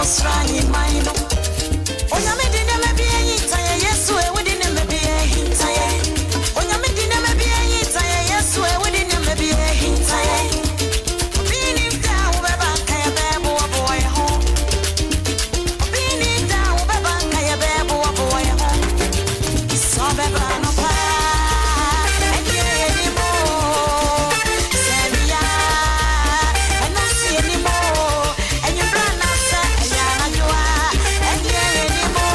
Ɔsoro ahemman no. Onyame de nneɛma bi ahinta yɛn, Yesu e, wode nneɛma bi ahinta yɛn. Onyame de nneɛma bi ahinta yɛn, Yesu e, wode nneɛma bi ahinta yɛn. Obi nnim da a wobɛba nka yɛbɛboaboa yɛn ho. Obi nnim da a wobɛba nka yɛbɛboaboa yɛn ho. Sɛ ɔbɛba anɔpa a, ɛnneɛ yɛnim o. Sɛ awia a, ɛno nso yɛnim o. Anwummerɛ anaasɛ ɛyɛ anadwo a, ɛnneɛ yɛnim o.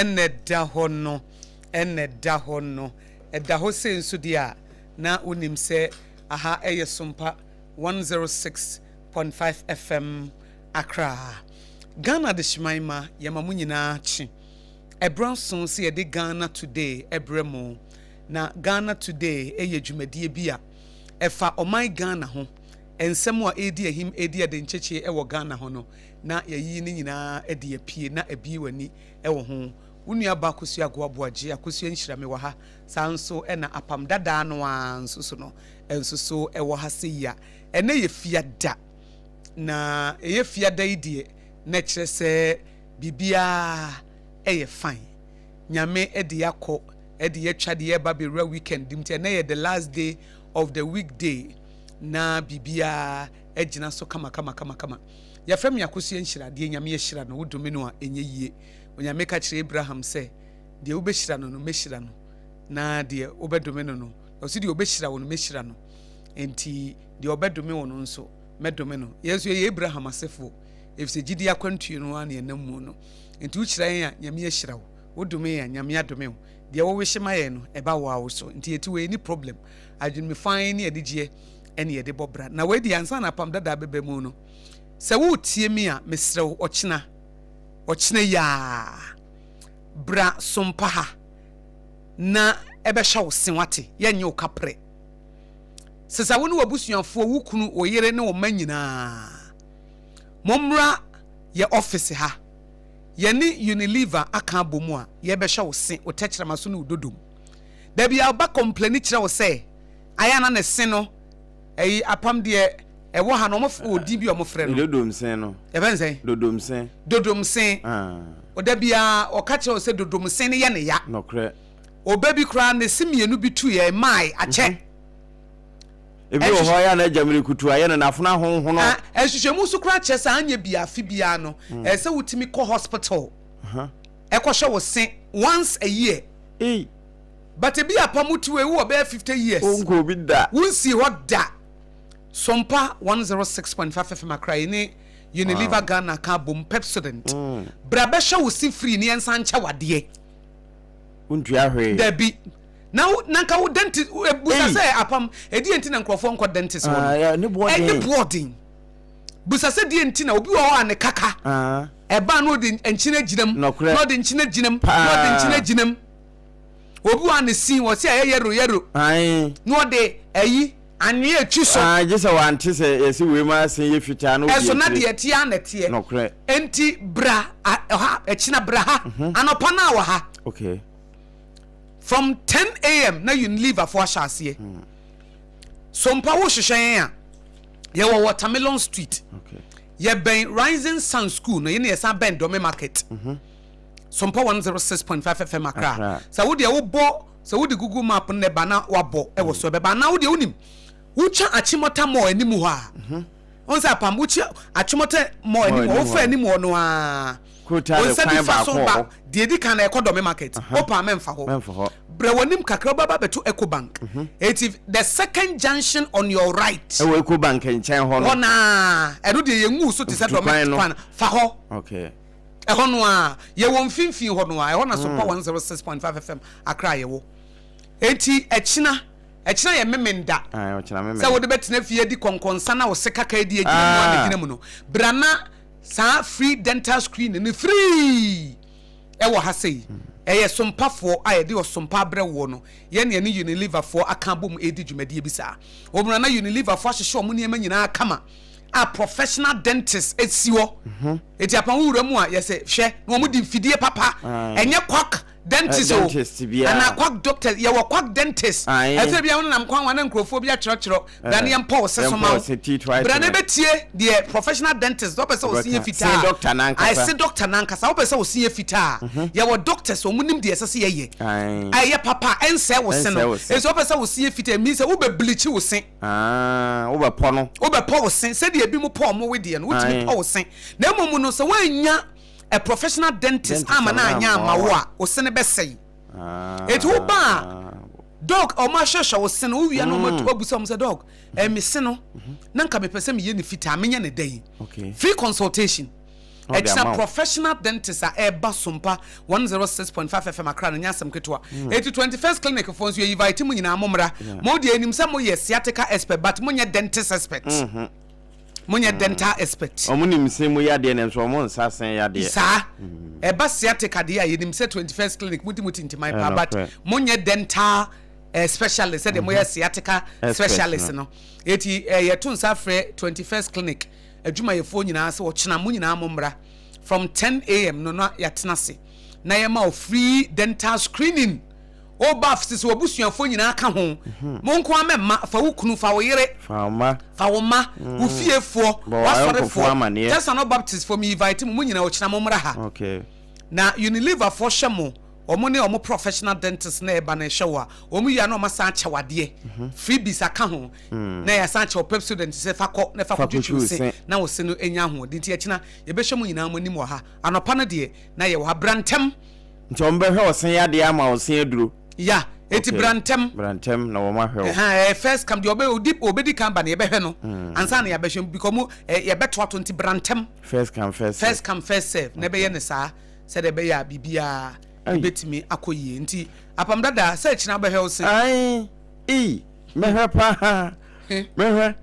Ɛna ɛda hɔ no, ɛna ɛda hɔ no. Ɛda hɔ sei nso deɛ a, na wonim sɛ aha ɛyɛ Sompa 106.5 FM Accra. Ghana Adehyeman ma yɛma mo nyinaa kye. Ɛberɛ aso sɛ yɛde Ghana Today brɛ mo. Na Ghana Today yɛ dwumadie bi a ɛfa ɔman Ghana ho, nsɛm a ɛredi ahim, ɛredi adenkyekye wɔ Ghana ho no, na yɛayiyi ne nyinaa de apue na abue w'ani wɔ ho. Wo nua ba Akosua Agoa Boagye, Akosua Nhyira, mewɔ ha. Saa nso na Apam Dadaa no ara nso so no nso so wɔ ha sei a. Ɛnnɛ yɛ Fiada. Na ɛyɛ Fiada yi deɛ, na ɛkyerɛ sɛ biribiara yɛ fine. Nyame de yɛ akɔ, de yɛ atwa, de yɛ reba abɛwura weekend mu. Nti ɛnnɛ yɛ the last day of the weekday. Na biribiara agyina so kama kama kama kama. Yɛfrɛ me Akosua Nhyira, deɛ Nyame ahyira no, wodome no a, ɛnyɛ yie. Onyame ka kyerɛɛ Abraham sɛ, Deɛ wobɛhyira no no, mɛhyira no, na deɛ wobɛdome no no, ɔse deɛ ɔbɛhyira wo no, mɛhyira no. Enti deɛ ɔbɛdome wo no nso, mɛdome no. Yɛn nso yɛyɛ Abraham asefoɔ, ɛfiri sɛ gyidie akwantuo no ara na yɛnam mu no. Enti wohyira yɛn a, Nyame ahyira wo. Wodome yɛn a, Nyame adome wo. Deɛ wowehye ma yɛn no, ɛba wo ara wo so. Nti yɛte wei, yɛnni problem. Adwenemu fann ne anigyeɛ ɛne yɛde bɔ bra. Na wei deɛ, ansa na apam dadaa bɛba mu no, sɛ woretie me a, mesrɛ wo, ɔkyena, ɔkyena yi ara, bra Sompa ha na ɛbɛhyɛ wo se, wate? Yɛnyɛ wo kaprɛ. Sesa wo ne w'abusuafoɔ, wo kunu, wo yere ne wo mma nyinaa. Mommra yɛ ɔfese ha. Yɛne Unilever aka abɔ mu a yɛrebɛhyɛ wo se, wo tɛkyerɛma so ne wo dodom. Da biara ɔba kɔmpleni kyerɛ wo sɛ ayɛ a na ne se no, ɛyi apam deɛ ɛwɔ ha no, wɔn wɔ din bi a wɔfrɛ no. Dodomse no. Yɛfrɛ no sɛn? Dodomse. Dodomse. Ɔda biara ɔka kyerɛ wo sɛ dodomse no yɛ ne ya. Nɔkorɛ. Ɔba bi koraa ne se mmienu bi tuiɛ, ɛmaae, akyɛ. Ebi wɔ hɔ a na agya mmirikutu ayɛ no n'afono ahonhono. Ah, nhwehwɛmu nso koraa kyerɛ sɛ anyɛ bi afe biara no, mm. ɛsɛ sɛ wotumi kɔ hospital ɛkɔhwɛ wo se once a year. Ei. But ebi apa mu tiw ewu wɔ bɛyɛ 50 years. Wonkɔ obi da. Wonsi hɔ da. Sompa 106.5 FM Accra yi ne Unilever wow. Ghana ka bom Pepsodent. Mm. Bra bɛhwɛ wo se free ne yɛnsa nkyɛ wadeɛ. Wontua hwee. Dabi. Na wo na nka wo dentist busa sɛ apam ɛdeɛ nti na nkurɔfoɔ nkɔ dentist hɔ no ah, ne boɔ den busa sɛ deɛ nti na obi wɔ hɔ a ne kaka ah. ɛbaa na ɔde nkyene gyinam na ɔde nkyene gyinam na ɔde nkyene gyinam obi wɔ a ne sin wɔ sɛ ɛyɛ yɛro yɛro na ɔde ɛyi anwea etwi so. Gye sɛ wante sɛ yɛsi wei ma asen yɛ fitaa na odi akyire. Ɛso na deɛ ɛteɛ a na ɛteɛ. Nɔkorɛ. Enti bra ha ɛkyina bra ha mhm. anɔpa no a wɔ ha. Okay. From 10 am na Unilever fo ahyɛ aseɛ. So mpa wo hwehwɛ yɛn a, yɛwɔ Watermelon Street. Okay. Yɛbɛn Rising Sun School no, yɛne yɛsan bɛn Dome Market. Mm -hmm. So mpa 106.5 FM Accra. Sɛ wo deɛ wobɔ, sɛ wode Google Map no na ɛba na wabɔ ɛwɔ so ɛbɛba. Anaa wo deɛ wonim, Wotwa Achimota Mall anim hɔ a, wohu sɛ apam, wotwa Achimota Mall anim hɔ, wofa anim hɔ no ara, wo nsa nifa so ba, deɛ edi kan na ɛkɔ Dome Market, wopɛ a mɛmfa hɔ. Brɛ w'anim kakra, wobɛba abɛto Ecobank. Eti the second junction on your right. Ɛwɔ Ecobank nkyɛn hɔ no. Hɔ no ara, ɛno deɛ yɛngu so te sɛ Dome kwan, fa hɔ. Ɛhɔ no ara, yɛwɔ mfimfini hɔ no ara, ɛhɔ na Sopa 106.5 FM Accra yɛwɔ. Enti ɛkyena. Ɛkyena yɛ Memenda. Sɛ wode bɛtena fie adi kɔnkɔnsa na wo se kaka adi agyina mu a na gyina mu no, bra na saa free dental screen no free ɛwɔ ha sei. Ɛyɛ Sompafoɔ a yɛde ɔsompa abrɛ woɔ no, yɛne yɛne Unileverfoɔ aka abom redi dwumadie bi saa. Wɔmmra na Unileverfoɔ ahyehyɛ wɔn nneɛma nyinaa kama a professional dentist si hɔ. Eti apa wo wura mu a yɛsɛ hwɛ na wɔn de mfidie papa, ɛnyɛ quack dentist o anaa quack doctors, yɛwɔ quack dentist. Ɛsɛ bia wonenam kwan ho a na nkurɔfoɔ bi atwerɛtwerɛ bra ne yɛmpɔ wo se so ma wo, bra na bɛtie deɛ professional dentist, wopɛ sɛ wo se yɛ fitaa a, se doctor no ankasa, wopɛ sɛ wo se yɛ fitaa a, yɛwɔ doctors wɔn nim deɛ ɛsɛ sɛ yɛyɛ, ɛyɛ papa a ɛnsɛe wo se no, ɛsɛ wopɛ sɛ wo se yɛ fitaa, ɛmi sɛ wobɛ bleach wo se. Wobɛpɔ no. Wobɛpɔ wo se sɛdeɛ ebi mo pɔ ɔmo wedeɛ no, wotumi pɔ wo se, na mmom no sɛ woannya a professional dentist ama no anyɛ ama wo a, wo se no bɛsɛe. Eti wo ba a, dog ɔmo ahwɛhwɛ wo se no, wo wia na ɔmo atu abusa ɔmo sɛ dog, ɛɛ me se no, na nka mepɛ sɛ meyɛ ne fitaa, menyɛ ne dɛn? Free consultation. Ɛkyina professional dentist a ɛreba Sompa 106.5 FM Accra no nyɛ asɛm ketewa. Eti 21st clinic foɔ nso yɛ invite mo nyinaa mo mmra. Mo deɛ yɛnim sɛ moyɛ sciatica expert but monyɛ dentist expert. Monyɛ dental expert. Wɔn nim se mu yadeɛ nanso wɔn nsa se yadeɛ. Saa. Ɛba sciatica deɛ a yɛnim sɛ 21st clinic mo di mo tintiman paa but monyɛ dental eh, specialist sɛdeɛ moyɛ sciatica specialist no. Eti eh, yɛto nsa frɛ 21st clinic adwumayɛfoɔ nyinaa sɛ ɔkyena mo nyinaa mo mmra from 10 am no na yɛatena ase na yɛma wo free dental screening. Woba sisi w'abusuafoɔ nyinaa ka ho. Mo nko ara mɛmma, fa wo kunu, fa wo yere, Fa wo mma. fa wo mma, wo fiefoɔ, Bɔ w'ayɔnkofoɔ w'asɔrefoɔ, amaneɛ. Tesano Baptistfoɔ, me invite mo, mo nyinaa ɔkyena mo mmra ha. Na Unileverfoɔ hwɛ mo, wɔn ne wɔn professional dentist na ɛba na ɛhwɛ wo a, wɔn wie a na wɔn asan akyɛ wo adeɛ, freebies aka ho, na yɛasan akyɛ wo Pepsodent sɛ fa kɔ na fa Fa kɔtwitwi wo kɔtwi wo se se. na wo se no nya ahoɔden. Nti ɛkyena yɛbɛhwɛ mo nyinaa mo anim wɔ ha. Anɔpa no deɛ na yɛwɔ ha. Bra ntɛm. Nti wɔn bɛhwɛ wo se yadeɛ ama wo se aduro. Ya, eti bra ntɛm. Bra ntɛm na wɔn ahwɛ wo. Ɛha ɛyɛ first come, deɛ ɔbɛ odi ɔbɛdi kan ba no yɛbɛhwɛ no ansa na yɛabɛhwɛ because mo ɛ yɛbɛtoato nti bra ntɛm. First come first serve. First come first serve na ɛbɛyɛ no saa sɛdeɛ ɛbɛyɛ a biribiara ɛbɛtumi akɔ yie nti apam dada sɛ ɛkyina wobɛhwɛ wo se. Ae ei mɛhwɛ paa mɛhwɛ.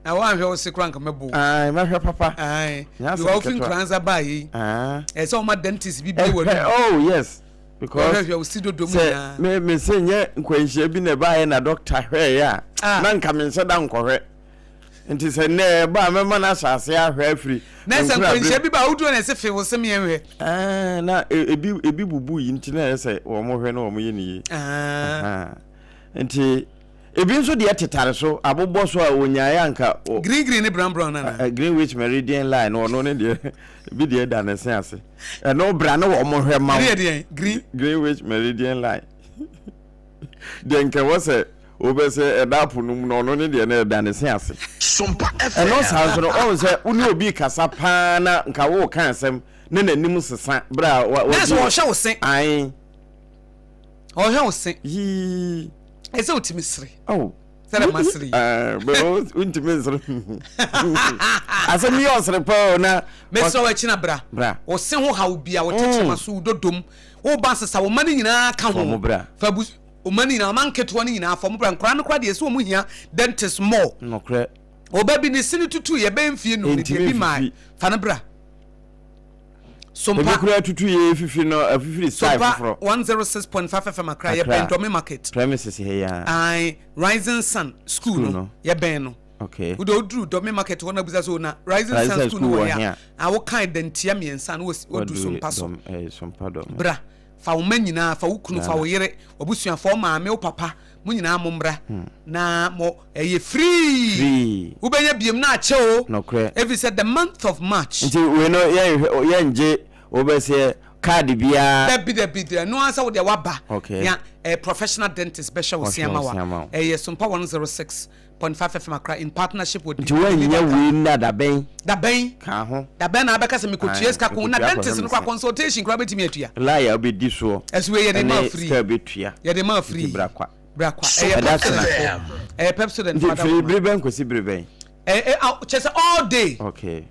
Na woanhwɛ wo se koraa nka mɛbo. Ae mɛhwɛ papa. Ae because wofi Nkoranza baa yei ɛsɛ sɛ wɔma dentist bi bie w'anum. Oh yes because wɔhwɛhwɛ wo si dodo mu nyinaa. Sɛ me me se nyɛ nkwanhyia bi na ɛbaeɛ na doctor hwɛeɛ a na nka menhyɛ da nkɔhwɛ. Nti sɛ nnɛ ɛba a mɛma no ahyɛ ase ahwɛ afiri. Na sɛ nkwanhyia bi ba a woduru na ɛsɛ fe wo se meɛ nhwɛ. Ɛɛ na ebi ebi bubu yi nti na ɛyɛ sɛ wɔn hwɛ na wɔn yɛ ne yie. Nti ebi nso deɛ tetare so abobɔ so a onyaeɛ anka. Green green ne brown brown nana. Greenwich Meridian line no ɔno ne deɛ ebi deɛ da ne se ase. Ɛno bra ne wɔn hwɛ ma wo. Ɛne yɛ deɛ green. Greenwich Meridian line. Deɛ nka ɛwɔ sɛ wobɛsɛ ɛda apo no mu no ɔno ne deɛ no ɛda ne se ase. Ɛno saa nso no ɔhu sɛ wo ne obi kasa paa na nka woka asɛm na n'anim sesa berɛ a wa Na sɛ ɔhwɛ wo se. Ae. Ɔhwɛ wo se. Yii. Ɛsɛ wotumi sere. Oh. Sɛdeɛ ma sere yi. Bɛ wontumi nsere. Asɛm yi ɔsere paa o na. Mesrɛ wo akyina bra. Bra. Wo se ho haw bia wo tɛkyerɛma so wo dodom wo ba sesa wo mma no nyinaa ka ho. Fa Fa bu wo mma no nyinaa mma nketewa no nyinaa fa wɔn bra. Nkwadaa no koraa deɛ ɛsɛ wɔn hia dentist more. Nokorɛ. Ɔba bi ne se no tutu yɛ bɛyɛ mfie num ne deɛ bi maa fa no bra. Sompa. Ebi koraa tutu yɛ efifi no afifiri style foforɔ. Sompa 106.5 FM Accra yɛ bɛn Dome market. Premises ha yi ara. Ae Rising Sun school no yɛ bɛn no. Okay. Wode oduru Dome market hɔ na busa so na Rising Sun school no wɔ he a, a wokan dantia mmiɛnsa na wadu Sompa so. Sompa Dome. Bra fa wo mma nyinaa, fa wo kunu, fa wo yere, w'abusuafoɔ, wo maame, wo papa, mo nyinaa mo mmra na mo ɛyɛ free. Free. Wobɛnya biem na akyɛ o. Nokorɛ. Ɛfiri sɛ the month of March. Nti wei no yɛnhwɛ yɛngye wobɛseɛ. Card biara. Dabi dabi dabi ɛno ara sɛ wo deɛ waba. Okay. Nea eh, professional dentist bɛhwɛ wo se ama wa. Ɛyɛ Sompa 106.5 FM Accra in partnership with. Nti woannya wei nna dabɛn? Dabɛn. Ka ho. Dabɛn na abɛka sɛ mekɔtua sika ko na dentist no kora consultation kora bɛtumi atua. Lie a wobɛdi soɔ. Ɛso wei yɛde ma free. Ɛne sika bɛtua. Yɛde ma free. Nti bra kwa. Bra kwa. Ɛyɛ Pepsodent fo. Ɛyɛ Pepsodent fo. Nti firi bere bɛn kɔsi bere bɛn? Ɛɛ kyɛ sɛ all day. Okay.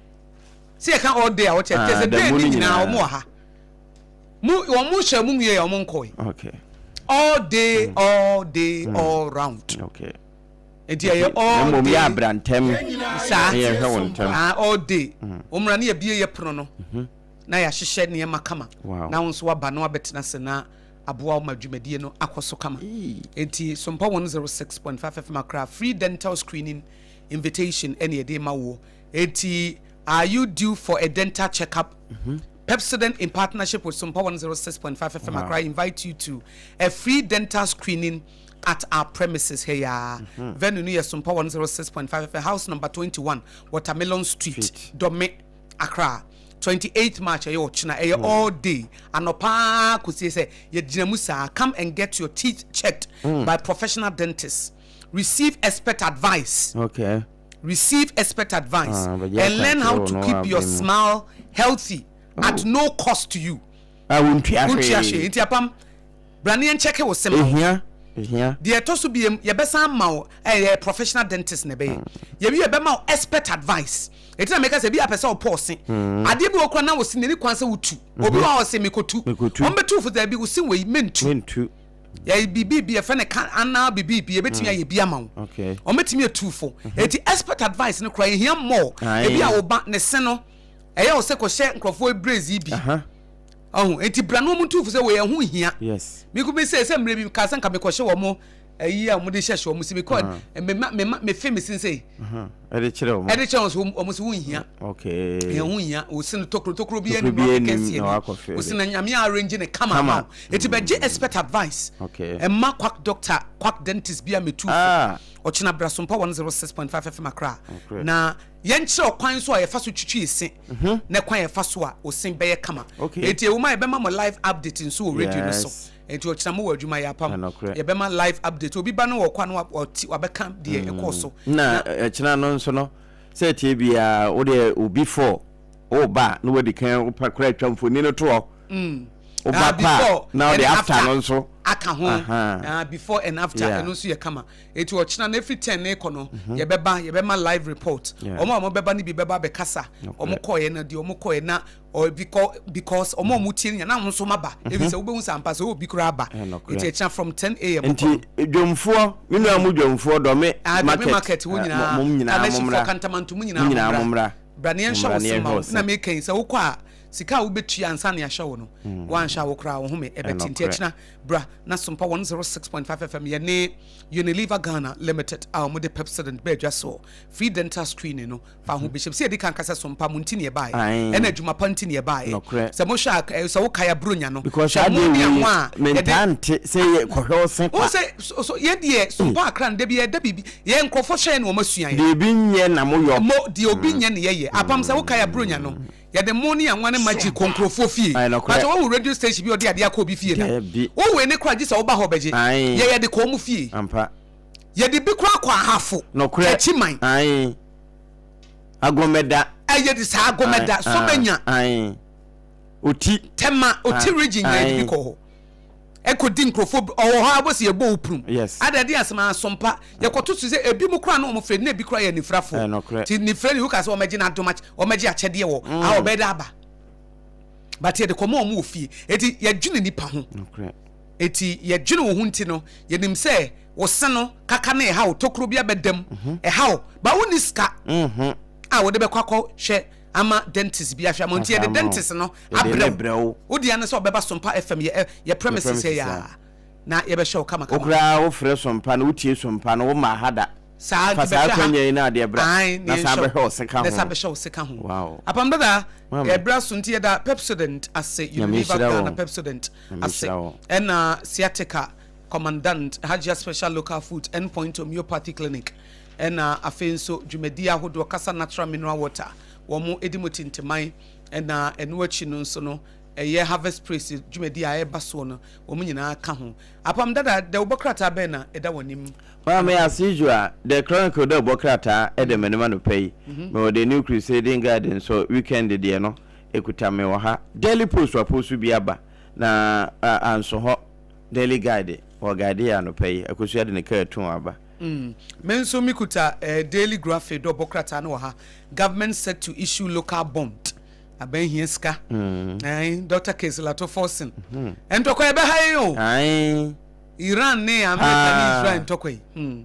Sɛ yɛka all day a wɔkyɛ kyɛ sɛ day ne nyinaa wɔn wɔ ha. Mu wɔn hyɛ mu nwie wɔn nkɔe. Okay. All day mm. all day mm. all round. Okay. Nti ɛyɛ all day. Mmom yɛ abira ntɛm. Saa. Yɛ hwɛ wɔn ntɛm. Ah all day. Mm. Wɔn mura ne yɛ bie yɛ pono no. Mm-hmm. Na yɛahyehyɛ nneɛma kama. Wow. Na wɔn nso waba na wabɛtena ase na aboa wo ma dwumadie no akɔ so kama. Nti Sompa 106.5 FM Accra free dental screening invitation ɛna yɛde ma woɔ. Enti are you due for a dental checkup? Mm-hmm. Pepsodent in partnership with Sumpa 106.5 FM Accra invite you to a free dental screening at our premises here. Mm-hmm. Venue no yɛ Sumpa 106.5 FM house number 21 Watermelon Street, Street. Dome, Accra. 28th March ɛyɛ ɔkyena ɛyɛ mm. all day anɔpa kɔsie sɛ yɛgyina mu saa come and get your teeth checked mm. by professional dentists receive expert advice okay receive expert advice ah, and learn how to keep your smile healthy oh. at no cost to you. Ah, wontua hwee. Nti apam bra ne yɛnkyɛke wo sema. Ehia. Ehia. Deɛ ɛtɔ so biem yɛbɛsan ama wo ɛyɛ professional dentist na ɛbɛyɛ. Mm. Yɛwi yɛbɛma wo expert advice. Eti na meka sɛ ebi apɛ sɛ ɔpɔ ɔse. Mm. Adeɛ bi wɔ kora na wo se n'ani kwan sɛ wotu. Mm-hmm. Obi wɔ ɔse mekotu. Wɔn bɛtu fo sɛ ebi wo se wei mentu. Mentu. Yɛ biribi bi yɛfrɛ no ka anaa biribi bi yɛbɛtumi ayɛ bi ama wo. Wɔn bɛtumi atu fo. Eti expert advice no kora yɛhia more. Ebi a wo ba ne se no ɛyɛ wo sɛ kɔhyɛ nkurɔfoɔ brace yi bi. Ɔho eti bra na wɔn tu fo sɛ wei ɛho hia. Mi ko mi sɛ sɛ mmerɛ bi kaa sɛ nka mekɔhyɛ wɔn ayi a wɔde hyɛhyɛ wɔn si mekɔ mema mema mefe me sin sɛ. Ɛde kyerɛ wɔn. Ɛde kyerɛ wɔn so wɔn so ho nhia. Okay. Ɛho nhia. Osi no tokuro tokuro bi anim na ɔkeka si ani. Osi na nyame arrange ne kama ama wo. Eti bɛgye expert advice. Okay. Ɛma quack doctor, quack dentist bi a metu fo. Ɔkyena bra Sompa 106.5 FM Accra. Na yɛnkyerɛ ɔkwan so a yɛfa so twitwi ese. Na kwan yɛfa so a osin bɛyɛ kama. Okay. Eti ewu ma yɛbɛma mo live update nso wɔ radio no so. Nti ɔkyena mo wɔ adwuma yɛ apam. Yɛbɛma live update. Obi ba no wɔ kɔ a na wabɛka deɛ ɛkɔɔ so. Na ɛkyena no nso no sɛ ɛteɛ biara wo deɛ obi fɔ woba a na wadi kan wopa koraa atwa mfoni no to hɔ. Woba pa a na wode after no nso aka ho. Ah, before and after ɛno nso yɛ kama. Eti ɔkyena no efiri 10 ne kɔ no yɛbɛba yɛbɛma live report. Wɔn a wɔn bɛba no bi bɛba abɛkasa. Wɔn kɔɔɛ no deɛ wɔn kɔɔɛ na or because because ɔmo a ɔmo tie no nya na ɔmo nso ma ba ebi sɛ wobɛhu sɛ ampa sɛ obi koraa aba nti ɛkyina from 10 am nti dwomfoɔ me nua mo dwomfoɔ dɔme ah, market market wo nyinaa mo nyinaa mo mmra kantamanto mo nyinaa nyinaa mo mmra bra ne yɛnhwɛ wo sema wo na meka yi sɛ wokɔ a sika a wobɛtua ansa ne ahyɛ wo no mm. woanhyɛ a wo koraa wo home ɛbɛte nti ɛkyina bra na sompa 106.5 fm yɛne Unilever Ghana Limited a wɔde Pepsodent bɛadwa soɔ free dental screening no fa ho bɛhyɛm sɛ yɛdi kan ka sɛ so mpa mo nti ne ɛbaeɛ ɛna adwuma pa nti ne ɛbaeɛ sɛ mohwɛ a sɛ wokae aburonya no because hwɛ mo adeɛ ne wei ho a mentaa yɛde nte sɛ yɛ kɔhwɛ wo se wo kwa sɛ so so yɛ deɛ so mpa akra no da bi yɛda biribi yɛ nkurɔfoɔ hwɛ yɛ na wɔn asua yɛ deɛ ebi nyɛ na moyɔ mo deɛ obi nyɛ ne yɛyɛ apam sɛ wokae aburonya no yɛde mo ne anwa ne magye kɔ nkurɔfoɔ fie Ae, nokorɛ. pakyɛ wohu radio station bi a ɔde adeɛ akɔ obi fie da Daabi. wohu ne kora gye sɛ woba hɔ bɛgye Ae. yɛ yɛde kɔ ɔmo fie ampa yɛde bi koraa kɔ ahafo nokorɛ akyi man ae agomɛda ɛyɛ de saa agomɛda sɔbɛnya ae oti tɛma oti region nyinaa yɛde bi kɔ hɔ ɛkɔdi nkurɔfoɔ ɔwɔ hɔ a wɔsi yɛbɔ wo prum Yes. ada ɛde asɛm asompa yɛkɔto so sɛ ebi mu koraa na wɔn fɛ na ebi koraa yɛ nifrafoɔ nokorɛ. ti nifra ni woka sɛ wɔmɛgye n'adom aky wɔmɛgye akyɛdeɛ wɔ a ɔbɛyɛ dɛ aba but yɛde kɔma wɔn wɔ fie eti yɛdwene nipa ho nokorɛ eti yɛdwene wo ho nti no yɛnim sɛ wo se no kaka no ɛha wo tokuro bi abɛda mu ɛha wo ba wonni sika a wode bɛkɔ akɔhwɛ ama dentist bi ahwɛ ama nti yɛde dentist no abrɛ wo wo deɛ ne sɛ ɔbɛba Sompa FM yɛ yɛ premises yɛ yaa na yɛbɛhwɛ wo kama kama. Wokoraa wofrɛ Sompa no wotie Sompa no woma ha da saa fa nti saa bɛhwɛ ha akwanya yi na adeɛ bra ae na na san yɛnhwɛ bɛhwɛ wo se ka na ho san bɛhwɛ wo se ka ho wow apam dada Maame. ɛbrɛ so nti yɛda Pepsodent ase Nyame Unilever nhyira Ghana wo. Pepsodent Nyame ase nhyira wo. ɛna sciatica Commandant, Hajia Special Local Foods, End Point Homeopathy Clinic, ɛna afei nso dwumadie ahodoɔ Kasa Natural Mineral Water, wɔn di mu tintiman, ɛna ɛno akyi no nso no Ɛyɛ Harvest Praise dwumadi a ɛreba soɔ no, wɔn nyinaa ka ho. Apam Dada, dawubɔ krataa bɛn na ɛda w'anim? Maame, as usual, The Chronicle dawubɔ krataa da m'anim anɔpa yi. Mewɔ The New Crusading Guide nso, weekend deɛ no, ɛkuta me wɔ ha. Daily Post wɔapost bi aba, na anso hɔ. Daily Guide, wɔguide yɛ anɔpa yi. Akosua de ne kaa tu aba. Me nso mekuta Daily Graphic dawubɔ krataa no wɔ ha. Government set to issue local bond. Aban hia sika. Ae, Doctor Case Lato Forson. Ntɔkwa ɛbɛha yɛn o. Ae. Iran ne America ne Israel ntɔkwa yi. Hmm.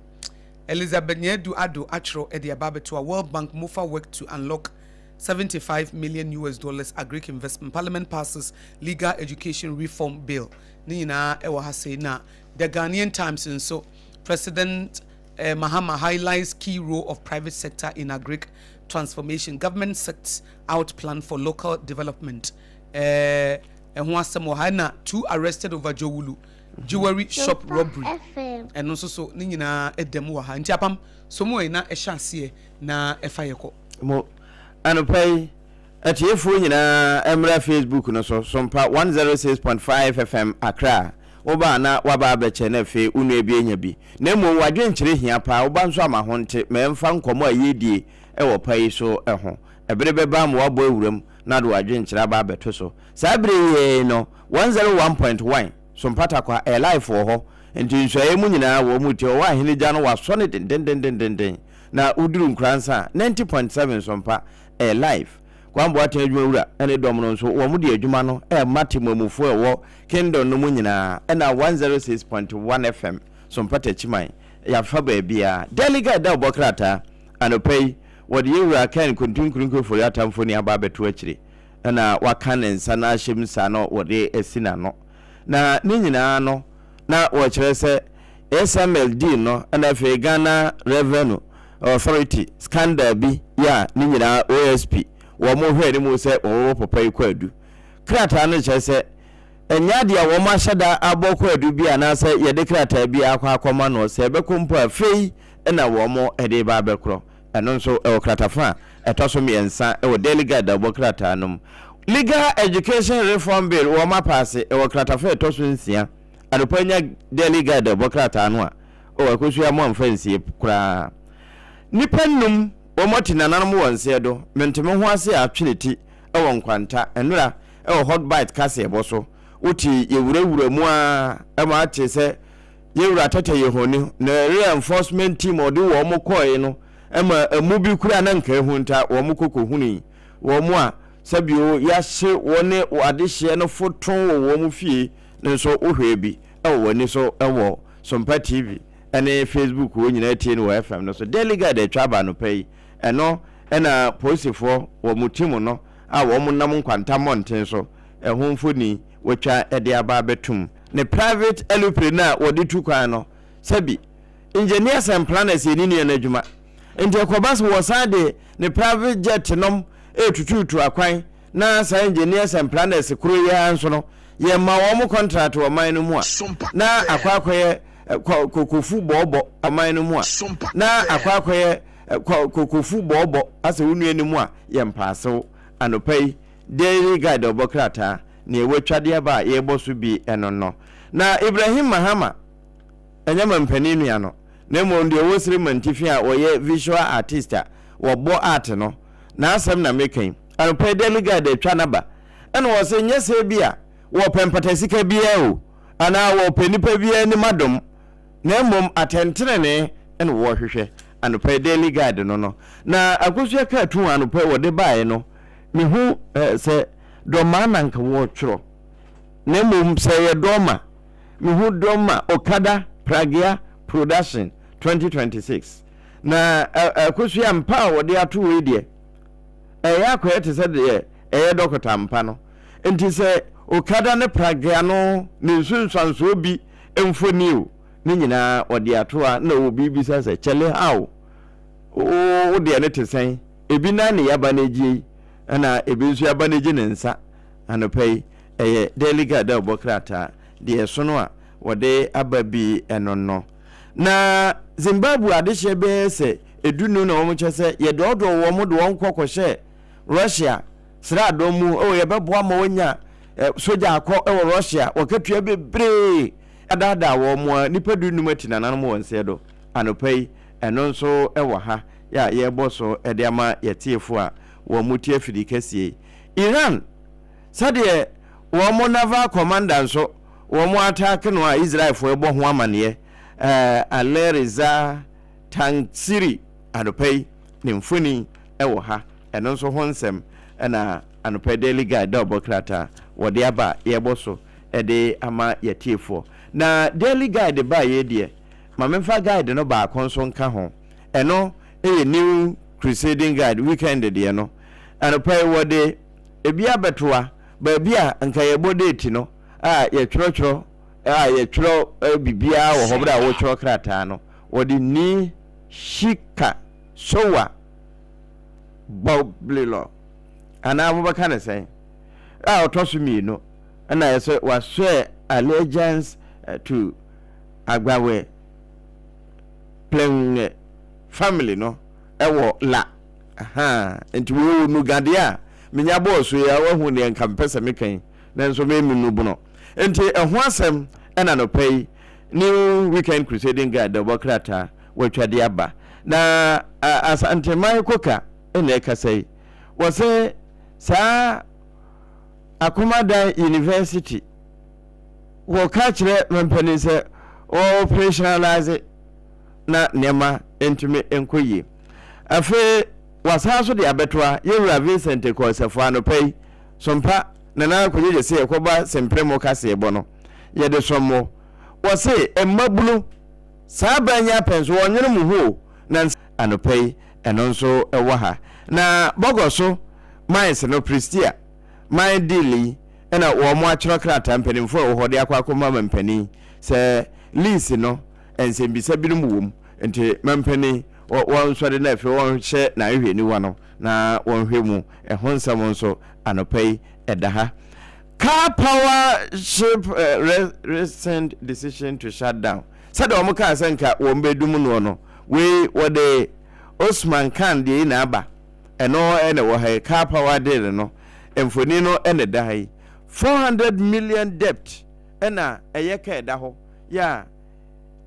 Elizabeth Nyadu Addo atwerɛ de aba abɛto a World Bank MOFA work to unlock 75 million US dollars agric investment. Parliament passes legal education reform bill. Ne nyinaa ɛwɔ ha sei na The Ghanaian Times nso President eh, Mahama highlights key role of private sector in agric transformation government sets out plan for local development ɛɛ ɛho asɛm wɔ ha ɛna two arrested over Jowulu jewelry shop robbery ɛno nso so ne nyinaa ɛda mu wɔ ha nti apam so mu na ɛhyɛ aseɛ na ɛfa yɛ kɔ. Mo anɔpa yi atiefoɔ nyinaa mmra Facebook no so Sompa 106.5 FM Accra woba a na waba abɛkyɛ na afei wo nua bi anya bi na mmom w'adwenkyerɛ hia paa woba nso ama ho nte ma ɛmfa nkɔmmɔ a yɛredie wɔ pa yi so ho. Ɛbere bɛba ama woabɔ awuram na de w'adwenkyerɛ aba abɛto so. Saa bere yi ara yi no, 101.1 so mpatakwa ɛyɛ live wɔ hɔ, nti nsuaeɛ mu nyinaa wɔn mu tie. Ɔwɔ ahene gya no wɔasɔ no dendendendenden. Na woduru Nkoransa a, 90.7 so mpa ɛyɛ live. Kwame Boateng adwuma wura ne dɔm no nso wɔn de adwuma no rema temamufoɔ a ɛwɔ Kingdom no mu nyinaa. Ɛna 106.1 FM so mpatachiman yɛafa baabiara. Daily Guide da ɔbɔ krataa. Anɔpa yi, wɔde yɛn wura Ken Kuntunkurunkun Ofori-Atta mfoni aba abɛto akyire na waka ne nsa no ahyɛ mu saa na wɔde asi n'ano. Na ne nyinaa no, na wɔkyerɛ sɛ SML deal no na afei Ghana Revenue Authority scandal bi yɛ a ne nyinaa OSP wɔn hwɛ anim sɛ wɔbɛbɔ papa yi kwaadu. Krataa no kyerɛ sɛ ɛnyɛ adeɛ a wɔn ahyɛ da abɔ kwaadu bi anaasɛ yɛde krataa bi akɔ akɔma no sɛ ɛbɛkɔ mpo a afei na wɔde reba abɛkorɔ. Ɛno nso wɔ kratafa a ɛtɔ so mmiɛnsa wɔ Daily Guide dawubɔ krataa no mu. Legal Education Reform Bill wɔapaase wɔ kratafa a ɛtɔ so nsia. Adepa nya Daily Guide dawubɔ krataa no a, oh, Akosua moamfa nsie koraa. Nnipa nnum wɔate nananom wɔ nseɛ do, mente-me-ho-ase a atwe ne ti wɔ nkwanta, nnora wɔ Hot Bite kaseɛbɔ so. Wote yɛwurawura mu ara ma ate sɛ Yɛn Wura Tata Yehoni ne reinforcement team a ɔde wɔn kɔe no ma emu bi koraa na nka ahunta wɔn kɔ kɔhunui wɔn a sɛbio yɛahye wɔn adehyeɛ no foto wɔ wɔn fie no nso wohwɛɛ bi wɔ w'ani so wɔ Sompa TV ne Facebook wɔ nyinaa tie no wɔ FM no so. Daily Guide atwa aba anɔpa yi ɛno na polisifoɔ wɔn team no a wɔn nam nkwanta mmɔnten so ɛho mfoni wɔatwa de aba abɛtom. Ne private aeroplane no a wɔde tu kwan no, sɛbi engineers and planners yɛ ne nua no adwuma. Nti ɛkɔba sɛ wɔsan de ne private jet nom retutuutu akwan na saa engineers and planners koro yi ara nso no, yɛma wɔn contract wɔ man no mu a, na akɔ akɔyɛ kokofu bɔɔbɔ ɔman no mu a, na akɔ akɔyɛ kokofu bɔɔbɔ asɛ wo nua no mu a, yɛmpaasew. Anɔpa yi, Daily Guide ɔbɔ krataa. Nea watwa de aba a yɛrebɔ so bi no no. Na Ibrahim Mahama nyɛ mampanin nua no, na mmom deɛ ɔwɔ Sere Mantifi a ɔyɛ visual artist a wɔbɔ art no, n'asɛm na meka yi. Anɔpa yi Daily Guide atwa n'aba, ɛna ɔse nyɛ sɛ ebia wɔpɛ mpatasika biara o, anaa wɔpɛ nipa biara anim adom, na mmom atɛntenenee na wɔrehwehwɛ. Anɔpa yi Daily Guide no no. Na Akosua cartoon anɔpa yi wɔde baeɛ no, mehu sɛ Dɔmaa na nka wɔretwerɛ, na mmom sɛ ɛyɛ Dɔma, mehu Dɔma Okada Pragea Production 2026. Na Akosua mpa a wɔde ato wei deɛ, ɛyɛ akɔyɛ te sɛ deɛ ɛyɛ dɔkota mpa no. Nti sɛ Okada ne Pragea no ne nsunsuansoɔ bi mfoni o, ne nyinaa wɔde ato a na obi bisa sɛ, Kyɛle how? Wo deɛ no te sɛn? Ebi nan ne yaba no agyie yi. Ɛna ebi nso yɛaba no gye ne nsa anɔpa yi. Ɛyɛ Daily Guide a ɔbɔ krataa deɛ ɛsono a wɔde aba bi ɛno no. Na Zimbabwe adehyeɛ bɛyɛ sɛ edunum na wɔn kyɛ sɛ yɛdɔɔdɔɔ wɔn de wɔn kɔ kɔhyɛɛ Russia sraadɔm mu. Oh, yɛbɛboa ma wɔanya Sogya akɔ wɔ Russia, wɔkatua bebree adaadaa wɔn a nnipa 15 ati nananom wɔn nseɛ do. Anɔpa yi, ɛno nso wɔ ha yɛ a yɛrebɔ so de ama yɛtiefo a wɔn ti afidi kɛseɛ yi. Iran, sɛdeɛ wɔn naval commander nso wɔn ataake no a Israelfoɔ rebɔ ho amaneɛ, Alireza Tangsiri anɔpa yi ne mfoni wɔ ha. Ɛno nso ho nsɛm na anɔpa yi Daily Guide dawubɔ krataa wɔde aba a yɛrebɔ so de ama yɛatiefoɔ. Na Daily Guide baeɛ yi deɛ, ma memfa guide no baako nso nka ho. Ɛno yɛ New Crusading Guide weekend deɛ no. Anɔpa yi wɔde ebi abɛtoa baabi a nka yɛbɔ date no a yɛtwerɛtwerɛ a yɛtwerɛ biribiara wɔ hɔ berɛ a wotwerɛ krataa no. Wɔde Ni Shika Sowa Boblilo anaa mobɛka no sɛn a ɔtɔ so mmienu ɛna yɛ sɛ waswear allegiance to Agbawe Plenge family no ɛwɔ la ahaa nti wei wɔ nugadeɛ a menya bɔɔ so yi a wahu deɛ nka mepɛ sɛ meka yi nanso me menu bono nti ɛho asɛm ɛna nɔpɛ yi New Weekend Crusading Guide dawubɔ krataa wɔatwa de aba. Na Asanteman Koka na ɛkasa yi. Wɔse saa Akomadan University wɔka kyerɛ mampanin sɛ wɔ operationalize na nneɛma ntumi nkɔ yie. Afei wasan so de abɛtoa yɛwura Vincent Kɔɔsɛfo anɔpa yi sompa Nana Kwadwo sɛ yɛkɔba Sempremo kaseɛbɔ no yɛde som mo. Wɔse mmabunu Saa bɛ nyɛ apɛ nso wɔnwene mo ho o na anɔpa yi ɛno nso wɔ ha na bɔgɔ so mines no Prestea mine deal yi ɛna wɔn atwerɛ krataa mpanimfoɔ a ɛwɔ hɔ de akɔ akɔma mampanin sɛ lease no nsɛmbisa binom wɔ mu nti mampanin wɔnsɔre na afei wɔnhyɛ n'ahwehwɛniwa no na wɔnhwɛ mu ɛho nsɛm nso anɔpa yi ɛda ha. Car power ship rescind decision to shut down. Sɛdeɛ wɔn kaa sɛ nka wɔn bɛdum noɔ no, wei wɔde Osman Khan deɛ yi na aba. Ɛno ɛna ɛwɔ ha yi, car power deal no, mfoni no ɛna ɛda ha yi. 400 million debt ɛna ɛyɛ ka ɛda hɔ. Yɛ a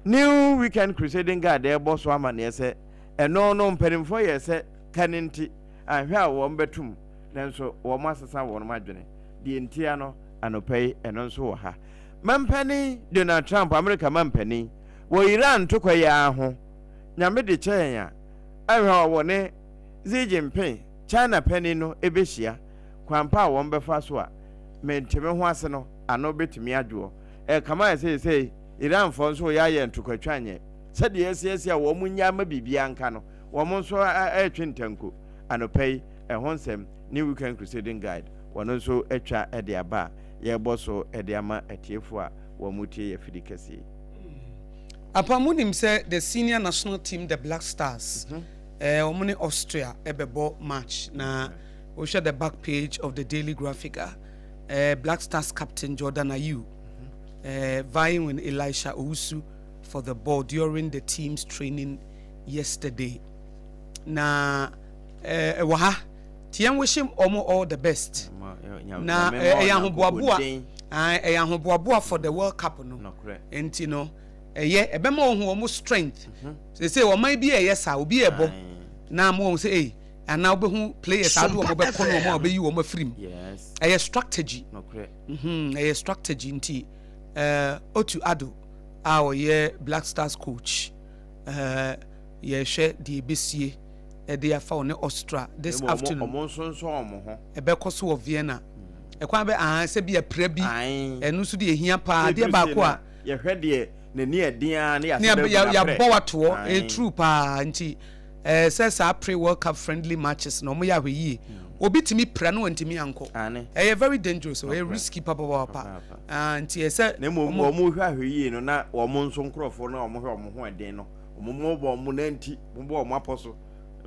New Weekend Crusading Guard ɛrebɔ so amaneɛ sɛ ɛno no mpanimfoɔ yɛ sɛ ka no nti anhwɛ a wɔn bɛtum nanso wɔn asesa wɔn adwene. Deɛ ntia no, anɔpa yi, ɛno nso wɔ ha. Mampanin Donald Trump, Amerika mampanin, wɔ Iran ntokwa yi ara ho, Nyame de kyɛ yɛn a, anhwɛ a wɔne Xi Jinping, China panin no bɛhyia. Kwan pa a wɔn bɛfa so a mente me ho ase no, ano bɛtumi adwoɔ. Ɛrekame ayɛ sɛ seesei Iranfoɔ nso reyɛ ayɛ ntokwa-twa nyɛ. Sɛdeɛ asiasia wɔn nnyaa ma biribiara nka no, wɔn nso retwe ntanko. Anɔpa yi, ɛho nsɛm. New Weekend Crusading Guide, wɔn nso atwa de aba a yɛrebɔ so de ama atiefo a wɔretie yɛn afidi kɛse yi. Apa mo nim sɛ the senior national team the Black Stars eh, wɔn ne Austria ɛbɛbɔ match na wohwɛ the back page of the Daily Graphic a eh, Black Stars captain Jordan Ayew eh, vying with Elisha Owusu for the ball during the team's training yesterday na eh, ɛwɔ ha nti yɛn wish wɔn all the best na ɛyɛ ahoboaboa ɛyɛ ahoboaboa for the World Cup no nti no ɛyɛ ɛbɛma wɔn ho wɔn strength mhm. sese ɔman bi ɛyɛ saa obi ɛbɔ na mo wɔn sɛ ɛyi anaa wobɛhu players ade wɔn bɛkɔ no wɔn a wɔbɛyi wɔn afiri mu ɛyɛ strategy mhm, ɛyɛ strategy nti ɛɛ Otu Ado a ɔyɛ Black Stars coach ɛɛ yɛhwɛ deɛ ebesie. de afa ɔne Austria this afternoon. Ɔmo nsonsɔn ɔmo ho. Ɛbɛkɔ so wɔ Vienna. Ɛkwan bɛ ahan sɛ bi apira bi. Ɛno nso deɛ ehia paa. Adeɛ baako a. Yɛhwɛ deɛ n'ani ɛden ara ne yɛasɛ bɛ gu n'aprɛ. Yɛabɔ watoɔ. Ɛyɛ true paa nti ɛɛ sɛ saa pre World Cup friendly matches na ɔmo yɛ ahwɛ yie. Obi tumi pira na wantumi ankɔ. Ɛyɛ very dangerous ɛyɛ risky papaapa. Nti ɛsɛ. Na mmom wɔn hwɛ ahwɛ yie no na wɔn nso nkorɔfoɔ no a wɔn hwɛ wɔn ho ɛden no. Wɔn mo bɔ wɔn nanti, mo bɔ wɔn apɔ so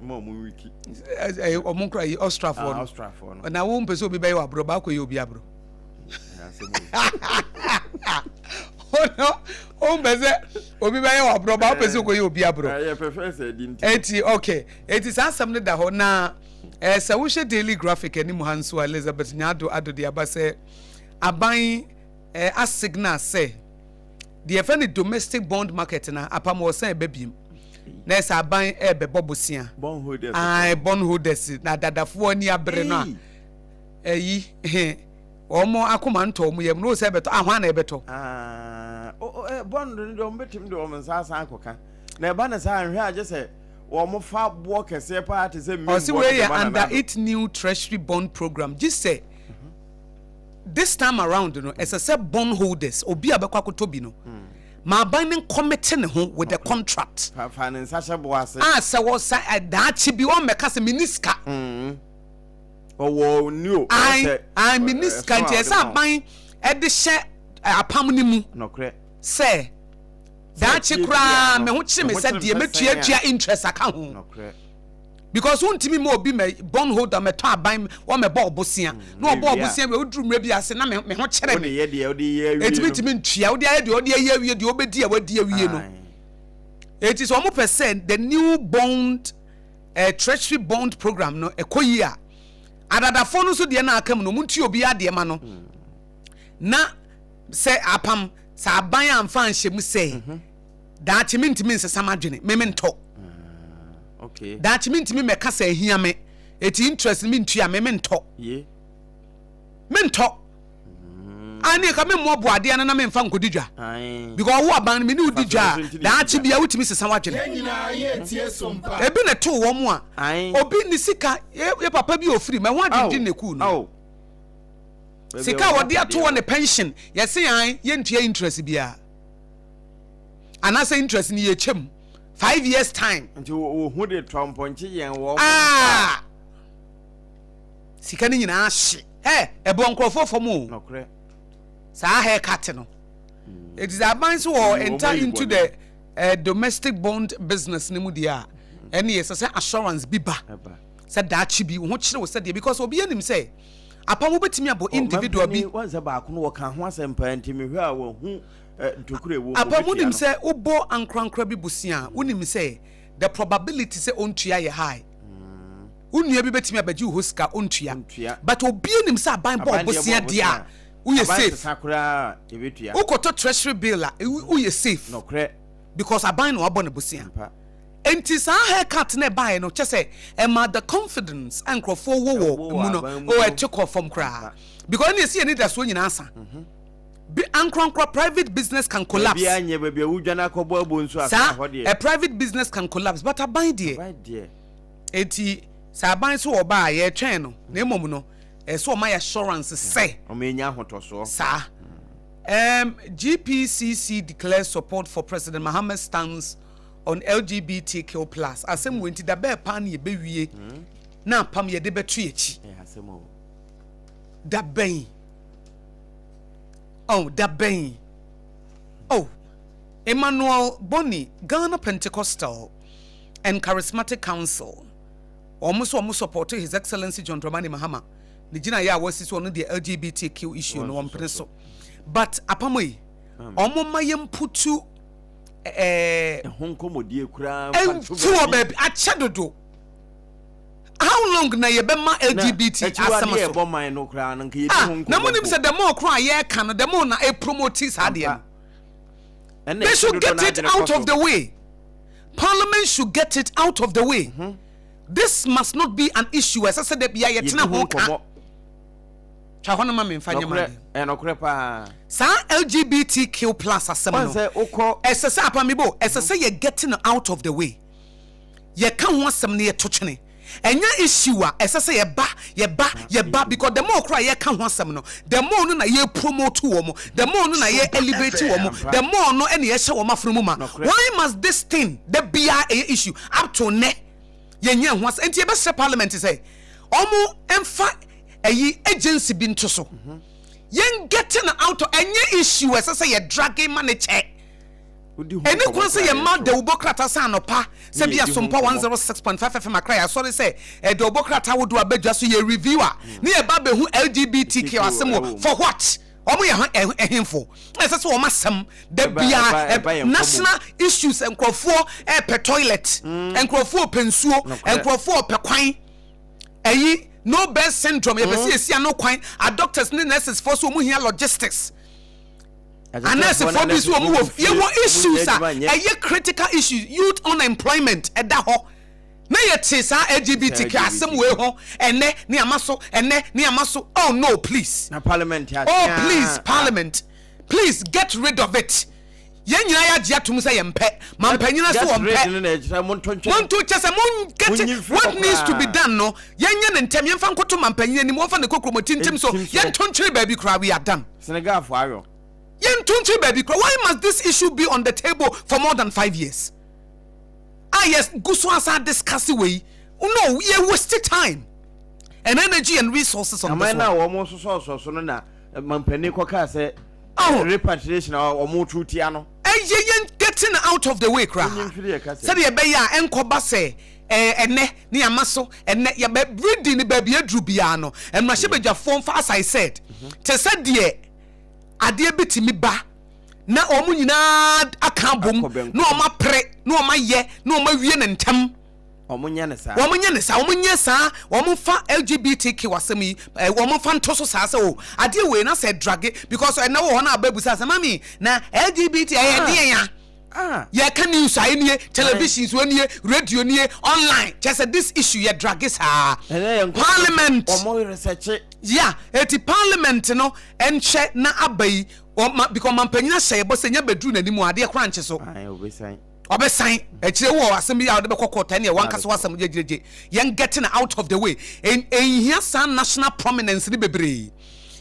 ma wɔn wiki. Ɛyɛ wɔn nkura yi Austrafoɔ no. Austrafoɔ no. Na wo mpɛ sɛ obi bɛyɛ wɔ aborɔ baako yɛ obi aborɔ. Ɔno wo mpɛ sɛ obi bɛyɛ wɔ aborɔ baako pɛ sɛ okɔ yɛ obi aborɔ. Ɛyɛ pɛfɛ sɛ di nti. Eti okay eti saa asɛm no da hɔ na ɛɛ sɛ wohwɛ Daily Graphic anim ha nso a Elizabeth Nyado Ado de aba sɛ. Aban eh, asignal sɛ deɛ yɛfrɛ no domestic bond market no apam wɔ sɛn ɛbɛ biem na ɛsɛ aban ɛrebɛbɔ bosea. Bond holders. Ae, bond holders na adadafoɔ ani abere no a ɛyi wɔn akoma ntɔ wɔn yam na wɔsɛ ɛbɛtɔ ahwan na ɛbɛtɔ. Ah, oh, oh, eh, bond no deɛ wɔn bɛtumi de wɔn nsa asan akɔka na ɛba ne saa nhwɛ agye sɛ wɔn fa boɔ kɛseɛ paa te sɛ mmemme Ɔsi wei yɛ under it new treasury bond program gye sɛ this time around no ɛsɛ sɛ bond holders obi a bɛkɔ akɔtɔ bi no ma aban no nkɔmete ne ho with the contract. Fa ne nsa hyɛ boɔ ase. A sɛ wɔsa daakye bi ɔmmɛka sɛ menni sika. Ɔwɔ ni o. Ae, ae menni sika nti ɛsɛ aban ɛde hyɛ apam no mu. Nɔkorɛ. Sɛ daakye koraa me ho kyere me sɛ deɛ mɛtuatua interest aka ho. Nɔkorɛ. Because wontumi ma obi mɛ bond holder mɛtɔ aban wɔmɛbɔ ɔbosea mm, na ɔbɔ ɔbosea wie woduru mmerɛ bi ase na me ho kyerɛ me ɛtumi ntumi ntua wode ayɛ deɛ ɔde ayɛ awie deɛ ɔbɛdi a wadi awie no eti sɛ wɔn pɛ sɛ the new bond eh, treasury bond program no ɛkɔ yie a adadafoɔ no nso deɛ na aka mu no wɔn ntua obi adeɛ ma no mm. Na sɛ apam sɛ aban amfa anhyɛ mu sɛ mhm. daakye mentumi nsesa m'adwene me mentɔ ah, daakye mentumi mmɛka sɛ ahia me eti interest mentua me mentɔ mentɔ mm. a ne ka memmoaboa adeɛ no na memfa nkɔdi dwa because ɔwo aban no mene wodi dwa a daakye bia wotumi sesa w'adwene ebi na ɛtoo wɔn a obi ne sika yɛ papa bi ofiri ma ɛho adwendwen na ɛkuu no Sika a wɔde ato hɔ ne pension, yɛse an yɛntua interest biara. Anaasɛ interest no yɛkyɛ mu 5 years time. Nti wɔhu de tɔ mpɔnkye yɛn wɔ. Ah! Sika no nyinaa hye. Ɛ ɛbɔ nkurɔfoɔ fam o. Nɔkorɛ. Saa haircut no. It is aban so wɔ enter into the domestic bond business no mu deɛ a ɛne yɛ sɛ sɛ assurance bi ba sɛ daakye bi wo ho kyerɛ wo sɛ deɛ because obi anim sɛ apam wobɛtumi abɔ individual bi. Wɔn sɛ baako no wɔka ho asɛm paa nti mehwɛ a wɔhu ntokuro ɛwɔ mu. Apam wonim sɛ wobɔ ankorankora bi bosea a wonim sɛ the probability sɛ ɔntua yɛ high. Wo nua bi bɛtumi abɛgye wo hɔ sika ɔntua but obi anim sɛ aban bɔ bosea deɛ a woyɛ safe. Wokɔtɔ treasury bill a woyɛ safe because aban na wabɔ ne bosea. Nti saa haircut na ɛbaeɛ no kyɛ sɛ ɛma the confidence a nkurɔfoɔ wɔ wɔ mu no o ɛte kɔ fam koraa because ɛna esi yɛn anidasoɔ nyinaa sa bi ankorankora private business can collapse. Baabi anyɛ baabi a wodwane akɔbɔ abo nso asa hɔ deɛ. Saa a private business can collapse but aban deɛ. Aban deɛ. Eti sɛ aban so wɔ ba a yɛretwɛn no na emom no ɛsɛ ɔma yɛ assurance sɛ. Ɔmo enya ahotɔsoɔ. Saa. Um, GPCC declares support for President Mahama's stance on LGBTQ plus asɛm wei nti da bɛɛ paa ne yɛbɛwie na apam yɛde bɛto yɛkyi da bɛn oh da bɛn oh Emmanuel Boni Ghana Pentecostal and Charismatic Council wɔn nso wɔn support His Excellency John Dramani Mahama ne gyina yɛ a wɔasi so ɔno deɛ LGBTQ issue no wɔn pene so but apam yi wɔn ma yɛn mputu ɛɛ. Ɛho nkɔmɔdie koraa nfa nto wɔ baabi akyɛ dodo how long na yɛbɛma LGBT asɛm so ɛbɔ man no koraa no nka yɛdi ah ho nkɔmɔ na mo nim sɛ the more koraa yɛka no the more na ɛpromote saa adeɛ no they should get it out of the way parliament should get it out of the way mm -hmm. This must not be an issue ɛsɛ sɛ da bia yɛtena ho ka. Twa hɔ no ma me mfa nyɛ m'adeɛ. Ɛnokorɛ paa. Saa LGBTQ plus asɛm no, ɛsɛ sɛ apa me bo, ɛsɛ sɛ yɛ get no out of the way. Yɛka ho asɛm no yɛto twene. Ɛnyɛ issue a ɛsɛ sɛ yɛba, yɛba, yɛba because the more koraa yɛka ho asɛm no, the more no na yɛ promote wɔn, the more no na yɛ elevate wɔn, the more no ɛna yɛhyɛ wɔn afono mu ma. Why must this thing da biara ɛyɛ issue up to nnɛ? Yɛnyɛ ho asɛm. Nti yɛbɛsrɛ parliament sɛ wɔn mfa ɛyi agency bi nto so. Yɛn get no out of ɛnyɛ issue ɛsɛ sɛ yɛ dragging ma ne kyɛ. Ɛni kwan sɛ yɛn ma dawubɔ krataa sɛ anɔpa sɛ bi asompa 106.5 FM Accra yɛasɔre sɛ dawubɔ krataa ahodoɔ abɛdwa so yɛ review a ne yɛba abɛhu LGBTQ asɛm wɔ for what? Wɔn yɛ ɛhenfo na ɛsɛ sɛ wɔn asɛm da biara national issues nkurɔfoɔ ɛpɛ toilet nkurɔfoɔ pɛ nsuo nkurɔfoɔ pɛ kwan ɛyi. No bed syndrome yɛpɛ sɛ yɛsi ano kwan. A doctors ne nurses foɔ so wɔn hia logistics. Anɛɛsefoɔ bi nso wɔn wɔ yɛwɔ issues a ɛyɛ critical issues youth unemployment ɛda hɔ na yɛte saa LGBTQ asɛm wei ho ɛnɛ ne ama so ɛnɛ ne ama so oh no please na parliament oh please parliament please get rid of it yɛn nyinaa yɛagye atom sɛ yɛmpɛ mampanyina so wɔmpɛ monto kyɛ sɛ mon get what needs to be done no yɛnyɛ ne ntɛm yɛmfa nkoto mampanyina anim wɔmfa ne kokromoti ntim so yɛnto nkyere baabi koraa we are done. Senegalfo ayɔ. Yɛnto nkyere baabi koraa. Why must this issue be on the table for more than 5 years? A yɛ gu so asa discuss wei. No, yɛ waste time and energy and resources on this one. Aman na wɔn sosɔsɔ so no na mampanin kɔkaa sɛ oh. repatriation a wɔn tu tia no. Ɛyɛ yɛn getting out of the way koraa. Sɛdeɛ ɛbɛyɛ a ɛnkɔba sɛ ɛnɛ ne yɛama so ɛnɛ yɛbɛ reading ne baabi aduru biara no mmarahyɛbadwafoɔ mfa as I said te sɛ deɛ adeɛ bi tumi ba na wɔn nyinaa aka abom na wɔn apere na wɔn ayɛ na wɔn awie ne ntɛm. Wɔn nyɛ ne saa. Wɔn nyɛ ne saa. Wɔn nyɛ saa. Wɔn fa LGBTQ asɛm yi ɛ wɔn fa nto so saa sɛ o adeɛ wei na sɛ drage because ɛnɛ wɔ hɔ na aba ebusa sɛ mami na LGBT ɛyɛ ah. deɛ ya. Ah. Yɛka news a nie television so nie radio nie online kyɛ sɛ this issue yɛ drage saa. Parliament. Wɔn research. Yeah, eti parliament no nhyɛ na aba yi ɔma because ɔmampanyin ahyɛ yɛ bɔ sɛ nya bɛduru n'anim a adeɛ koraa nkye so. Ɔbɛsan akyire wɔ asɛm bi a ɔde bɛkɔ court ɛne ɛwɔ ankasa w'asɛm gyegyegye yɛn getting out of the way ɛnhia saa national prominence ne bebree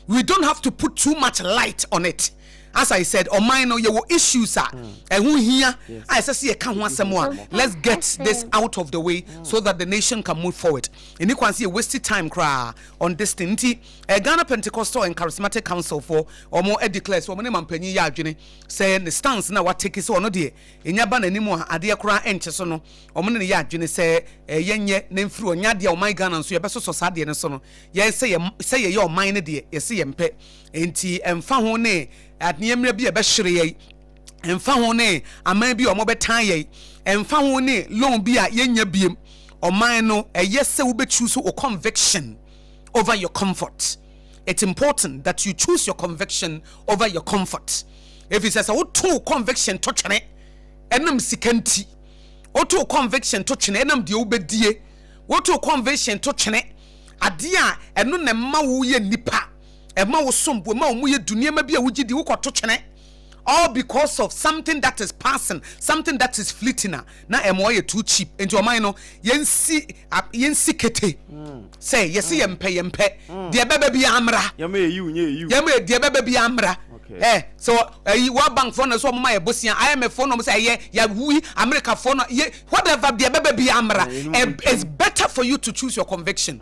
we don't have to put too much light on it as I said ɔman no yɛwɔ issues a ɛho hia a ɛsɛ sɛ yɛka ho asɛm a let's get this out of the way so that the nation can move forward. Ɛni kwan sɛ yɛ waste time koraa on this thing. Nti eh, Ghana Pentecostal and Charismatic Council foɔ wɔn declare sɛ wɔn ne mampanyin yɛ adwene sɛ ne stance na watake sɛ ɔno deɛ ɛnya ba n'anim a adeɛ koraa ɛnkye so no wɔn ne no yɛ adwene sɛ eh, yɛnyɛ na mfiri ɔnyɛ adeɛ a ɔman Ghana nso yɛbɛsosɔ saa adeɛ no so no yɛn sɛ yɛ sɛ yɛyɛ ɔman no deɛ yɛse yɛmpɛ nti ɛmfa ho ne nneɛma bi a ɛbɛhyere yɛn ɛmfa ho ne aman bi a wɔbɛtan yɛn ɛmfa ho ne loan bi a yɛnya biem ɔman no ɛyɛ sɛ wobɛchoose wo conviction over your comfort. It's important that you choose your conviction over your comfort. Ɛfiri sɛ sɛ woto conviction to twene ɛnam sika nti woto conviction to twene ɛnam deɛ wobɛdie woto conviction to twene adeɛ a ɛno na ɛma wo yɛ nipa ɛma wo sombo ɛma wo mu yɛ du nneɛma bi a wogye di wokɔto twene all because of something that is passing, something that is fleeting a na ɛma ɔyɛ too cheap. Nti ɔman no yɛnsi yɛnsi kete sɛ yɛsi yɛmpɛ yɛmpɛ deɛ ɛbɛbɛ bi amra. Yɛma yɛ yiw nyɛ yiw. Yɛma deɛ ɛbɛbɛ bi amra. Ɛ so ɛyi World Bank foɔ na so ɔmo ma yɛ bosia IMF foɔ na ɔmo sɛ ɛyɛ yɛwi America foɔ na yɛ whatever deɛ ɛbɛbɛ bi amra. It's better for you to choose your conviction.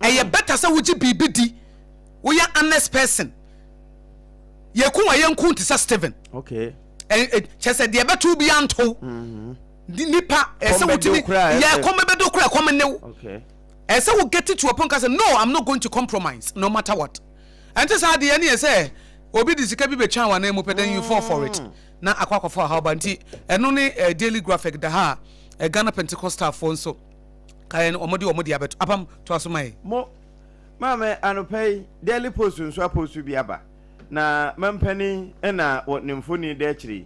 Ɛyɛ better sɛ wogye biribi di woyɛ honest person yɛku a yɛnku te sɛ Stephen. Kyɛ sɛ deɛ ɛbɛto bi anto nipa ɛsɛ wotumi yɛ kɔm bɛdo kora kɔm ne wo ɛsɛ wo get to a point ka sɛ no, I'm not going to compromise no matter what. Ɛnte saa adeɛ ne yɛ sɛ obi de sika bi bɛtwa wɔn anan mu pɛ, then you fall for it na akɔ akɔfɔ ɔhaw ba. Nti ɛno ne Daily Graphic da ha a Ghana Pentecostal foɔ nso kaeɛ no wɔn de wɔn de abɛto apam to aso ma yɛ. Mo maame anɔpa yi Daily Post nso apost bi aba na mampanin na wɔ ne mfoni da akyire yi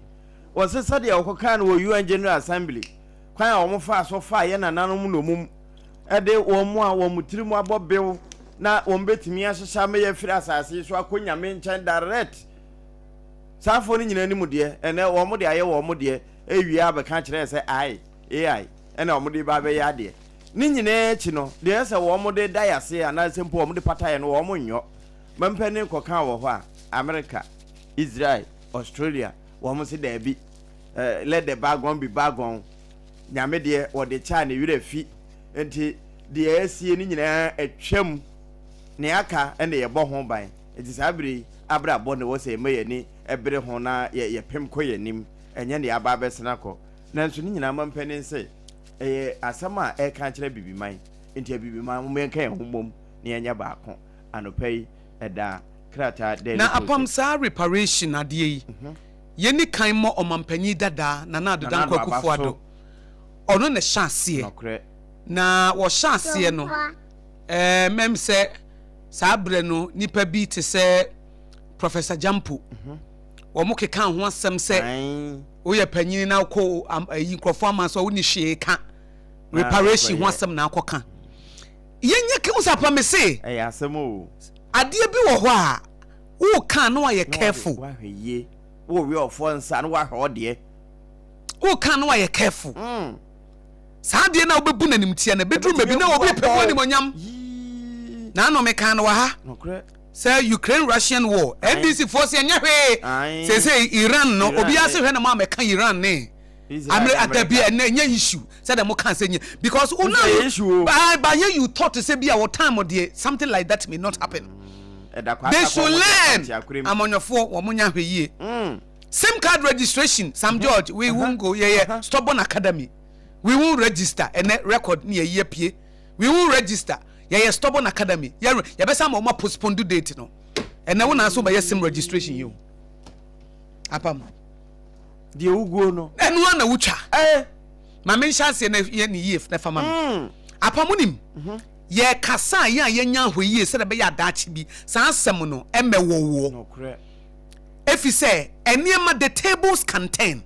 wɔsɛ sɛdeɛ wɔkɔkaa no wɔ UN General Assembly kwan a wɔn faa so faa yɛ nananom nnomum de wɔn a wɔn tiri mu abɔ bew na wɔn bɛtumi ahyehyɛ ama yɛafiri asase yi so akɔ Nyame nkyɛn direct saafoɔ no nyinaa anim deɛ ɛnɛ wɔn de ayɛ wɔn deɛ ewie abɛka kyerɛ sɛ ai AI ɛna wɔn de ba abɛyɛ adeɛ ne nyinaa akyi no deɛ ɛsɛ wɔn de da yase anaasɛ mpo wɔn de pata yɛ no wɔn nyɔ mampanin kɔka wɔ hɔ a America, Israel, Australia wɔn se daabi let the bygone be bygone. Nyame deɛ wɔde kyɛ a ne werɛ fi nti deɛ asie no nyinaa atwam nea aka na yɛbɔ ho ban nti saa bere yi abrabɔ na ɛwɔ sɛ yɛma yɛn ani bere ho na yɛpem kɔ yɛn anim ɛnyɛ nea aba abɛsena kɔ nanso ne nyinaa ma mpanin sɛ ɛyɛ asɛm a ɛreka akyerɛ Abibiman nti Abibiman mom yɛnka yɛn ho mmom na yɛnyɛ baako anɔpa yi ɛda krataa Daily Na apam saa reparation adeɛ yi yɛni kan mmɔ ɔmampanyin dadaa Nana Addo Nana Dankwa Addo aba Akufo Addo so. Ɔno na ɛhyɛ aseɛ Nɔkorɛ. Na wɔhyɛ aseɛ no. Ɛɛ mɛm sɛ saa berɛ no nipa bi te sɛ Professor Gyampo wɔn keka ho asɛm sɛ woyɛ panyin na wokɔ ayi nkurɔfoɔ ama so a wonni hwee ka, reparation ho asɛm na akɔka. Yɛnyɛ ke wo sɛ apa me se ɛyɛ asɛm o. Adeɛ bi wɔ hɔ a woka na wayɛ careful. Wahwɛ yie, wowe ɔfoɔ nsa na wahwɛ ɔdeɛ. Woka na wayɛ careful. Saa adeɛ no a wobɛbu no animtia no, ɛbɛduru ma bi na obi pɛ mu animonyam. Na ano mekaa no wɔ ha sɛ Ukraine Russian war, NDC foɔ sɛ ɛnyɛ hwee. Seesei Iran no, obiara sɛ hwɛ na mo a mɛka Iran ne Amerika dabi, ɛnɛ ɛnyɛ issue sɛ dɛ mo ka sɛ nyɛ because una ba yɛ you thought sɛ bi a wɔ time deɛ something like that may not happen. They should learn. Amanyɔfoɔ wɔn nya hwɛ yie. Sim card registration, Sam George, we won't go. Yeah, Stubborn Academy. We won't register. Ɛnɛ record ni yɛ yɛ pie. We won't register. Yɛ Stubborn Academy. Yɛ yɛ bɛ sa ma ɔma postpone due date no. Ɛnɛ wo na so bɛyɛ sim registration yi o. Apam. Deɛ woguo no. Ɛno ara na wotwa. Ma me nhyɛ aseɛ na yɛ ne yie na fa ma me. Apam nim. Yɛ kasa a yɛn a yɛnya ahɔ yie sɛdeɛ ɛbɛyɛ adaakye bi saa asɛm no ɛmɛwɔ woɔ. Efi sɛ nneɛma, the tables can turn.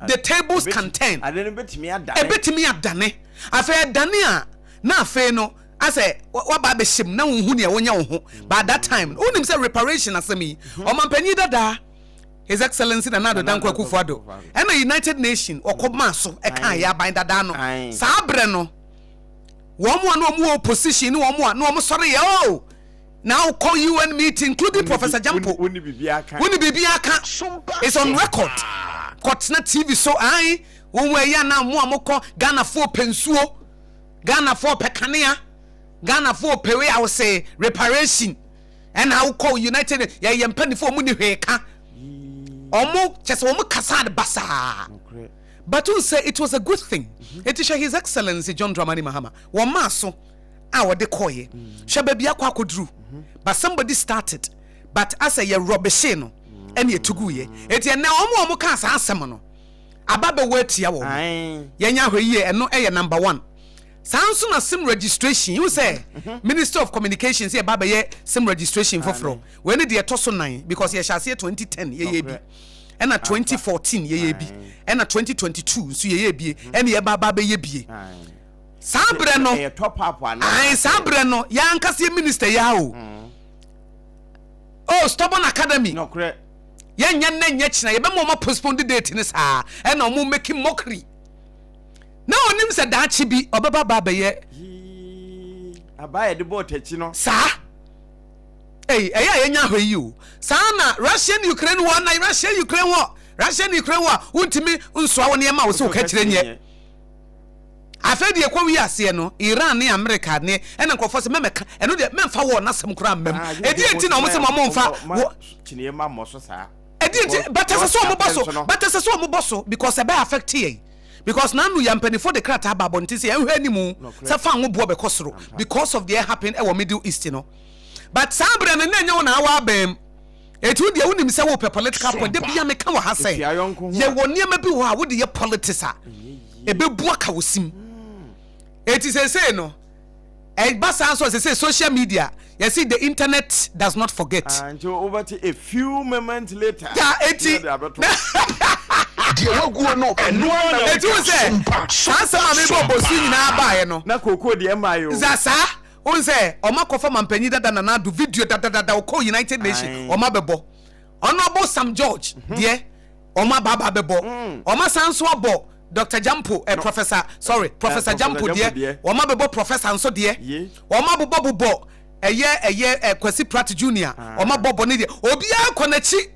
The tables can turn. Ade no betumi adane. Ebetumi adane. Afei ɛdane a, na afei no asɛ waba abɛhyɛ mu na wonhu nea wonyɛ wo ho. But at that time, wonim sɛ reparation asɛm yi, ɔmampanyin dadaa, His Excellency Nana Addo Dankwa Akufo-Addo, ɛna United Nation ɔkɔ maa so ɛkaa yɛ aban dadaa no. Saa berɛ no, wɔn a na wɔn wɔ opposition ne wɔn a na wɔn sɔre yɛ oh, Now call UN meeting including Professor Gyampo. Wonni biribi aka. Wonni biribi aka. It's on record. Kɔtena TV so ayi wɔn ɛyɛ anaa mo a mokɔ Ghanafoɔ pɛ nsuo, Ghanafoɔ pɛ kanea, Ghanafoɔ pɛ wei a wɔsɛ reparation. Ɛna wokɔ United yɛyɛ mpanimfoɔ wɔn ni hwee ka. Wɔn kyɛ sɛ wɔn kasa de basaa. But n sɛ it was a good thing. Eti hwɛ His Excellency John Dramani Mahama wɔn maa so. A wɔde kɔɔeɛ. Hwɛ baabi akɔ akɔduru. But somebody started but asɛ yɛ rubbishee no ɛne ɛtu guiɛ. Enti ɛnnɛ wɔn a wɔn kaa saa asɛm no aba bɛwɔ atia wɔn. Yɛnyɛ ahwɛ yie, ɛno ɛyɛ number one. Saa nso na sim registration, wohu sɛ Ministry of Communications yɛba abɛyɛ sim registration foforɔ. Wei ne deɛ ɛtɔ so nan because yɛhyɛ aseɛ 2010 yɛyɛ bi, ɛna 2014 yɛyɛ bi, ɛna 2022 nso yɛyɛ bie, ɛne yɛba aba abɛyɛ bie. Saa berɛ no, ae, saa berɛ no, yɛn ankasa yɛ minister yi ara o. Oh, Stubborn Academy. Yɛnyɛ nnɛ nyɛ kyena, yɛbɛma wɔn postpone the date no saa, ɛna wɔn making mockery. Na onim sɛ daakye bi ɔbɛba ba abɛyɛ. Abaa yɛde bɔɔ takyi no. Saa. Ei, ɛyɛ a yɛnya ahwɛ yi o. Saa na Russia ne Ukraine war na Russia Ukraine war, Russia ne Ukraine war, wontumi nsoa wo nneɛma a wo sɛ woka kyerɛ nyɛ. Afei deɛ ɛkɔ wi aseɛ no, Iran ne America ne ɛna nkurɔfoɔ sɛ mɛmɛka ɛno deɛ mɛmfa wɔn n'asɛm koraa mmam. Ah, ɛdeɛ nti na wɔn sɛ wɔn mfa wɔ kyiniiɛ ma mmɔ so saa. Ɛdeɛ nti but ɛsɛ sɛ wɔn bɔ so, but ɛsɛ sɛ wɔn bɔ so because ɛbɛ affect yɛn because n'anu yɛ mpanimfoɔ de krataa ba abɔnten sɛ yɛn hwɛ anim sɛ fa ngo boɔ bɛkɔ soro because of deɛ happen ɛwɔ Middle East no, but saa berɛ no na ɛnyɛ wɔn na awɔ abɛn mu. Eti wo deɛ wonim sɛ wopɛ political point. Da bia meka wɔ ha sɛ yɛwɔ nneɛma bi wɔ hɔ a wode yɛ politics a ɛbɛbu aka wo sim. Eti seesei no ɛba saa nso seesei social media yɛsi the internet does not forget. Ah, nti wobɛte a few moments later. Ya eti deɛ waguo no ɛno ara na eti wo sɛ saa nsɛm a mebɔ bɔ so nyinaa baeɛ no. Na koko deɛ mmaeɛ o. Za saa. Wohu sɛ ɔmo akɔfa mampanyin dada Nana Addo video dadadada ɔkɔɔ United Nation ɔmo abɛbɔ Honourable Sam George deɛ ɔmo aba aba abɛbɔ ɔmo asan nso abɔ Doctor Gyampo eh, Professor sorry Professor Gyampo deɛ ɔmo abɛbɔ Professor nso deɛ ɔmo abobɔ bobɔ ɛyɛ ɛyɛ eh, Kwasi Pratt Junior ɔmo abɔ bɔ ne deɛ obiara kɔ n'akyi.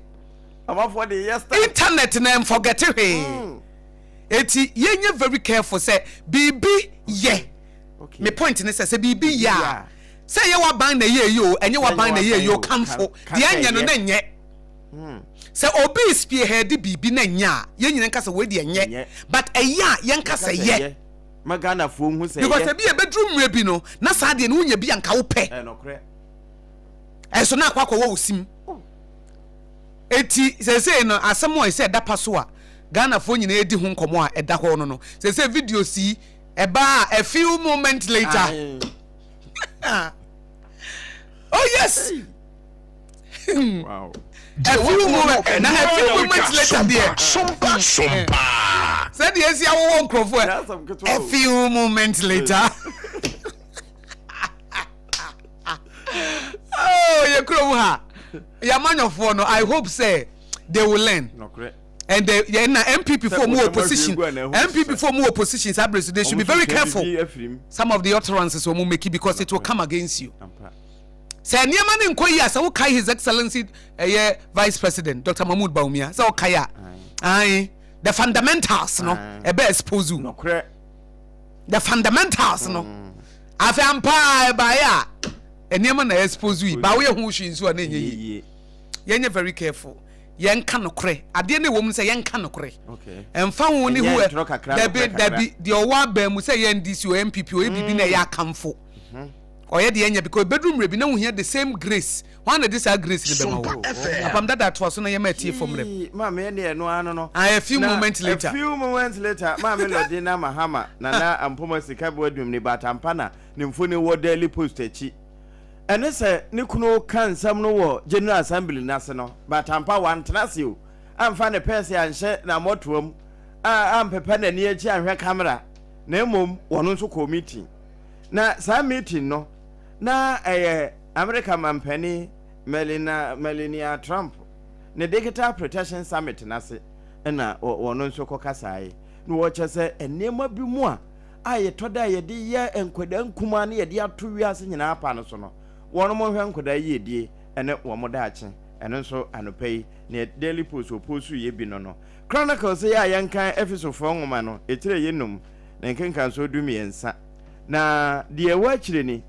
Internet na ɛnfɔgɛte hwee eti yɛnyɛ very careful sɛ biribi yɛ. Me point ne sɛ, sɛ biribi yɛ a, sɛ ɛyɛ w'aban na ɛyɛ eyi o, ɛnyɛ w'aban na ɛyɛ eyi o, kamfo deɛ ɛnyɛ no na ɛnyɛ. Sɛ obi spearhead biribi na ɛnyɛ a, yɛn nyinaa nka sɛ wei deɛ ɛnyɛ, but ɛyɛ a yɛnka sɛ yɛ. Ma Ghanafoɔ nhu sɛ ɛyɛ. Because ebi ɛbɛduru mmerɛ bi no, na saa deɛ no wonya bi a nka wopɛ. Ɛnso na akɔ akɔwɔ wo sim. Eti seesei no asɛm a ɛsɛ ɛda pa so a Ghanafoɔ nyinaa redi ho nkɔmmɔ a ɛda hɔ no no, seesei videos yi ɛbaa a few moments later. Oh yes. Wow. A few moments na a few moments later deɛ. Sompa sompa. Sɛdeɛ esi awowɔ nkurɔfoɔ a few moments later. Oh, yɛ kurom ha. Yɛ amanyɔfoɔ no, I hope sɛ they will learn. And the yɛn na NPP foɔ mu opposition, NPP foɔ mu opposition saa bere so they should be very careful. Some of the utterances wɔn make because it will come against you. Sɛ nneɛma no nkɔ yie a, sɛ wokae His Excellency ɛyɛ Vice President Dr. Mahmood Bawumia, sɛ wokae a, ae, the fundamentals no, ɛbɛ expose you. Nokorɛ. The fundamentals no. Afei ampa a ɛbaeɛ a, nneɛma na expose yi, ba woyɛ ho hwee nso a na ɛnyɛ yie. Yɛnyɛ very careful. Yɛnka nokorɛ. Adeɛ no ɛwɔ mu sɛ yɛnka nokorɛ. Ɛmfa ho ne ho dabi dabi deɛ ɔwɔ aban mu sɛ ɛyɛ NDC o NPP o ɛyɛ biribi na ɛyɛ akamfo. Ɔyɛ deɛ ɛnyɛ because ɛbɛduru mmerɛ bi na wohia the same grace. Hwan na ɛde saa grace no bɛma wo? Apam dada toa so na yɛma atiefo mmerɛ. Yii, maame ɛne ɛno ano no. Ah, a few Na moments a later. few moments later, maame Lordina Mahama, Nana Ampoma Sikabewa Dumni Batampa na ne mfoni wɔ Daily Post akyi. Ɛne sɛ ne kunu reka nsɛm no wɔ General Assembly no ase no, Batampa wantena ase o, amfa ne pɛɛse anhyɛ n'ammɔtoam, a ampepa n'ani akyi anhwɛ kamera, na mmom wɔn nso kɔɔ meeting. Na saa meeting no, na ɛyɛ Amerika mampanin Melina Melania Trump ne Digital Protection Summit no ase na wɔn nso kɔkasaeɛ. Na wɔkyɛ sɛ nneɛma bi mu a a yɛtɔ da a yɛde yɛ nkwadaa nkumaa ne yɛde ato wiase nyinaa pa no so no, wɔn nhwɛ nkwadaa yiedie ne wɔn daakye. Ɛno nso anɔpa yi, nea Daily Post wɔposuiɛ bi no no. Chronicles yi a yɛnkan Efesofoɔ nwoma no, etire yɛ num, ne nkenkansoɔ du-mmiɛnsa. Na deɛ ɛwɔ akyire ni,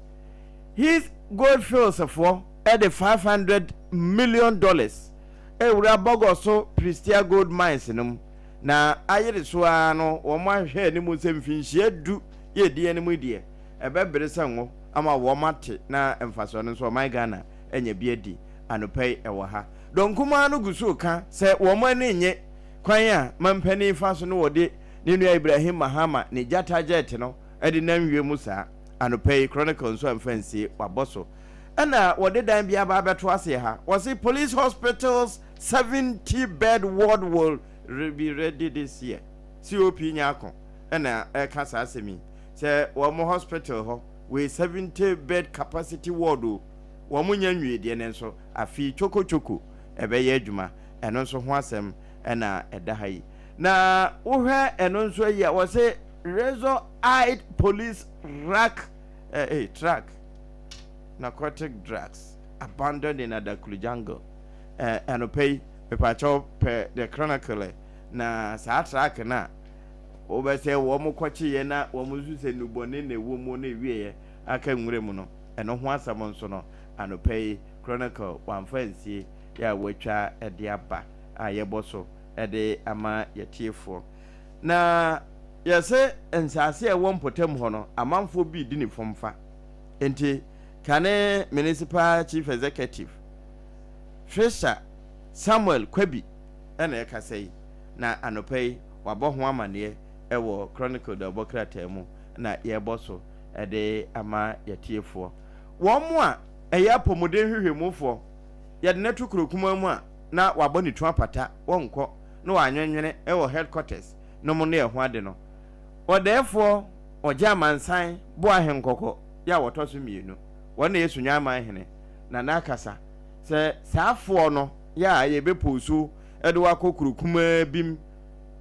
Heath Goldfields foɔ de $500 million rewura Bogoso Prestea Gold Mines no mu, na ayere so ara no wɔahwehwɛ anim sɛ mfinhyia du yɛ ɛdi anim yi deɛ, ɛbɛbere sɛ ngo ama wɔn ate na mfasoɔ no nso ɔman Ghana anya bi adi. Anɔpa yi ɛwɔ ha. Dɔm kumaa no gu so reka sɛ wɔn ani nnye kwan a mampanin fa so na wɔde ne nua Ibrahim Mahama ne Gyata Jet no de nam wiem saa. Anɔpa yi Chronicle nso amfa ansie, wɔabɔ so. Ɛna wɔde dan bi aba abɛto aseɛ ha. Wɔse Police Hospital's 70 bed ward will be ready this year. COP Nyarko na ɛreka saa asɛm yi. Sɛ wɔn hospital hɔ wei 70 bed capacity ward o, wɔn nya nwie deɛ nanso afei choko choko ɛbɛyɛ adwuma. Ɛno nso ho asɛm na ɛda ha yi. Na wohwɛ ɛno nso ayi a wɔse razor eyed police rack eh, eh, truck narcotic drugs abandoned in Adaklu jungle. Eh, anɔpa yi mepakyɛw pɛ the chronicle eh, na saa truck no a wobɛsɛ wɔn kɔkyeeɛ na wɔn nso sɛ nnubɔne na ɛwɔ mu na ɛwieɛ aka nwura mu no, ɛno ho asɛm nso no anɔpa yi chronicle wamfa ansie yɛ a wɔatwa de aba a yɛbɔ so de ama yɛtiefoɔ. Na yɛse nsaase a ɛwɔ mpɔtam hɔ no, amanfoɔ bi redi ne fomfa. Enti, kane Municipal Chief Executive, Fisher Samuel Kwabi na ɛrekasa yi, na anɔpa yi wabɔ ho amaneɛ wɔ Chronicle dawubɔ krataa mu na yɛrebɔ so de ama yɛtiefoɔ. Wɔn a ɛyɛ apɔmuden nhwehwɛmufoɔ, yɛde no to kuro kumaa mu a na wabɔ ne tu apata, wɔnkɔ na wɔanwenwene wɔ headquarters no mu ne ɛho ade no. Ɔdɛɛfoɔ ɔgye amansan bo ahenkɔkɔ yɛ a wɔtɔ so mmienu. Wɔn na yɛ Sunyani hene. Nana akasa sɛ saa foɔ no yɛ a yɛbɛpoosu de wo akɔ kuro kumaa bi mu.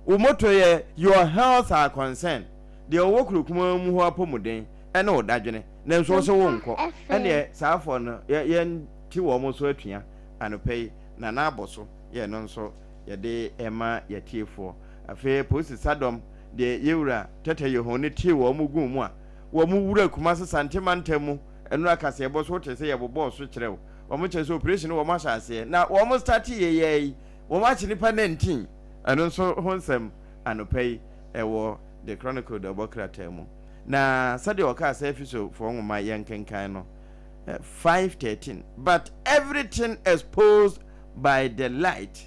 Wo motto yɛ Your health our concern. Deɛ ɔwɔ kuro kumaa mu hɔ apɔmuden ne wo dadwene nanso wo se wonkɔ. Ɛnneɛ saa foɔ no yɛnte wɔn so atua anɔpa yi. Nana abɔ so yɛ ɛno nso yɛde rema yɛatiefoɔ. Afei polisi sadɔm deɛ yɛwura Tɛtɛ Yeho no tee wɔn guu mu a wɔn wura Kumase Sante mantam mu nnora kaseɛbɔ so wote sɛ yɛbobɔɔ so kyerɛ wo wɔn kyerɛ sɛ operation no wɔn ahyɛ aseɛ na wɔn starte yɛ yɛ yi wɔn akye nipa 19 ɛno nso ho nsɛm anɔpa yi ɛwɔ The Chronicle dawubɔ krataa mu na sɛdeɛ ɔkaa sɛ Efesofoɔ nwoma yɛnkenkan no 5:13 But everything exposed by the light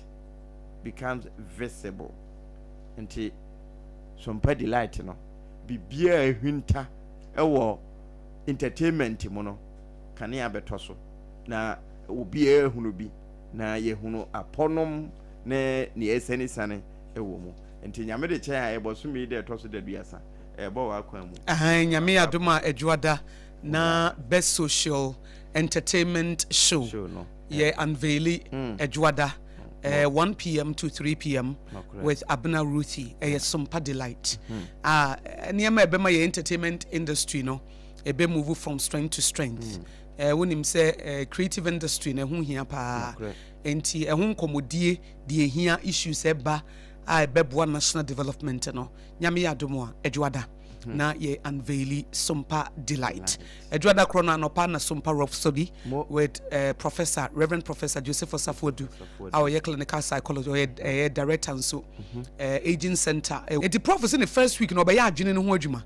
becomes visible. Nti sompa di light no, biribiara ahinta wɔ entertainment mu no, kanea bɛtɔ so na obiara ahunu bi na yɛhunu apɔnom ne nea ɛsianesiane wɔ mu. Nti Nyame de kyɛn a ɛbɔsome yi da ɛtɔ so daduasa ɛbɔ w'akwan mu. Ahan Nyame yɛ adom a Adwoada na Best Social Entertainment Show yɛ unveili Adwoada 1 pm to 3 pm with Abena Ruthie ɛyɛ Sompa Delight a nneɛma a ɛbɛma yɛ entertainment industry no ɛbɛ move from strength to strength. Wonim sɛ creative industry no ɛho hia paa nti ɛho nkɔmmɔdie deɛ ɛhia issues ɛba a ɛbɛboa national development no. Nyame yɛ adom a, Adwoada na yɛ unveili Sompa Delight. Adwoada korɔ no anɔpa na Sompa Rhapsody with Professor, Reverend Professor Joseph Osafo-Adu a ɔyɛ clinical psychologist, ɔyɛ ɛyɛ director nso Aging Center. Enti Prof sɛ ne first week no ɔbɛyɛ adwene no ho adwuma.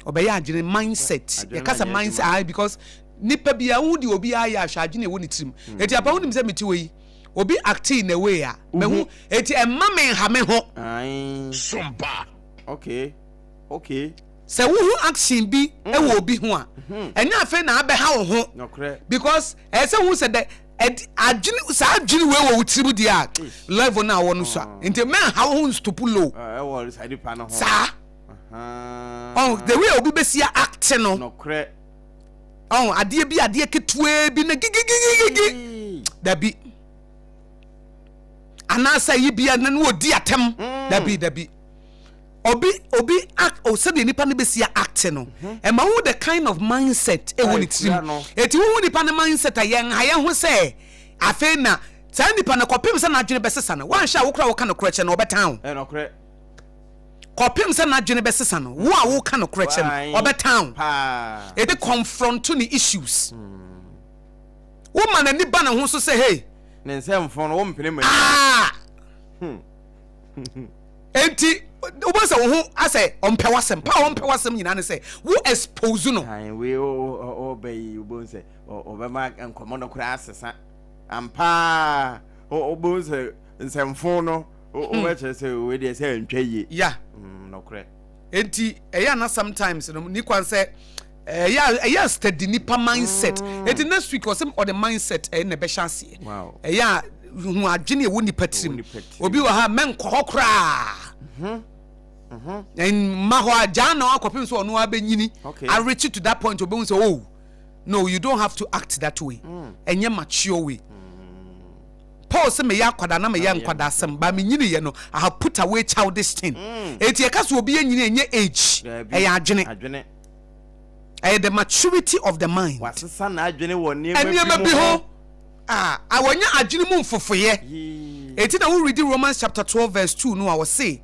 Ɔbɛyɛ adwene mindset. Yɛka sɛ mindset ah because nipa bi a wohu deɛ obi ayɛ ahwɛ adwene ɛwɔ ne tirim. Enti apa wonim sɛ mete hɔ yi obi acting in a way a mehu eti ɛmma me nha me ho. Sompa. Okay. Okay. Sɛ wohu action bi wɔ obi ho a, ɛnyɛ afei na abɛha wo ho. Because ɛyɛ sɛ wohu sɛ dɛ ɛd adwene saa adwene wei wɔ wo tirim deɛ a level no a wɔ no so a nti mɛnha wo ho nstopu low. Ɛwɔ saa nipa no ho. Saa. Ɔn the way obi bɛsi act no. Nokorɛ. Ɔn adeɛ bi adeɛ ketewaa bi na gigigigigi. Dabi. Anaasɛ yi bia na no ɔdi atɛm. Dabi dabi. Obi obi act o sɛdeɛ nipa no bɛsi act no ɛma wohu the kind of mindset ɛwɔ ne tirim. Eti wohu nipa no mindset a yɛn ha yɛn ho sɛ afei na saa nipa no kɔpem sɛ n'adwene bɛsesa no wanhwɛ a wokora woka nokorɛ kyɛ no ɔbɛtan wo. Kɔpem sɛ n'adwene bɛsesa no wo a woka nokorɛ kyɛ no ɔbɛtan wo. Eti confront ne issues. Woma n'ani ba ne ho so sɛ hey. Ne nsɛmfo no wompene ma. Ah. Enti wobɛhu sɛ wo ho asɛ ɔmpɛ w'asɛm pa a ɔmpɛ w'asɛm nyinaa ne sɛ wo expose no. Wei ɔba yi wobɛhu sɛ ɔbɛma nkɔmmɔ no koraa asesa ampaa wobɛhu sɛ nsɛmfo no wobɛkyerɛ sɛ wei deɛ sɛ ɛntwa yie. Ya. Nokorɛ. Enti ɛyɛ ana sometimes no ni kwan sɛ ɛyɛ ɛyɛ steady nipa mindset. Enti next week ɔsɛ ɔde mindset ɛyɛ na ɛbɛhyɛ aseɛ. Ɛyɛ a hu adwene ɛwɔ nipa tirim. Obi wɔ ha mɛnkɔ hɔ koraa. Mma hɔ a gyaa na akɔpem sɛ ɔno abɛnyini. Areach to that point obɛhu sɛ oh no you don't have to act that way. Ɛnyɛ mature way. Paul sɛ meyɛ akwadaa na meyɛ nkwadaa asɛm ba menyini yɛ no I have put away childish thing. Eti ɛka sɛ obi anyini ɛnyɛ age ɛyɛ adwene. Ɛyɛ the maturity of the mind. Wasesa n'adwene wɔ nneɛma bi ho. A a wɔanya adwene mu mfofoeɛ. Enti na wo readi Romans chapter 12 verse 2 no a ɔse,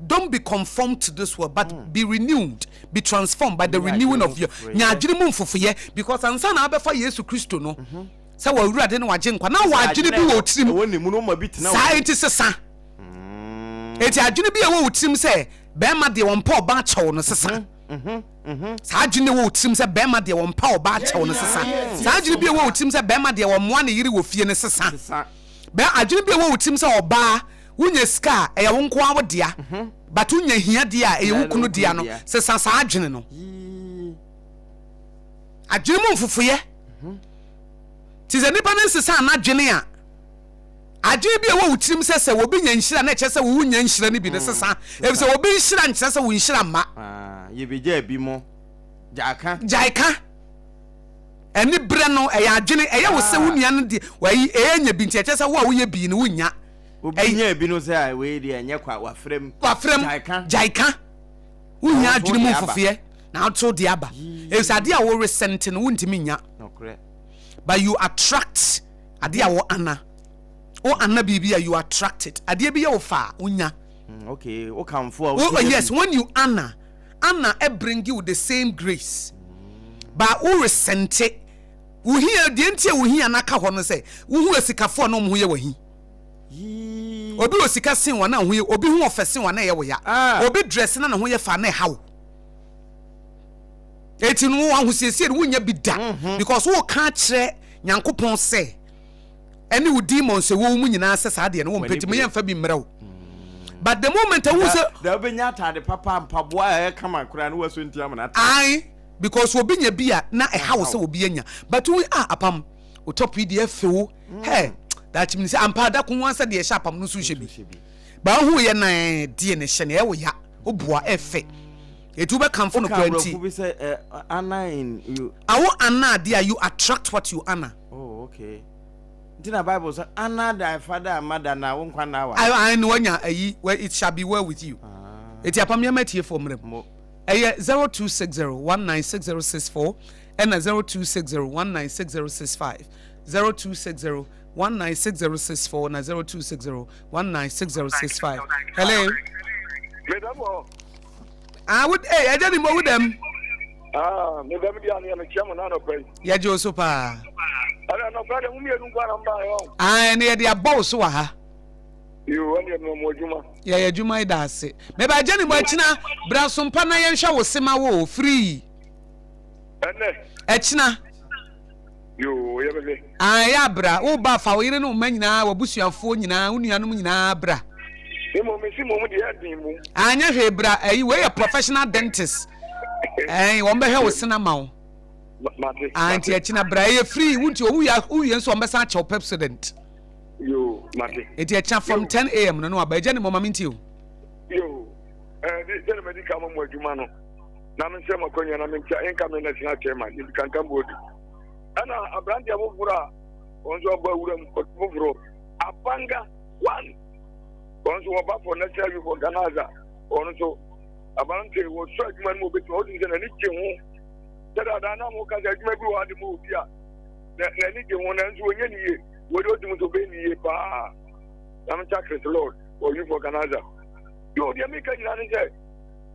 Don't be conformed to this world, but mm. be renewed, be transformed by the renewing of your nya adwene mu mfofoeɛ because ansa na abɛfa Yesu Kristo no mhm. sɛ wɔawurade ne wagye nkwa na wɔ adwene bi wɔ tirim saa enti sesa mm. enti adwene bi a ɛwɔ wo tirim sɛ bɛrima deɛ wɔmpɛ ɔbaa kyɛw no sesa mhm. Saa adwene no wɔ wo tirim sɛ bɛrima deɛ wɔmpa ɔbaa kyɛw no sesa. Saa adwene bi a ɛwɔ wo tirim sɛ bɛrima deɛ wɔmmoa ne yere wɔ fie no sesa. Bɛ adwene bi a ɛwɔ wo tirim sɛ ɔbaa wonya sika a ɛyɛ wo nko ara wo dea but wonya hia deɛ a ɛyɛ wo kunu dea no sesa saa adwene no. Adwene mu mfofoyɛ. Nti sɛ nipa no nsesa n'adwene a Adwene bi a ɛwɔ wo tirim sɛ sɛ obi nya nhyira na ɛkyerɛ sɛ wo wonnya nhyira no bi no sesa, efisɛ obi nhyira nkyerɛ sɛ wo nhyira mma. Yebegyaa bi mo. Gyae ka. Gyae ka. Anibrɛ no, ɛyɛ adwene. Ɛyɛ wo sɛ wo nua no deɛ, wayi, ɛnya bi nti ɛkyerɛ sɛ wo a woyɛ bi no wonnya. Obi nya bi no sɛ wei deɛ ɛnyɛ kwa, wafrɛ mu. Wafrɛ mu. Gyae ka. Gyae ka. Wohia adwene mu mfofeɛ na ato deɛ aba. Efisɛ adeɛ a woresɛnte no wontumi nnya. Nokorɛ. But you attract. Adeɛ a wo ana wo ana biribi a you attract it. Adeɛ bi yɛ wo fa a wonya. Mm, okay, wo kamfo a wo oh, yes, when you ana ana e bring you the same grace. Mm. But wo resent it. Wo hia deɛ nti a wo hia na ka hɔ no sɛ wo hu asikafoɔ na wɔn ho yɛ wahi. Obi wɔ sika sen wɔn a ho yɛ obi ho ɔfɛ sen wɔn a ɛyɛ wo ya. Ah. Obi dress na ne ho yɛ fa na ɛha wo. Eti no wo ahosiesie no wonya bi da mm-hmm. because wo ka kyerɛ Nyankopɔn sɛ, ɛne wo demons ɛwɔ wo mu nyinaa sɛ saa deɛ no wompɛ nti meyɛ mfa bi mmerɛ wo. But the moment a wohu sɛ. Da wobɛnya ataade papa mpaboa a ɛyɛ kama koraa no waso nti amena. Ae, Because obi nya bi a na ɛha wo sɛ obi anya. But wo ah apam wo top yi deɛ ɛfɛ o. Hɛ daakye mi sɛ ampa da ko ho ansa deɛ ɛhyɛ apam no nso nhyɛ bi. Ba ho yɛ nan deɛ ne hyɛ no ɛwɔ ya wo boa ɛfɛ. Etu bɛ kanfo no kura nti. Woka aborɔfo bi sɛ ana in you. Awo ana adeɛ a you attract what you ana. Oh okay. Nti na Bible sɛ honor thy father and mother na wo nkwa nna aware. Ayi na wanya ayi well it shall be well with you. Eti apam yɛma atiefoɔ mmerɛ mu. Ɛyɛ 0260196064 ɛna 0260196065, 0260196064 na 0260196065. Hello. Medam wɔ. Ah, wo eh ɛgya ni mo wo dɛm. Ah, medam di ani me kyia mo na anɔpa yi. Yɛgye wo so paa. Ɛna anɔpa de mo mmienu nko ara mba yɛ. Ah, ɛne yɛde abɔ wo so wɔ ha. Yo, ɛne yɛde mo adwuma. Yɛyɛ adwuma yi da ase. Meba agya ne mu akyina bra sompa na yɛnhwɛ wo sema wo free. Ɛnɛ. Ɛkyina. Yo, yɛbɛhwɛ. Ah, ɛyɛ abra. Wo ba fa wo yere ne wo mma nyinaa, w'abusuafoɔ nyinaa, wo nuanom nyinaa bra. Mmom mesi mmom deɛ ɛden mu. Ah, nyɛ hwee bra. Ɛyi wei yɛ professional dentist. Ɛn, wɔn bɛhwɛ wo sena ma wo. Mate. Ah, nti ɛkyina bra. Ɛyɛ free. Wo nti owu ya wowie nso wɔn bɛsan akyɛ wo Pepsodent. Yo, mate. Nti ɛkyina from 10 am no no aba. Ɛgya ne mɔ ma me nti o. Yo, ɛɛ de sɛ na madi ka ma mo adwuma no. Na me nsɛm akɔnya na me ntia incoming national chairman, David Kankan Boadu. Ɛna aberanteɛ foforɔ a wɔn nso aba wuram foforɔ Abanga one wɔn nso wɔba for national youth organizer wɔn nso aberante wɔsɔ adwuma no mu obetumi wɔtumi sɛ n'ani gye ho sɛ daadaa na mo kasa adwuma bi wɔ ade mu obi a n'ani gye ho nanso wɔnyɛ ne yie wɔde otumi nso bɛyɛ ne yie paa na mo nkyɛ Chris Lord wɔ youth organizer yóò deɛ mi ka nyinaa ne sɛ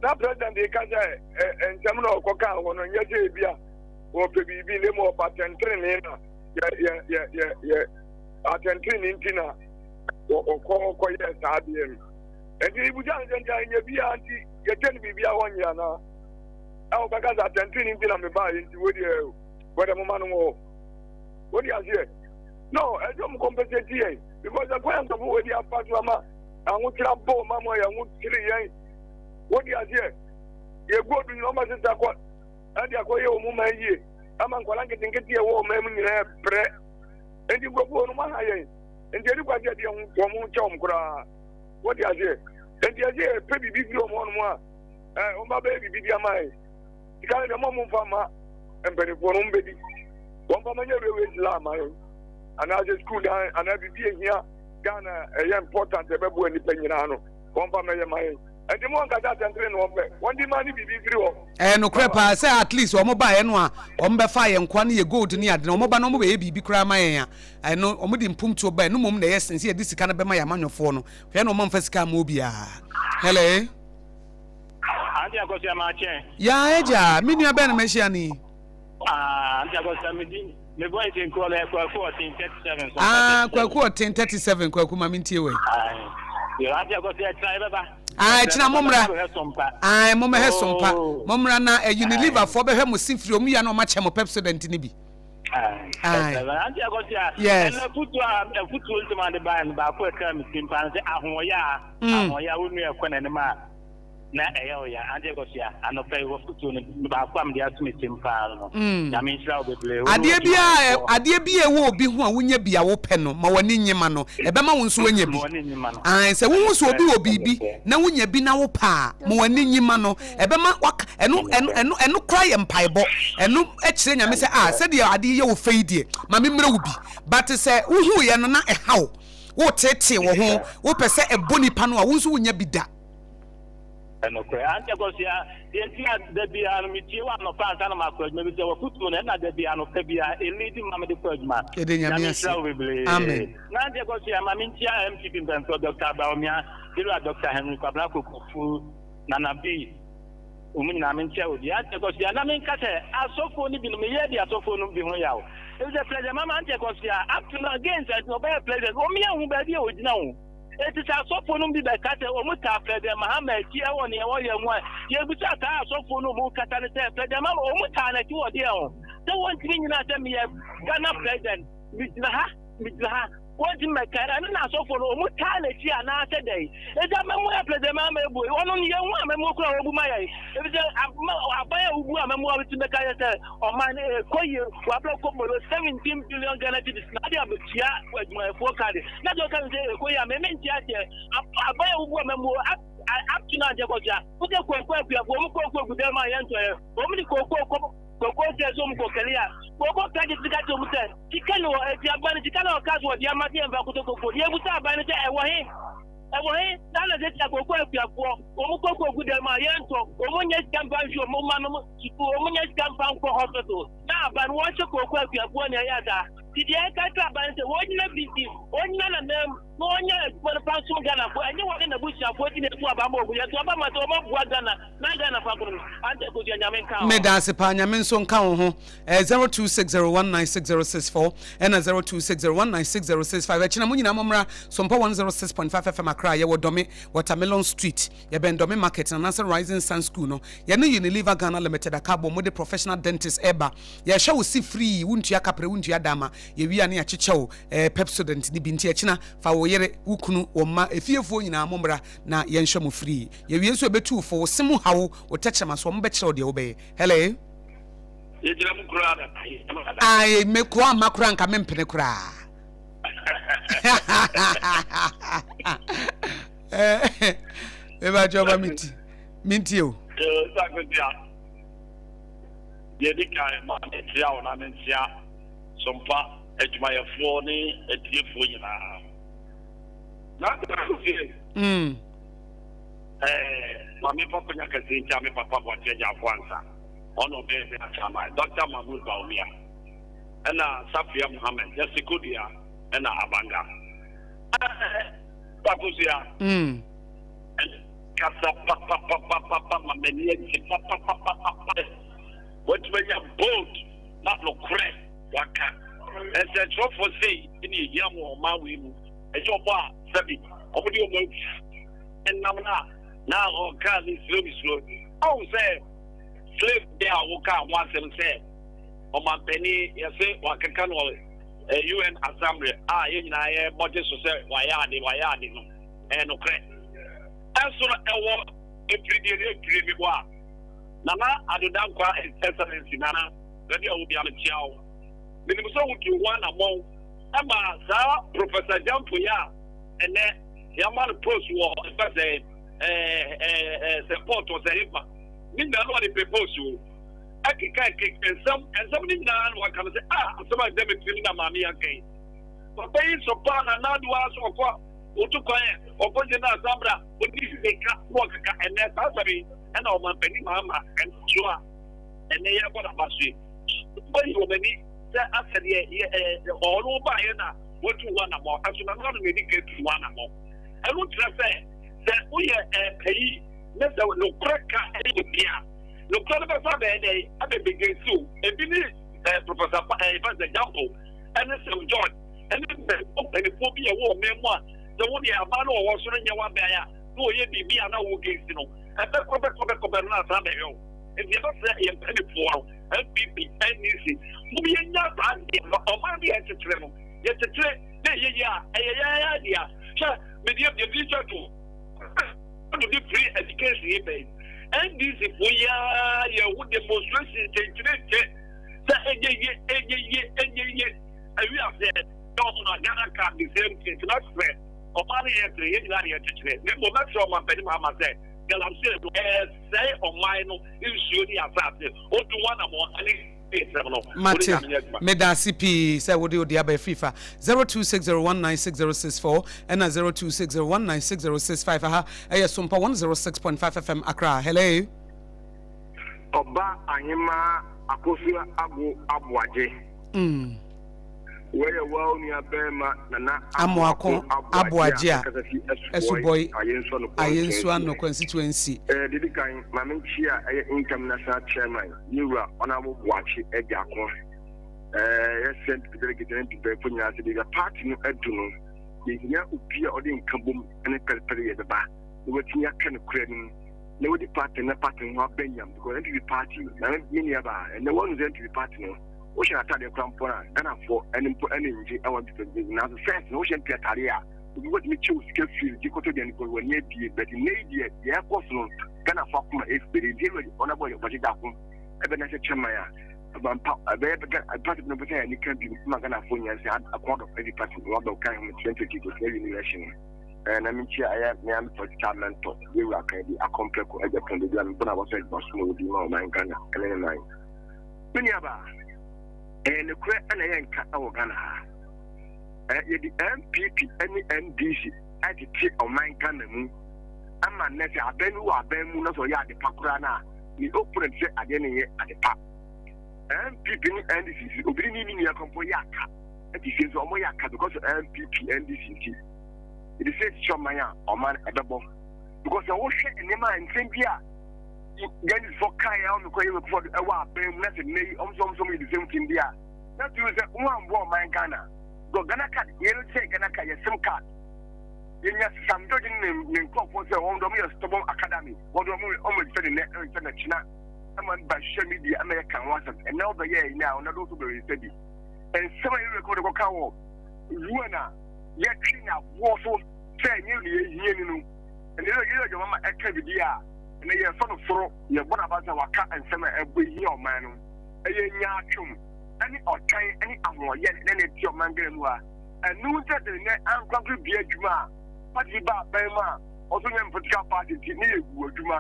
na president ka sɛ ɛ nsɛm na ɔkɔ kaa hɔ no nyɛ sɛ ebi a wɔpɛ biribi na mmom ɔpɛ atɛntrenee na yɛ yɛ yɛ yɛ yɛ atɛntrenee nti na ɔkɔ ɔkɔyɛ saa adeɛ no nti ibusa no sɛ nti anyɛ biara nti yɛkyɛ no biribi a wɔnyɛ anaa a wɔbɛka sɛ atɛntrenee nti na mebaeɛ nti wo deɛ wɔde moma no wɔ hɔ wode aseɛ no ɛsɛ ɔmo compensate yɛn because ɛkwan a nkurɔfo wɔ de afa so ama ahokyere abɔ ɔma mu a yɛn ho kyere yɛn wode aseɛ yɛgu odu nyina ɔma sesa kɔ ɛde akɔyɛ wɔn man yie ama nkwadaa nketenkete a ɛwɔ ɔman mu nyinaa brɛ nti nkurɔfoɔ no aha yɛn nti ɛde kwasi ɛde wɔn ho kyɛ wɔn koraa wɔde aseɛ nti ɛsɛ yɛpɛ biribi firi wɔn hɔnom a ɛɛ wɔn ba bɛyɛ biribi di ama yɛn sika no deɛ mo mfa ma mpanimfoɔ no wɔn bɛdi wɔn fa ma nyɛ railway sila ama yɛn anaasɛ sukuu dan anaa biribi ehia Ghana ɛyɛ important ɛbɛboa nipa nyinaa no wɔn fa mɛyɛ ma yɛn. Ɛnti mo ankasa atɛntene na wɔpɛ. Wɔn de ma ne biribi mfiri hɔ. Ɛyɛ nokorɛ paa sɛ at least wɔn baeɛ no a wɔn bɛfa yɛn nkoa ne yɛ gold ne ade no wɔn ba no wɔn bɛyɛ biribi koraa ma yɛn a ɛno wɔn de mpomtuo ba ɛno mmom na ɛyɛ sen sɛ yɛde sika no bɛma yɛn amanyɔfoɔ no hwɛ na wɔn amfa sika amma obiara hello. Auntie Akosua makyɛ. Yaa agya, me nua bɛn na mahyia no yi? Ah, Auntie Akosua me din me voice nkurɔ no yɛ Kwaku Ɔten 37 so. Ah, Kwaku Ɔten 37 Kwaku ma mentie wei. Yo, Auntie Akosua ɛkyina yɛbɛba. Ah, ɛkyina mommra. Ah, mommɛhwɛ sompa. Mommra na eh, Unilever foɔ bɛhwɛ mo se firi ɔmo ya na ɔmo akyɛ mo Pepsodent no bi. Auntie Akosua, Yes. ɛnna afutuo a afutuo nsɛm ade baa no baako a ɛkaa me tirim paa no sɛ ahoɔyɛ a ahoɔyɛ a wo nua ɛkɔ n'anim a na ɛyɛ wo ya. Auntie Akosua, anɔpa yi w'afotuo no baako a mede ato me tirim paa no no. Nyame nhyira wo bebree. Wo ne Adeɛ bi a w'adwumayɛfoɔ. adeɛ bi a ɛwɔ obi ho a wonya bi a wopɛ no, ma w'ani nnye ma no. Ɛbɛma wo nso woanya Ma bi. w'ani nnye ma no. Ae, sɛ wohu sɛ obi Ɛnokorɛ, wɔ biribi ɛnokorɛ. na wonya bi na wopɛ a, ma w'ani nnye ma no. Ɛbɛma waka, ɛno, ɛno, Ɛnokorɛ. ɛno, ɛno koraa yɛ mpaebɔ. Ɛno kyerɛ Nyame sɛ, ah, Ɛnokorɛ. sɛdeɛ adeɛ yi yɛ wo fɛ yi deɛ, ma memmrɛ wo bi. But sɛ wohuiɛ no na ɛha wo, woteetee wo ho, wopɛ sɛ ɛbɔ nipa no a, wo nso wonnya bi da. Ɛnokorɛ. Auntie Akosua, deɛ nti a da biara no metie wo anɔpa ansa na makɔ adwuma bi sɛ w'afotuo no ɛna da biara anɔpa biara ɛleadi ma mede kɔ adwuma. Yɛda Nyame Nyame ase. nhyira wo bebree. Amen. Na Auntie Akosua, ma menkyia MPP mpanyinfoɔ Doctor Bawumia, Yɛwura Doctor Henry Kwabena Kokofu, Nana B, wɔn nyinaa menkyia obi. Auntie Akosua, na menka sɛ asɔfoɔ no binom, meyɛ de asɔfoɔ no bi ho yaw. Efisɛ President Mama Auntie Akosua, up to now, against ɔbɛyɛ president, wɔn yɛ hu baabi a ɔgyina o. Enti sɛ asɔfoɔ nom bi bɛka sɛ wɔn taa President Mahama akyi wɔ nea ɔyɛ ho a, yɛbisa saa asɔfoɔ no wɔn kasa no sɛ, President Mahama wɔn taa n'akyi wɔ deɛn ho? Sɛ wɔntumi nyina sɛ meyɛ Ghana President, megyina ha, megyina ha. Wɔntumi mmɛka ɛno na asɔfoɔ no wɔn taa n'akyi anaasɛ dɛn? Enti amammuo a President Mahama abu yi, ɔno no yɛnhu amammuo koraa a wabu ma yɛn. Efisɛ aban a wobu amammuo a wotumi bɛka yɛ sɛ ɔman no ɛkɔ yie, wabrɛ kɔ bolo 17 billion Ghana cedis na ade abɛtua adwumayɛfoɔ ka de. Na deɛ ɔka no sɛ ɛkɔ yie a, me mente aseɛ. Aban a wobu amammuo up to now deɛ kɔtua. Wosɛ kooko akuafoɔ, wɔn kooko gu dɛm a yɛntɔeɛ. Wɔn de kooko kɔ kooko sɛ so wɔn kɔ kɛli a, kooko ka gye sika kyerɛ wɔn sɛ Sika ni hɔ, enti aban no sika na ɔkaa sɛ wɔde ama sɛ yɛmfa nkɔtɔ koko. Deɛ yɛbisa aban no sɛ ɛwɔ he? Ɛwɔ he? Saa na seesei koko akuafoɔ, wɔn koko gu dɛm a, yɛntɔ, wɔn nnya sika mfa nhwɛ wɔn mma nom sukuu, wɔn nnya sika mfa nkɔ hospital. Na aban no wɔhyɛ koko akuafoɔ na ɛyɛ saa. Nti deɛ yɛka kyerɛ aban no sɛ wɔnnyina biribi, wɔnnyina n'ananmu na wɔnyɛ adwuma no fa nsom Ghanafoɔ, ɛnyɛ wɔne n'abusuafoɔ nti na yɛto aba ma wɔn, yɛto aba ma sɛ wɔbɛboa Ghana na Ghanafoɔ akɔ no. Ante Akosua, Nyame nka wo ho. Medaase paa, Nyame nso nka wo ho. Eh, 0260196064 ɛna 0260196065. Ɛkyena mo nyinaa mommra Sompa 106.5 FM Accra. Yɛwɔ Dome, Watermelon Street. Yɛbɛn Dome Market na anaasɛ Rising Sun School no. Yɛne Unilever Ghana Limited aka abom de professional dentist ɛreba. Yɛhwɛ wo se free, wontua kaprɛ, wontua dama. Yɛwie a ne yɛakyekyɛ wo eh, Pepsodent no bi. Nti ɛkyena fa wo yere, wo kunu, wo mma, efiefoɔ nyinaa mommra na yɛnhwɛ mo free. Yɛwie nso yɛbɛtu wo fo, wo se mu haw, wo tɛkyerɛma so, wɔbɛkyerɛ wo deɛ wobɛyɛ. Hello. Yɛgyina mu koraa dada. Yɛgyina mu dada. Ae, me koa mma koraa nka mempene koraa. Mebakyɛ ɔba menti. Menti o. Sakosia, deɛ di kan ma menkyea wo na menkyea Sompa adwumayɛfoɔ ne atiefoɔ nyinaa. Na Sakosia, mm. eh, ma memfa kwanya kɛse nkyia me papa Boakye Agya Ansa. Ɔna ɔbɛyɛ me akraman, Dɔkta Mahmood Bawumia, ɛna Safia Mohammed, Jesse Kodua, ɛna Abanga. Ɛɛ, Akosua. Mm. Kasa papapapapa ma m'ani agye papapapapa. Watumi anya bold na nokorɛ waka. Nsɛnkyerɛwfoɔ sei ne ehia mo wɔ ɔman wei mu. Ɛnyɛ ɔmo a sɛbi ɔmo de ɔmo afu nam no a na ɔka ne suro mesuro. Ɔhu sɛ Slave de a wokaa ho asɛm sɛ ɔmanpanin yɛse wakeka no wɔ UN Assembly a yɛn nyinaa yɛbɔ gye so sɛ wayɛ ade wayɛ ade no, ɛyɛ nokorɛ. Ɛnso no ɛwɔ mfiridie ne mfirie bi hɔ a Nana Addo Dankwa His Excellency Nana baabi a wɔ biara mekyea wo. Menim sɛ wotuu ho anammɔn ma saa Professor Gyampo yi a ɛnɛ yɛama no post wɔ ɛfɛ sɛ ɛɛ sɛ port ɔsɛ hefa ne nyinaa na ɔde pepos o ɛkeka ɛkeka nsɛm nsɛm ne nyinaa na waka no sɛ a asɛm a ɛda me tirim na maame yɛ aka yi papa yi sɔ paa na n'ado ara so ɔkɔ otu kwan ɛ ɔkɔ gye na asambra ɔni sika na ɔkeka ɛnɛ saa asɛm yi ɛna ɔmampanin mahama ɛnso a ɛnɛ yɛbɔ n'aba so yi wɔyi wɔn ani sɛ asɛ deɛ yɛ ɛɛ ɔno baayɛ na watu ho anamɔ ɛso na n'ano na edi ka tu ho anamɔ ɛno kyerɛ sɛ sɛ woyɛ ɛɛ na sɛ nokorɛ ka yɛ obi a, nokorɛ no bɛsa abɛyɛ dɛn? Abɛbɛgɛsi o. Ebi ne eh, Professor Pa, eh, yɛfrɛ sɛ Jampo, ɛne Sam George, ɛne mpanyinfoɔ mpanyinfoɔ bi a ɛwɔ ɔman mu a sɛ wo deɛ aban no wɔwɔ so no nyɛ w'abɛn a na wɔyɛ biribi a na wo gɛsi no, ɛbɛkɔ bɛkɔ bɛkɔ bɛ no na asan abɛhwɛ wo. Nti yɛbɛsrɛ yɛn mpanyinfoɔ no, NPP, NDC, mom yɛnya saa deɛ no, ɔman no yɛkyekyere no, yɛkyekyere na ɛyɛ yie a, ɛyɛ yɛn ara dea. Hwɛ, medeɛ deɛ mede twa to. Ɔno de free education yi bɛn NDC fo yi ara yɛ ho demonstration kyenkyerenkyɛ sɛ ɛnyɛ yie ɛnyɛ yie ɛnyɛ yie awi aseɛ na ɔmo na Ghana card the same thing nti mɛsrɛ ɔman no yɛ tere yɛn nyinaa na yɛkyekyere na mmom mɛsrɛ ɔmanpanin Mahama sɛ galamsey no ɛsɛe ɔman no nsuo ne asase ɔntu ho anamɔ ɛne Mate, medaase pii sɛ wode wode aba afiri fa 0260196064 ɛna 0260196065 aha ɛyɛ Sompa 106.5 FM Accra. Hello. Ɔba Ahemaa Akosua Ago Aboagye. Mm. Wei yɛ wo nua bɛrima Nana Amoako Aboagye a ɛkasa fi Asubɔi Ayensuano Ayensuano constituency. Ɛɛ didi kan maame nkyia ɛyɛ income national chairman Yewura Honourable Boakye Agyarko. Ɛɛ yɛsrɛ NPP delegate ne NPP mpanyinfoɔ nyinaa sɛ baabi a party no adu no yɛhia obi a ɔde nkabom ne pɛrepɛre yɛ bɛba na watumi aka nokorɛ no mu na wadi party na party no ho abɛ nyam because NPP party na me nua baa ɛnɛ wɔn sɛ NPP party no. Wohyɛ n'ataadeɛ koraa mpo no a, Ghanafoɔ ani mpo ani nnye wɔ NPP ho. Nanso first no, wohyɛ NPP ataadeɛ a, obi bɛtumi kyɛ wo sika firi gye kɔtɔ aduane because w'ani abue. But nnɛ yi deɛ, deɛ ɛrekɔ so no, Ghanafoɔ akoma ɛfiri. Nti ɛwɔ Honourable Boakye Gyako ɛbɛn sɛ chairman a, ampa ɛbɛyɛ Ghana party no pɛ sɛ yɛn ani ka bi ma Ghanafoɔ nyinaa sɛ akɔn dɔ ɛdi party no wabɛ ɔkan ho 2022 sɛ ɛwi ne election no. Ɛɛ na menkyia ɛyɛ me ame political mentor yɛwura kan bi akɔmprɛko agya pɔn baabi a mebɔ no abɔsɔ adwuma so ma wɔdi ma ɔman Ghana ɛne ne man. Me nuabaa, ɛyɛ nokorɛ ɛna ɛyɛ nka ɛwɔ Ghana ha. Ɛ yɛde NPP ɛne NDC ɛtete ɔman Ghana mu ama nnɛ sɛ abɛn bi wɔ abɛn mu na sɛ ɔyɛ adepa koraa no a ne opponent sɛ adeɛ no nyɛ adepa. NPP ne NDC si obi ne ne nua kɔmpɔ yɛ aka ɛte fie nso ɔmo yɛ aka because of NPP NDC nti. Yɛde sɛ ɛkyekyɛ ɔman a ɔman ɛbɛbɔ because sɛ wohwɛ nneɛma a nsɛm bi a Ghanafoɔ kaeɛ a wɔn kɔ yɛ Akufo Addo ɛwɔ aban mu na sɛ nnɛ yi wɔn nso wɔn nso wɔn yɛ the same thing bi a na tumi sɛ wɔn amboa ɔman Ghana because Ghana card yɛn no sɛ Ghana card yɛ sim card yɛnya Sam George ne ne nkurɔfoɔ sɛ wɔn de wɔn yɛ stubborn academy wɔn de wɔn wɔn register ne nnɛ register na kyina ɛma ba social media ɛma yɛ kan ho asɛm ɛnna wɔbɛyɛ ɛnna a wɔn adɔso bɛ register bi nsɛm a yɛ rekɔ de kɔka wɔ UN a yɛtwe ne aboɔ so sɛ ɛnyɛ ne yɛhia ni no ɛnna yɛ yɛ adwuma ma ɛka biribi a ɛnna yɛsɔ no soro yɛbɔ n'aba sɛ waka nsɛm a ɛbɔ ehia ɔman no ɛyɛ nyaatwom ɛne ɔtan ɛne ahoɔyɛ ne ne te ɔman Ghana mu a ɛno nti sɛ nnɛ ankorankoro bia adwuma a party bi ba aban mu a ɔso nyɛ political party nti ne yɛ gu adwuma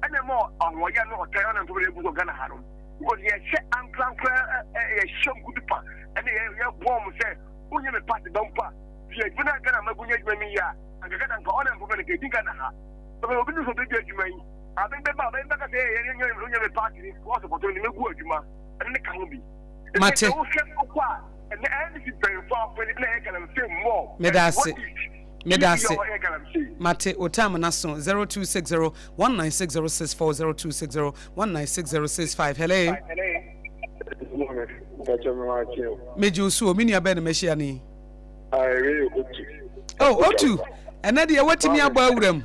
ɛna ɛma ahoɔyɛ no ɔtan ɔna nso yɛ gu so Ghana ha no because yɛhyɛ ankorankoro yɛhyɛ nkutu pa ɛne yɛbɔ wɔn sɛ wonyɛ me party ba mpo a fie adwuma no a Ghana ma gunya adwuma mi yɛ a anka Ghana nka ɔna mpo bɛ no ka ɛdi Ghana ha sɛ obi no sɛ ɔbɛdi adwuma yi abɛn bɛba abɛn bɛka sɛ yɛ yɛ wonyɛ me party ni wɔsɛ pɔtɔ ne mɛgu adwuma ɛne ne ka ho bi mate wohwɛ kɔ a ɛnɛ NDC mpanyinfoɔ afɔ ne na ɛyɛ galamsey mmɔ meda ase meda ase mate o time na so 0260 196064 0260 196065 hello megye wo so o me nua bɛn na mahyia no yi oh otu ɛnɛ deɛ watumi abɔ awura mu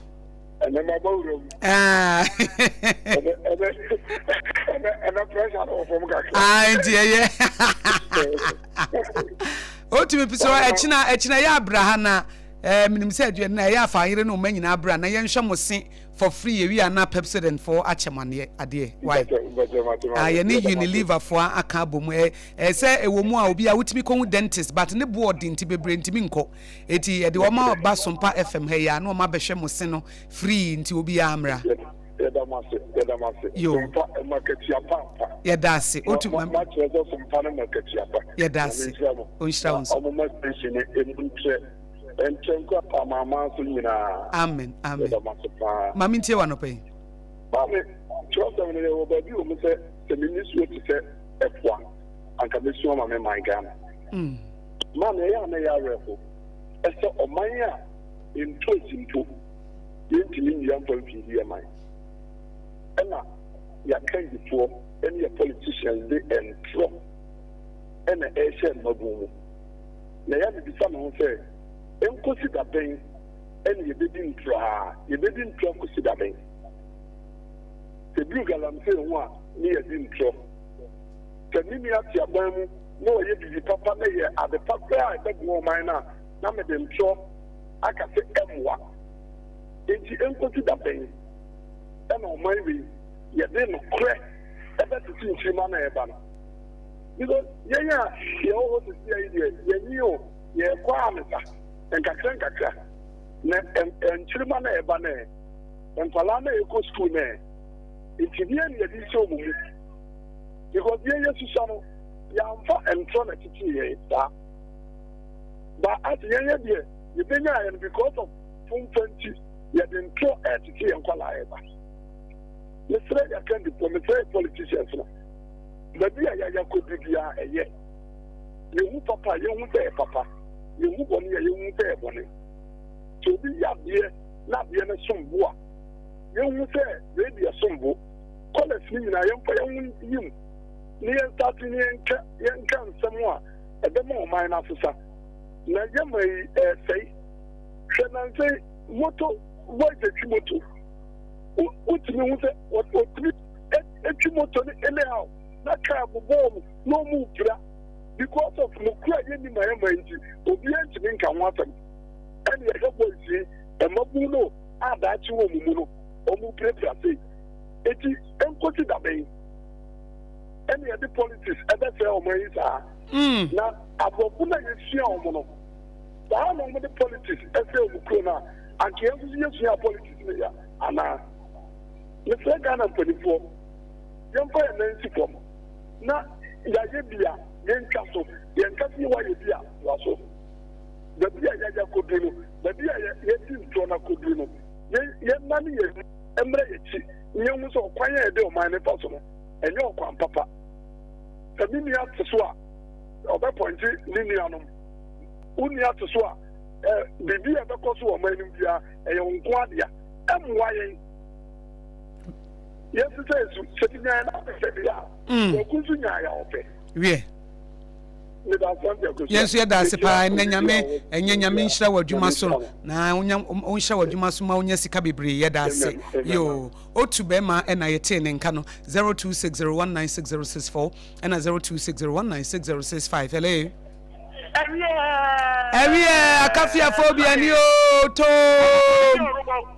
ɛnɛ ma bɔ awura mu ɛnɛ ɛnɛ ɛnɛ ɛnɛ pressure no wɔ fam kakra ah nti ɛyɛ otumi sɛ ɛkyina ɛkyina yɛ abira ha na ɛɛ menim sɛ aduane na ɛyɛ afa ayere no ɔma nyinaa abira na yɛnhwɛ mo se for free yɛwi a na Pepsodent foɔ akyɛ mo aneɛ adeɛ why ah yɛne Unilever foɔ aka abɔ mu ɛ ɛ sɛ ɛwɔ mu a obi a wotumi kɔhu dentist but ne boɔ ɔde nti bebree ntumi nkɔ eti yɛde wɔn aba Sompa FM ha yi a na wɔn abɛhwɛ mo se no free nti obiara mmra. Yɛda mo ase yɛda mo ase. Yo. Sompa ɛma katua pa ampa. Yɛda ase. Otu ma ma kyerɛ sɛ Sompa no ma katua pa. Yɛda ase. Onhyira wo nso. Ɔmo ma station no emu ntrɛ. Ɛnkyɛ nkɔ amanaman so nyinaa. Amen, amen. Yɛda mo ase paa. Maame ntie w'anɔpa yi. Maame, kyerɛwsɛm no yɛwɔ baabi wɔ mu sɛ sɛ me nisuo te sɛ ɛpo a, anka mɛsu ama me man Ghana. Mm. Maame, ɛyɛ a na ɛyɛ awerɛho sɛ ɔman a ntoosi mpo yɛntumi nnua mfa mfiidi yɛ man. Ɛna yɛakandifoɔ ne yɛ politicians de ntorɔ ɛna ɛrehyɛ mmabun mu. Na ɛyɛ a mibisa me ho sɛ, 'Enkosi da bɛn na yebedi ntorɔ ara? Yebedi ntorɔ akosi da bɛn? Sɛ eduru galamsey ho a, ne yɛadi ntorɔ. Sɛ me nua te aban mu na ɔyɛ biribi papa na ɛyɛ ade pa koraa a ɛbɛboa ɔman no a, na mede ntorɔ aka sɛ ɛmmoa. Enti enkosi da bɛn na ɔman wei yɛde nokorɛ bɛtete nkyirimma no a ɛreba no? Because yɛn a yɛwɔ hɔ sesia yi deɛ yɛnyi o, yɛrekɔ ara ne sa, nkakra nkakra. Na nkyirima na ɛba no ɛ, nkwadaa na ɛkɔ sukuu no ɛ, nti deɛ na yɛde hyɛ wɔn mu. Because yɛn yɛsusua no, yɛamfa ntorɔ na ɛtetee yɛn saa. Ba ase yɛn yɛ deɛ yɛbɛnya yɛn because of fomfa nti, yɛde ntorɔ ɛretete yɛn nkwadaa ɛba. Mesrɛ yɛn akandifoɔ, mesrɛ yɛn politicians no. Baabi a yɛayɛ akodu biara, ɛyɛ. Yehu papa a, yehu sɛ ɛyɛ papa. Yehu bɔne a, yehu sɛ ɛyɛ bɔne. Sɛ obi yɛ adeɛ na adeɛ no som bo a, yehu sɛ wei deɛ som bo. Callers no nyinaa, yɛmfa yɛn ho nyi mu na yɛnstate na yɛnka yɛnka nsɛm a ɛbɛma ɔman no asesa. Na yɛma yi ɛresɛe. Hwɛ nansa yi, moto boys atwi moto. Wotumi hu sɛ wɔtumi etwi moto no anyhow. na kaa bobɔ wɔn na wɔn repira because of nokura yɛnni ma yɛma nti obiara ntumi nka ho asɛm. Ɛne yɛhwɛ boys yi mmabun no a daakye wɔ wɔn mu no wɔn pirapira sei. Eti nkosi dabɛn ɛne yɛde politics ɛbɛsɛe ɔman yi saa. Mm. Na aborɔfo no a yɛsua wɔn no saa na wɔde politics ɛsɛe wɔn kuro no a anka yɛn nso yɛsua politics no yɛ anaa. Mesrɛ Ghana mpanimfoɔ yɛmfa yɛn nan nsi fam na yɛayɛ bi a yɛntwa so, yɛnka sɛ woayɛ bi a toa so. Baabi a yɛayɛ akɔduru no, baabi a yɛdi ntorɔ no akɔduru no, yɛnnane yɛn ani mmrɛ yɛn akyi na yɛnhu sɛ ɔkwan a yɛde ɔman no fa so no, ɛnyɛ ɔkwan papa. Sɛ me nua te so a, ɔbɛpɔnkye ne nuanom. Wo nua te so a, biribi a ɛbɛkɔ so wɔ ɔman no mu biara, ɛyɛ wo nko ara dea. Ɛmmoa yɛn. Yɛnsesa yɛn su. Sɛ minyae na mepɛ deɛ a, mm. Kwaku nso nyae a ɔpɛ. Wiɛ. Yɛn nso yɛda ase paa ɛnɛ nyame ɛnyɛ nyame nhyira wɔ adwuma so na wonhyira wɔ adwuma so ma wonya sika bebree yɛda ase yoo otu bɛrima ɛna yɛtee ne nka no 0260196064 ɛna 0260196065 hello. Ɛwiɛ akafiafo bi ani o toom.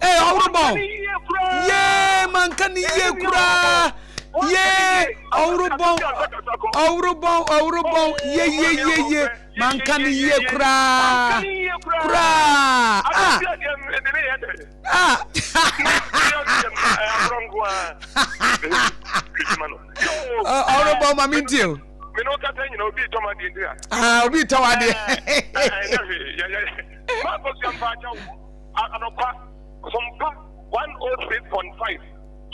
Ee ɔworobɔn. Yee manka ne yie koraa. Yee ɔworobɔn ɔworobɔn ɔworobɔn ye ye ye ye manka ne yie koraa koraa. Ah ah. Ɔworobɔn ma mi ntie o. Me ne wo kasa nyina obi retɔ m'adeɛ nti a. Ah, obi retɔ w'adeɛ. Ɛnyɛ hwee. Yɛ yɛ. Maakɔ sua mpaakyɛw anɔpa Sompa 106.5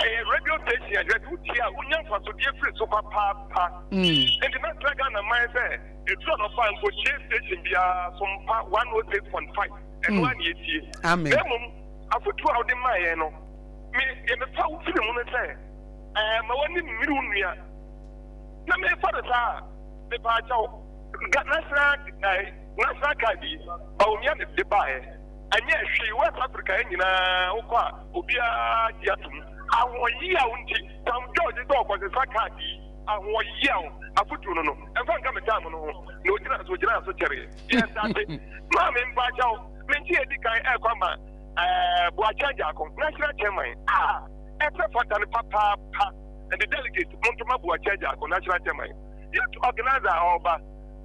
ɛyɛ radio station a yɛde wotie a wonya mfasodeɛ firi so papaapa. Nti mɛsrɛ Ghana man sɛ ɛduru anɔpa a nkɔtie station biara Sompa 106.5 ɛno ara na yɛtie. Amen. Na mmom afotuo a wode maa yɛn no me deɛ mefa wo firi mu ne sɛ ɛɛ ma w'ani mmiri wo nua. Na mefa no saa a, mepaakyɛw, Ga national ɛɛ national card yi, Bawumia na de baeɛ. Ɛnyɛ hwee, West Africa ha nyinaa wokɔ a, obiara gye atom. Ahoɔyeaw nti, Sam George sɛ ɔkɔsesa card yi, ahoɔyeaw, afotuo no no, ɛmfa nka me time no ho. Na ogyinaa so, ogyinaa so kyɛree. Yɛstate. Maame, mpaakyɛw, me nkyɛ edi kan ɛrekɔ ama ɛɛ Boakye Agyarko, national chairman a ɛsɛ fata no papaapa. And the delegate montoma Boakye Agyarko national chairman youth organizer a ɔreba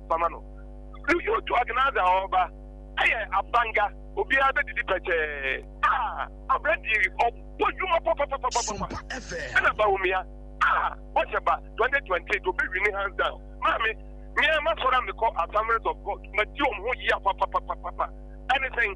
fama no youth organizer a ɔreba ɛyɛ abanga obiara bɛdidi pɛkyɛɛ a aberanteɛ yi ɔbɔ dwuma papapapapapa ɛna Bawumia a bɔhyɛ ba 2028 ɔbɛwini hands down maame mea masɔre a mekɔ Assemblies of God madi wɔn ho yia papapapapa ɛne sɛn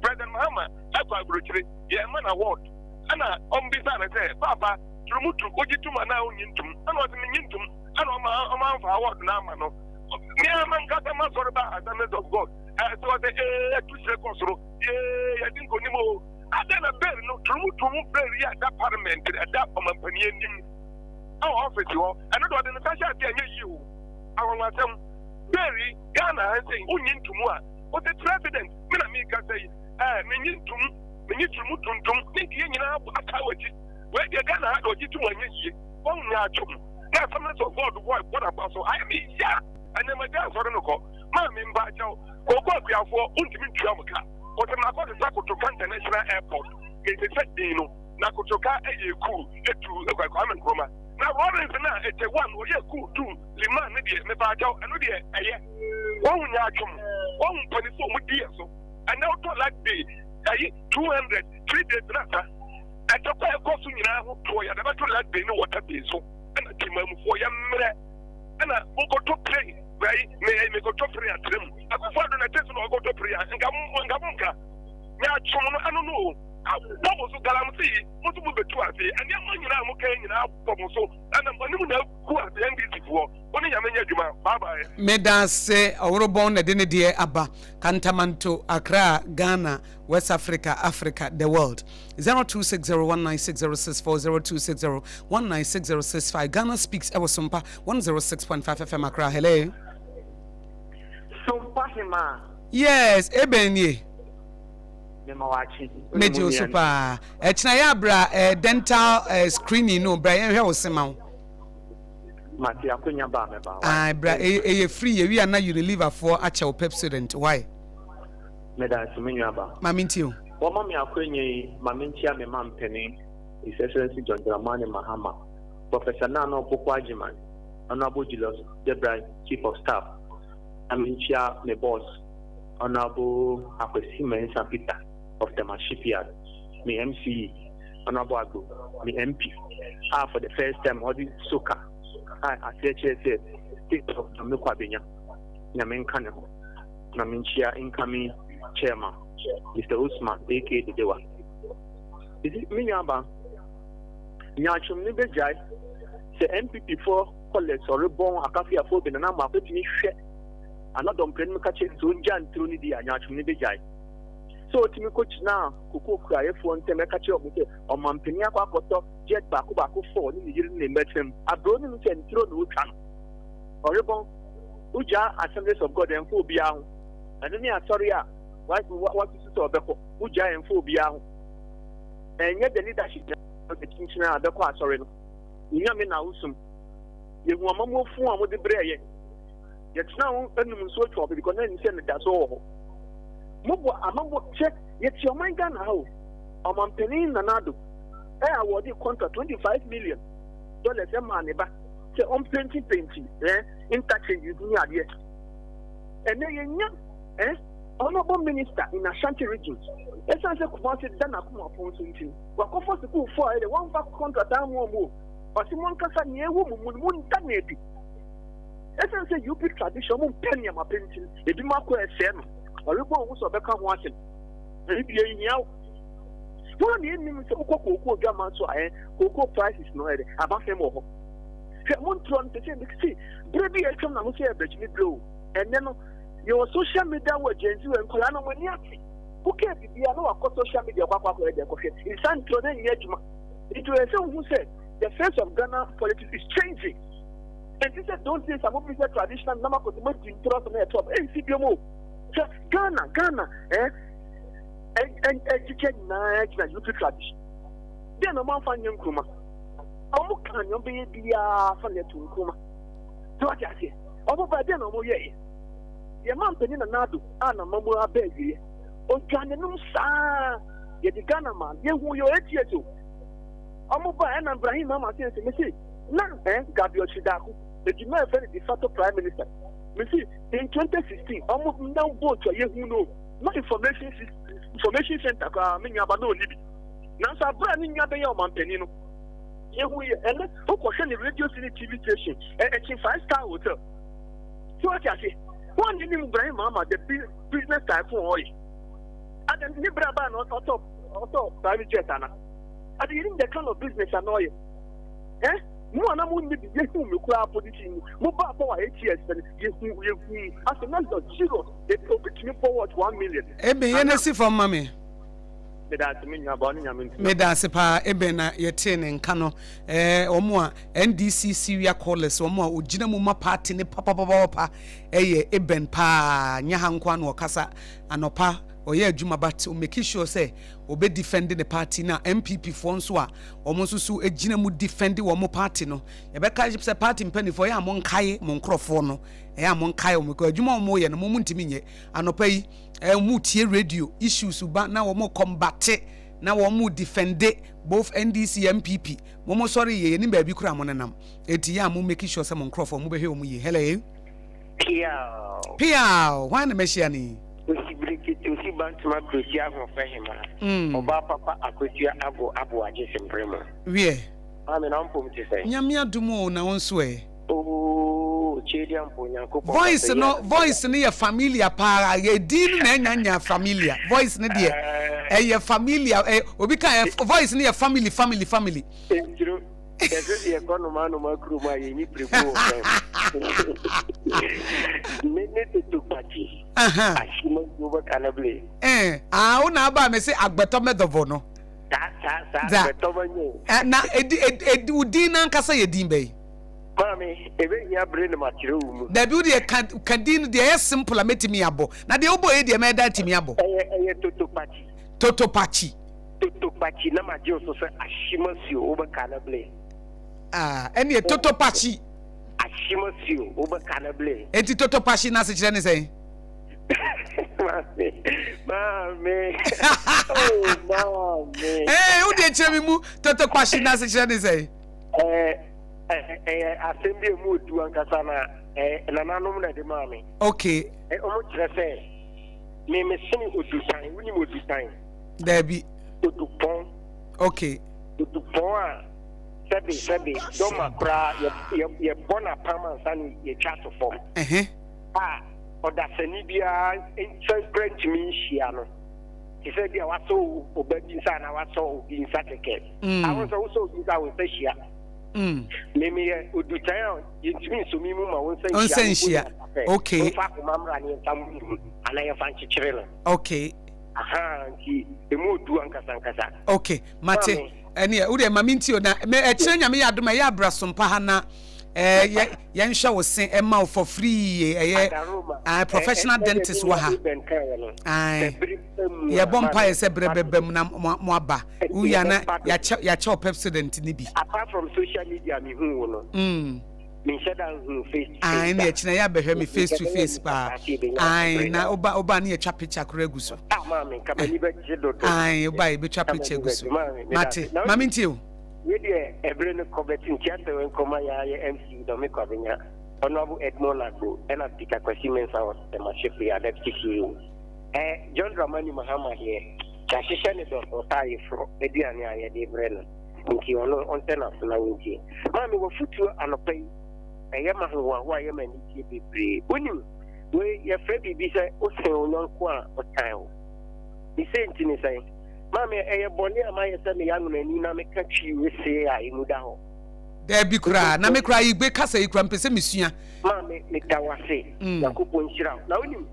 President Mahama ɛkɔ aburokyire yɛma no award ɛna ɔmbisa no sɛ paapa Turumutu, wogye tom anaa wonnye ntom? Ɛna ɔse, Mennye ntom. Ɛna ɔma ɔma amfa award no ama no. Me ara m'ankasa m'asɔre ba Assemblies of God. Ɛɛ sɛ ɔsɛ ee atu hyerɛ kɔ soro. Yee yɛde nkonim o. Adɛn na bail no turumutu ho bail yi a ɛda parliament ɛda ɔmampanin anim ɛwɔ office hɔ. Ɛno de ɔde ne nsa hyɛ ase a ɛnyɛ yie o. Anwanwasɛm. Bail yi Ghana ha nsei wonnye ntomu a wose president me na mekasa yi ɛɛ mennye ntom mennye turumutu ntom ne nti yɛn nyinaa ataa w'akyi. Wei deɛ Ghana ha deɛ ɔgye tom anyɛ yie. Wɔn nyɛ atwom. Na Assemblies of God boy bɔ n'aba so. Ayɛ me ya. Ɛnɛ magya asɔre no kɔ. Maame mpaakyɛw. Kooko akuafoɔ wontumi ntua mo ka. Wɔsɛ makɔ sesa Kotoka International Airport. Mesesa din no. Na Kotoka ɛyɛ cool etu Kwame Nkrumah. Na Lawrence no a ɛkyɛ one ɔyɛ cool two Liman no deɛ mepaakyɛw ɛno deɛ ɛyɛ. Wɔn nyɛ atwom. Wɔn mpanimfoɔ wɔn di yɛ so. Ɛnɛ wotɔ light bill ɛyi 200 3 days na asa. Ntɔkwa a ɛkɔ so nyinaa ho toɔ yɛde bɛto light bill ne water bill so ɛna temamufoɔ yɛ mmerɛ ɛna mokɔtɔ plane wɛyi me mekɔtɔ plane atena mu akufo ado na ɛte so na ɔkɔtɔ plane a nka mo nka mo nka nyɛ atwom no ɛno no o abɔ mo so galamsey yi mo nso mo bɛtu ase nneɛma nyinaa mo kan nyinaa abɔ mo so ɛna mo anim na agu ase NDC foɔ wo ne nyame nyɛ adwuma bye bye. Medase ɔworobɔn na ɛde ne deɛ aba Kantamanto Accra Ghana West Africa Africa the world 0260196064 0260196065 Ghana Speaks ɛwɔ Sompa 106.5 FM Accra hello. Sompa hemaa. Yes eben nie. Mema wakye. Megye wo so paa. Ɛkyena yɛ abra eh, dental eh, screening no bra yɛnhwɛ wo se ma wo. Mate akonya ba a mɛba. Why? Ae bra ɛyɛ free yɛwie a na Unilever foɔ akyɛ wo Pepsodent why? Meda ase me nua ba. Ma mentie o. Wɔma me akwanya yi ma menkyia me mampanin His Excellency John Dramani Mahama, Professor Nana Opoku Agyemang, Honourable Julius Debra Chief of Staff, na menkyia me boss Honourable Akwasi Mensah Peter of Tema Shipyard, me MCE Honourable Agbo, me MP a for the first time ɔde soka a aseɛ kyerɛ sɛ State of Dome Kwabenya, Nyame nka ne ho. Na menkyia incoming chairman Mister Usman aka Dedewa. Isi me nuaba, nyaatwom no bɛgyae sɛ NPP foɔ kɔlɛ sɔre bɔn akafiafoɔ bi nana ama akɔtumi hwɛ ana dɔmpɛ no ka kyerɛ sɛ ɔngya nturo no di a nyaatwom no bɛgyae. Sɛ ɔtumi kɔgyinaa kokoo kuayɛfoɔ ntɛm ɛka kyerɛ ɔmo sɛ ɔmampanin akɔ akɔtɔ jet baako baako fɔɔ ne ne yere ne ne mma tena mu abrɛ ɔnim sɛ nturo na ɔtwa no ɔrebɔn. Wogyaa Assemblies of God ɛmfa obiara ho. Ɛno ne asɔre a wasusu sɛ ɔbɛkɔ. Wogyaa ɛmfa obiara ho. Ɛnyɛ the leadership na kyinkyini a bɛkɔ asɔre no. Wo nyame na wosom. Yɛhu amammuofo a wɔde brɛɛ yɛn. Yɛtena ho anum nsuo twɔɔ because na yɛnim sɛ anidasoɔ wɔ hɔ. Mobɔ amammuo hwɛ yɛte ɔman Ghana ha o. Ɔmampanin Nana Addo ɛ awɔde contract 25 million dollars ɛmaa ne ba sɛ ɔmpenti penti eh, interchange ne adeɛ. Ɛnɛ yɛnya eh, honorable minister in Ashanti region ɛsiane sɛ Kumasi da n'akoma pon so nti no wakɔfa sukuufoɔ a ɛdɛ wɔmfa contract amoa mu o. Ɔse mo ankasa nea ɛwɔ mo mu no monda no adi. Ɛsiane sɛ UP tradition mo mpɛ nneɛma pɛ nti no ebi mo akɔ ɛsɛɛ no. Ɔrebɔ ohu sɛ ɔbɛka ho asɛm. Ɛno deɛ nhia wo. Wɔn na ɛnim sɛ wokɔ kookoo dwama so a ɛ kookoo prices no ɛdɛ aba fam wɔ hɔ. Hwɛ mo ntorɔ no sɛ sɛ si berɛ bi a atwam na mo sɛ ɛbɛgyimi berɛ o. Ɛnɛ no yɛwɔ social media wɔ Gen Z wɔ nkwadaa no mo ani ate. Wokɛɛ biribiara na wakɔ social media kɔ akɔ akɔ ɛdɛ kɔhwɛ. Nsa ntorɔ no nyɛ adwuma. Nti ɛsɛ sɛ wohu sɛ the face of Ghana politics is changing. Ɛnti sɛ those days a mo fi sɛ traditional na makɔ sɛ moadi ntorɔ so na ɛtɔ ɛnsi biom o. Sɛ Ghana Ghana eh ɛkyekyɛ nyinaa gyina UP tradition. Dɛn na ɔmo amfa nyɛ Nkrumah? Ɔmo kaa nea ɔmo bɛyɛ biara fa na ɛto Nkrumah. So wate aseɛ? Ɔmo baa dɛn na ɔmo yɛɛyɛ? Yɛ ma mpanyin Nana Addo a na mamu aba awieɛ. Odwa n'anum saa yɛde Ghana maa no. Yɛhu yɛ ATS o. Ɔmo baa ɛna Ibrahim Mahama sɛ sɛ mese na eh Gabriel Chidaku edwuma a yɛfrɛ no de facto prime minister. Mese in 2016 ɔmo nam boat a yɛhu no na information information center koraa me nuaba na ɔnni bi. Nanso abere a ne nua bɛyɛ ɔmampanin no yɛhu yɛ ɛnɛ wokɔhwɛ ne radio ne TV station ɛkyi five star hotel. So wate ase wɔn ne nim Ibrahim Mahama the business tycoon ɔyɛ. Ada ne bere aba na ɔtɔ ɔtɔ private jet ana. Ada yɛnim the kind of business ana ɔyɛ. Eh mo a na mo nni bi yɛhu me koraa position mu mo ba power ATS pɛ no yɛhu yɛhu asɛ na luxurious obi tumi bɔ watch 1 million. Eben yɛn Ana asi fam ma me. Meda ase me nua ba ɔne Nyame ntena. Meda ase paa Eben na yɛtee ne nka no eh, wɔn a NDC Syria callers wɔn a ogyina mu ma party ne papapapapa ɛyɛ Eben paa nyɛ ha nko na ɔkasa anɔpa ɔyɛ adwuma but o make sure sɛ ɔbɛ defend ne party na NPP foɔ nso a wɔn nso so gyina mu defend wɔn party no yɛbɛka sɛ party mpanimfoɔ ɛyɛ a mo nkae mo nkorɔfoɔ no ɛyɛ a mo nkae wɔn because adwuma wɔn yɛ no mo mo ntumi nyɛ anɔpa yi ɛɛ wɔn tie radio issues ba na wɔn kɔmbate na wɔn defend both NDC NPP mo mo sɔre yɛ yɛnim baabi kura mo nenam eti yɛ a mo make sure sɛ mo nkorɔfoɔ mo bɛhwɛ wɔn yie. Hello. Piaw. Piaw, hwan na mɛhyia no yi? Osi birikiti osi bantama kurotia ahoɔfɛ hema. Ɔbaa papa akosua ago aboagye sempremo. Wiɛ. Maame na wo mpom te sɛn? Nyame adom o, na wo nso ɛ? Ooh Kyedia mpo Onyankopɔn Voice no voice no yɛ familiar paa edin no na ɛnya nya familiar voice no deɛ ɛyɛ familiar ɛ obi ka ɛ voice no yɛ family family family. Nsuro yɛsɛ sɛ yɛkɔ noma noma kurom a yɛnyi pirebu wɔ fam. Me ne Toto Kwakye Ahyema Nsuo bɛka no bere. Ɛɛ ah wo na aba me se agbɛtɔ mɛdɔbɔ no. Saa saa saa agbɛtɔ ma nyɛ. Ɛ na edi edi wo din n'ankasa yɛ din bɛyi. Maame, ɛbɛhia bere na makyerɛ wo mu. Dabi wo deɛ ka ka din no deɛ ɛyɛ simple a mɛtumi abɔ na deɛ wobɔ yi deɛ mɛda atumi abɔ. Ɛyɛ ɛyɛ Totopakyi. Totopakyi. Totopakyi na magye wo so sɛ Ahyemasuo wobɛka no bere. Ah ɛneɛ Totopakyi. Ashimosio, wobɛka no ble. Enti totopahye no asekyerɛ ne sɛn? Maame, maame, oh maame. Ee, wo deɛ kyerɛ me mu totopahye no asekyerɛ ne sɛn? Ɛɛ, ɛyɛ asɛm bi a emu odu ankasa na ɛɛ nananom na ɛde maa me. Okay. Ɛ wɔn kyerɛ sɛ me me sene odutan, wonim odutan? Daabi. Odupɔn. Okay. Odupɔn a sɛbe sɛbe dɔma koraa yɛ yɛ yɛbɔ n'apam ansa na yɛtwa ato fam. Ɛhɛn. A ɔdasani biara nsa kura ntumi nhyia no. Te sɛ bi a wasɔ ɔba bi nsa anaa wasɔ obi nsa kɛkɛ. Mm. Ahụ sɛ wosɔ obi nsa a wo nsa hyia. Mm. Me meyɛ odutan a yɛntumi nsɔ me mu ma wo nsa nhyia. Nsa nhyia. Okay. Womfa akoma mmra ne yɛmfa mu anaa yɛmfa nkyekyere no. Okay. Aha nti emu odu ankasa ankasa. Okay, mate. Ɛneɛ wo deɛ ma me nti o na me ɛkyerɛ nyame yɛ adom ɛyɛ abrasompa ha na ɛɛ yɛ yɛnhwɛ wo se ɛma wo for free ɛyɛ ɛɛ professional dentist wɔ ha ɛɛ yɛbɔ mpa yɛ sɛ brɛ bɛbɛ mu na mo aba woyɛ na yɛakyɛ yɛakyɛ wo pepsodent ne bi. Apart from social media me hu wo no. Mm. Menhyɛ da nhu face to face. Ae na ɛkyina yɛ abɛhwɛ me face to face paa. Ae na woba woba ne yɛtwa picture koraa agu so. Ah maame nka m'ani bɛgye dodo. Ae woba yɛbɛtwa picture agu so. Mate maame ntie o. Wei deɛ ɛbere no kɔ bɛte nti asɛ wei nkɔma yɛ ayɛ MC Dɔme Kwabenya, Honourable Edmond Agbo ɛna Peter Kwasi Mensah wɔ Sɛmahwɛ a Deputy CEO. Eh, John Dramani Mahama deɛ yɛahyehyɛ ne dɔsɔ sɛ ayeforɔ aduane a yɛde brɛ no. Nti ɔno ɔntɛ n'aso na ɔntie. Maame, w'afotuo anɔpa yi, ɛyɛ m'ahohoahoa, ɛyɛ m'anigyeɛ bebree. Wonim, wei yɛfrɛ biribi sɛ wosen wo yɔnko a ɔtan wo. Ne sei nti ne sɛn? Maame, ɛyɛ bɔne a mayɛ sɛ meyɛ anwonani na meka Twi wesee a emu da hɔ. Daabi koraa, na me koraa Igbe kasa yi koraa mepɛ sɛ mesua. Maame, meda wo ase. Nyankopɔn nhyira wo. Na wonim,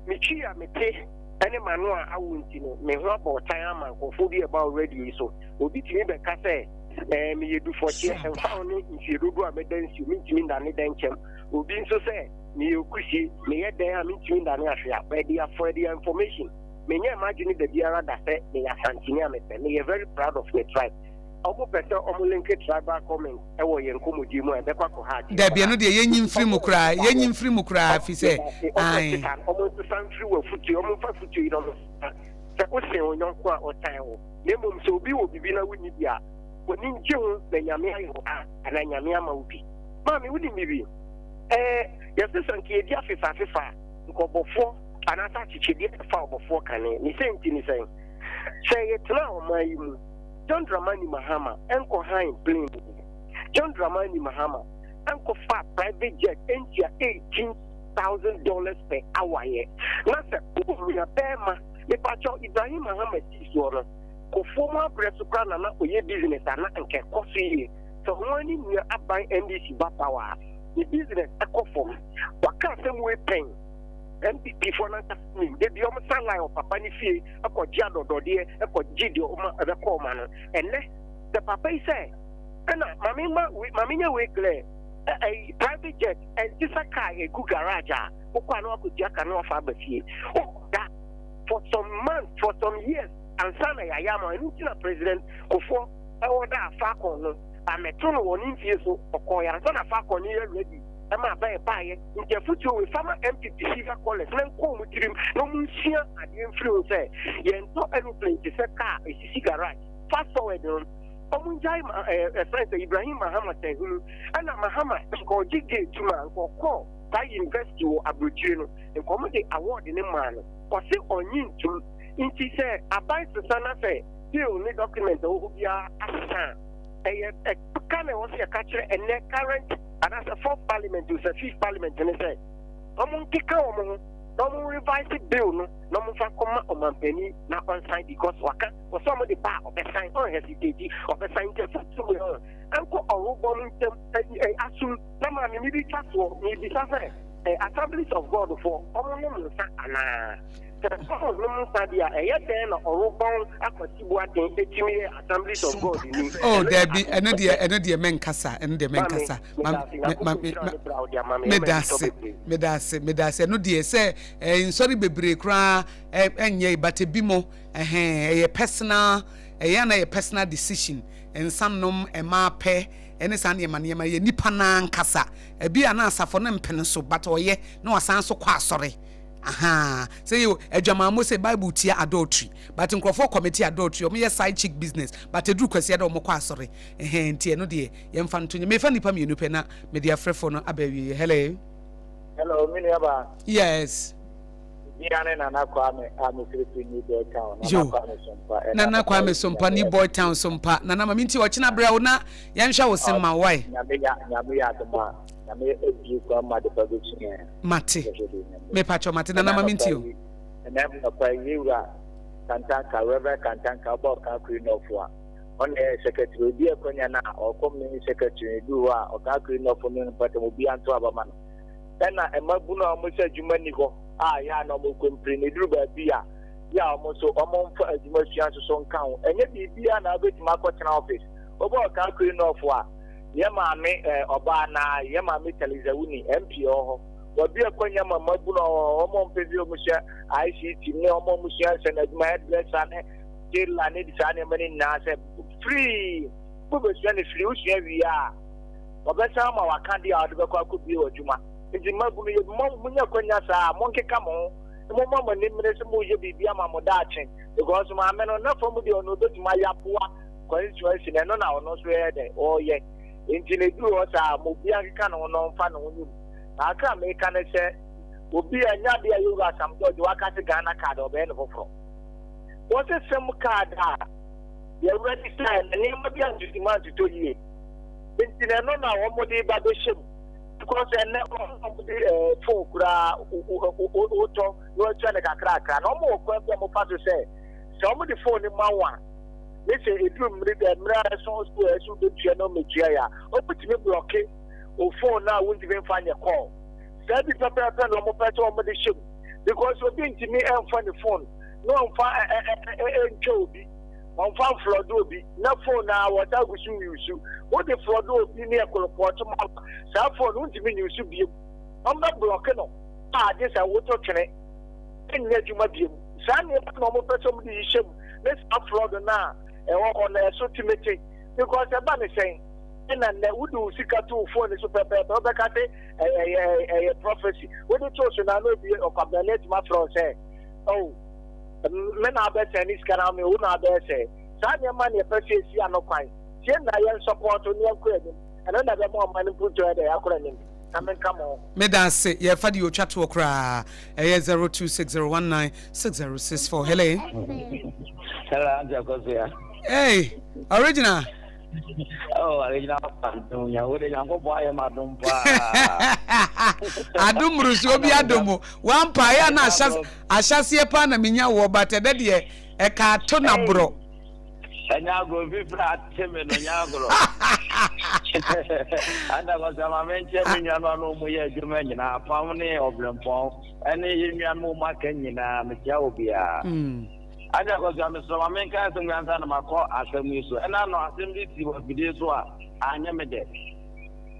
me Twi a mete ne m'ano a awo nti no, me ho abɔ ɔtan ama nkurɔfoɔ bi a ɛba wo radio yi so. Obi tumi bɛka sɛ, Ɛɛ, meyɛ dufɔkyeɛ, ɛmfa ho ne mfeɛ dodoɔ a mɛda nsuo, mentumi nnane dɛnkyɛm. Obi nso sɛ, Meyɛ okusie, meyɛ dɛn a mentumi nnane ahwea. But they are for their information. Menyɛɛ m'adwene da biara da sɛ meyɛ Asanteni a mepɛ. Meyɛ very proud of me tribe. Wɔn pɛ sɛ wɔn link tribal comment wɔ yɛn nkɔmmɔdie mu a, ɛbɛkɔ akɔha adwene Dabi, paa. ɛno deɛ yɛnyi mfiri mu koraa, yɛnyi mfiri mu koraa, fi sɛ, Wɔn ae. nsesa, wɔn nsesa mfiri wɔ afutuo, wɔn mfa afutuo yi na wɔn nsesa. Sɛ wosen wo yɔnko a, ɔtan wo. Na mmom sɛ obi wɔ biribi na wonni bi a, w'ani ngye ho na Nyame ayɛ wo a anaa Nyame ama wo bi. Maame, wonim biribi? Ɛɛ, yɛse sɛ nka yɛdi afefa afefa a, nka ɔbɔfoɔ anaasɛ akyekyedeɛ bɛfa ɔbɔfoɔ kane. Ne sɛ nti ne sɛn? Sɛ yɛtenaa ɔman yi mu, John Dramani Mahama nkɔ han plane bi. John Dramani Mahama nkɔfaa private jet ntua $18,000 per hour yɛ. Na sɛ wowɔ nua bɛɛma Mepakyɛw Ibrahim Mahama sii soɔ no, Kofoɔ mu abrɛ so koraa na na ɔyɛ business a na nka ɛkɔ so yie. Sɛ ɔno ara ne nua aban NDC ba power a, ne business ɛkɔ fam. Waka asɛm wei pɛn, NPP foɔ no ankasa nim. Da biara wɔn san line wɔ papa no fie kɔ gye adɔdɔdeɛ, kɔ gye deɛ ɔma ɛbɛkɔ ɔma no. Ɛnnɛ, sɛ papa yi sɛ, ɛna ma me ma wei, ma me nyɛ wei clear, ɛ ɛyi private jet ɛnte sɛ car ɛgu garage a, wokɔ a na wakɔtua ka na wafa aba fie. Wokɔda for some months, for some years ansa na yɛayɛ ama wo. Ɛno nti na President Kufuor order Falcon no, ammɛto no wɔ ne mfie so, ɔkɔɔeɛ ansa na Falcon no yɛ ready ma aba ɛbaeɛ. Nti afotuo wei fa ma NPP senior callers na nkɔ wɔn tirim na wɔn nsua adeɛ mfiri ho sɛ yɛntɔ aeroplane te sɛ car ɛsisi garage. Fast forward no, wɔn ngyae ma ɛɛ ɛfrɛ sɛ Ibrahim Mahama Sɛnhunu ɛna Mahama nka ɔgye gate tum a nka ɔkɔɔ saa university wɔ aburokyire no nka wɔn de award no maa no ɔse ɔnye ntum nti sɛ aban sesa na sɛ bill ne document ɛwɔ hɔ biara asesa a ɛyɛ ɛka na ɛwɔ sɛ yɛka kyerɛ ɛnɛ current anaasɛ fourth parliament o sɛ fifth parliament ne sɛ wɔn nkeka wɔn ho na wɔn revise bill no na wɔn fa kɔma ɔmampanin na ɔnsan because waka wɔsɛ wɔn de ba a ɔbɛsan ɔn hesitate ɔbɛsan nti ɛfɛ so wɔ ɛnkɔ ɔrobɔm ntɛm asum Na maame me bi twa soɔ, mebisa sɛ, eh, Assemblies of God foɔ, ɔmo nom nsa anaa? Sɛ ɔmo nom nsa deɛ a, ɛyɛ dɛn na Ɔrobɔn Akwasi Boateng etumi yɛ Assemblies of God ni? Oh, Ɛno yɛ daabi, ɛno deɛ, asɛm. ɛno deɛ mɛnkasa, ɛno deɛ Maame, mɛnkasa. Ma, meda ase, me, ma, Nyankopɔn me, nhyira ma, ne bra a wode ama me, ɛma meda ani sɔ ase, bebree. meda ase, meda ase. Ɛno deɛ sɛ eh, nsɔre bebree koraa eh, ɛnyɛ, but ebi mo, ɛhɛn, ɛyɛ personal, ɛyɛ ana ɛyɛ personal decision. Nsa nom, ɛmaa pɛ. ɛne saa nneɛma nneɛma yɛ nipa no ankasa. Ebi a na asafo no mpene so but ɔyɛ na wasan nso kɔ asɔre. Ahaa sɛ yɛ adwamammɔ sɛ Bible tia adultery but nkurɔfoɔ commit adultery wɔn yɛ side chick business but eduru kwasia dɛ wɔn kɔ asɔre ɛhɛn nti ɛno deɛ yɛmfa nto nyɛ mefa nipa mmienu pɛ na mede afrɛfoɔ no aba awieɛ hello. Hello, me nua ba. Yes. Bia ne Nana Kwame a mefiri firi New Boy Town. Nana Yo. Kwame Sompa. Ɛna Nana anɔpa Kwame yi Sompa, Nyame New yɛ Boy Town Sompa. Nana ma minti ɔkyena brɛ wo na yɛnhwɛ wo se ma wae. Nyame ya Nyame yɛ adom a Nyame abue kwan ma adepa bɛsu yɛn. Mate. Yɛhwɛ deɛ Nyame. Me pakyɛ mate Ɛna Nana ma anɔpa minti o. yi ɛna anɔpa yi yɛwura Kantanka Reverend Kantanka ɔba Ɔkaakuri Nɔfo a ɔna ɛyɛ secretary obi akwanya no a ɔkɔ main secretary no duru hɔ a Ɔkaakuri Nɔfo ne mpɔtam obiara nto aba ma no. Ɛna mmabunu a wɔn sɛ adwuma nni hɔ a yɛ a na wɔkɔ mpire no ɛduru baabi a yɛ a wɔn nso wɔmfa adwuma sua nso so nka ho. Ɛnyɛ biribiara na wobɛtumi akɔtena office. Wobɛ Ɔkaakuri North a, yɛ maame eh, ɔbaa na yɛ maame Taliza Wuni, MP ɔwɔ hɔ. Wɔabue akwanya ma mmabunu a wɔwɔ hɔ, wɔn a wɔpɛ sɛ wɔsua ICT ne wɔn a wɔsua nsɛn adwuma, hairdresser ne tailor ne saa nneɛma no nyinaa sɛ free. Wobɛsua no free, wosua wie a, wɔbɛsan ama wo akadeɛ a wode bɛkɔ akɔbue w'adwuma. Nti mmabunu, yɛ mo monya akwanya saa a, monkeka mo ho na momma mo ani mmere sɛ moreyɛ biribi ama mo daakye because maame no, na fam deɛ ɔno ɔbɛtumi ayɛ aboa kwansuo asi no, ɛno na ɔno nso yɛ dɛn, ɔreyɛ. Nti na ɛduru hɔ saa a, ma obiara nkeka ne ho na ɔmfa ne ho nyɛ mu. Na akra a meka ne sɛ, obi a ɛnyɛ adeɛ a yɛwura Sam George waka se Ghana card ɔbɛyɛ no foforɔ. Wɔse sim card a yɛ register na nneɛma bi antutuma antutɔ yie. Nti na ɛno na wɔde ba bɛhyɛ mu because ɛnɛ wɔn a wɔde ɛɛ phone koraa wotɔ na wɔatua no kakrakra na wɔn wɔ kwan bi a wɔfa so sɛ sɛ wɔde phone no ma wɔn a ne sɛ eduru mmiri dɛ mmerɛ a ɛso so a ɛso bɛtua na wɔmɛtua yɛ a wɔbɛtumi blɔke o phone no a wontumi mfa nyɛ call saa bi pɛpɛɛpɛ na wɔpɛ sɛ wɔde hyɛ mu because obi ntumi mfa ne phone na ɔmfa ntwa obi Wɔmfa mfrɔdo obi na phone a wɔsan gu so use. Wode frɔdo obi ne ɛkolopɔɔto ma wo a, saa phone no wontumi nyuse biom. Wɔbɛ blɔke no a gye sɛ woto twene. Ɛnyɛ adwuma biom. Saa nneɛma na wɔpɛ sɛ wɔde hyehyɛ mu ne saa frɔdo no a ɛwɔ hɔ no ɛso tumi te. Because ɛba ne sɛn ɛna nnɛ wode wo sika to wo phone so pɛpɛɛpɛ wobɛka se ɛyɛ ɛyɛ prophecy. Wode too so na na obi ɔkwabena no atumi afrɛ wo sɛ oh me na abɛsɛn ne sika na me wo na abɛsɛn saa nneɛma na yɛpɛ sɛ esi ano kwan tie na yɛn sɔpɔto ne yɛn kɔ anim ɛno na ɛbɛma ɔman no mpuntuo yɛ dɛ akɔ anim na menka mo. Meda ase yɛfa deɛ ɔtwa toɔ koraa ɛyɛ 0260196064 hello. Hello, Auntie Akosua. Hey, original. Oh, original Adom nya wo de Nyankopɔn ayɛ ma adom paa. Adom murusuo bi adom o. Wampa ya na ahyɛseɛ paa na menya woɔ but ɛdɛ deɛ ɛka ato na borɔ. Ɛnyɛ agorɔ fifiri ate me no nyɛ agorɔ. Anda kɔsɛ ma me nkyɛn me nua no ano ɔmo yɛ adwuma nyinaa apam ne ɔbrɛmpɔn ɛne yɛ nua no ɔmo aka nyinaa mekyia obiara. Anda kɔsɛ mesrɛ ma menka asɛm yi ansa na makɔ asɛm yi so. Ɛna no asɛm bi si wɔ afidie so a anyɛ me dɛ.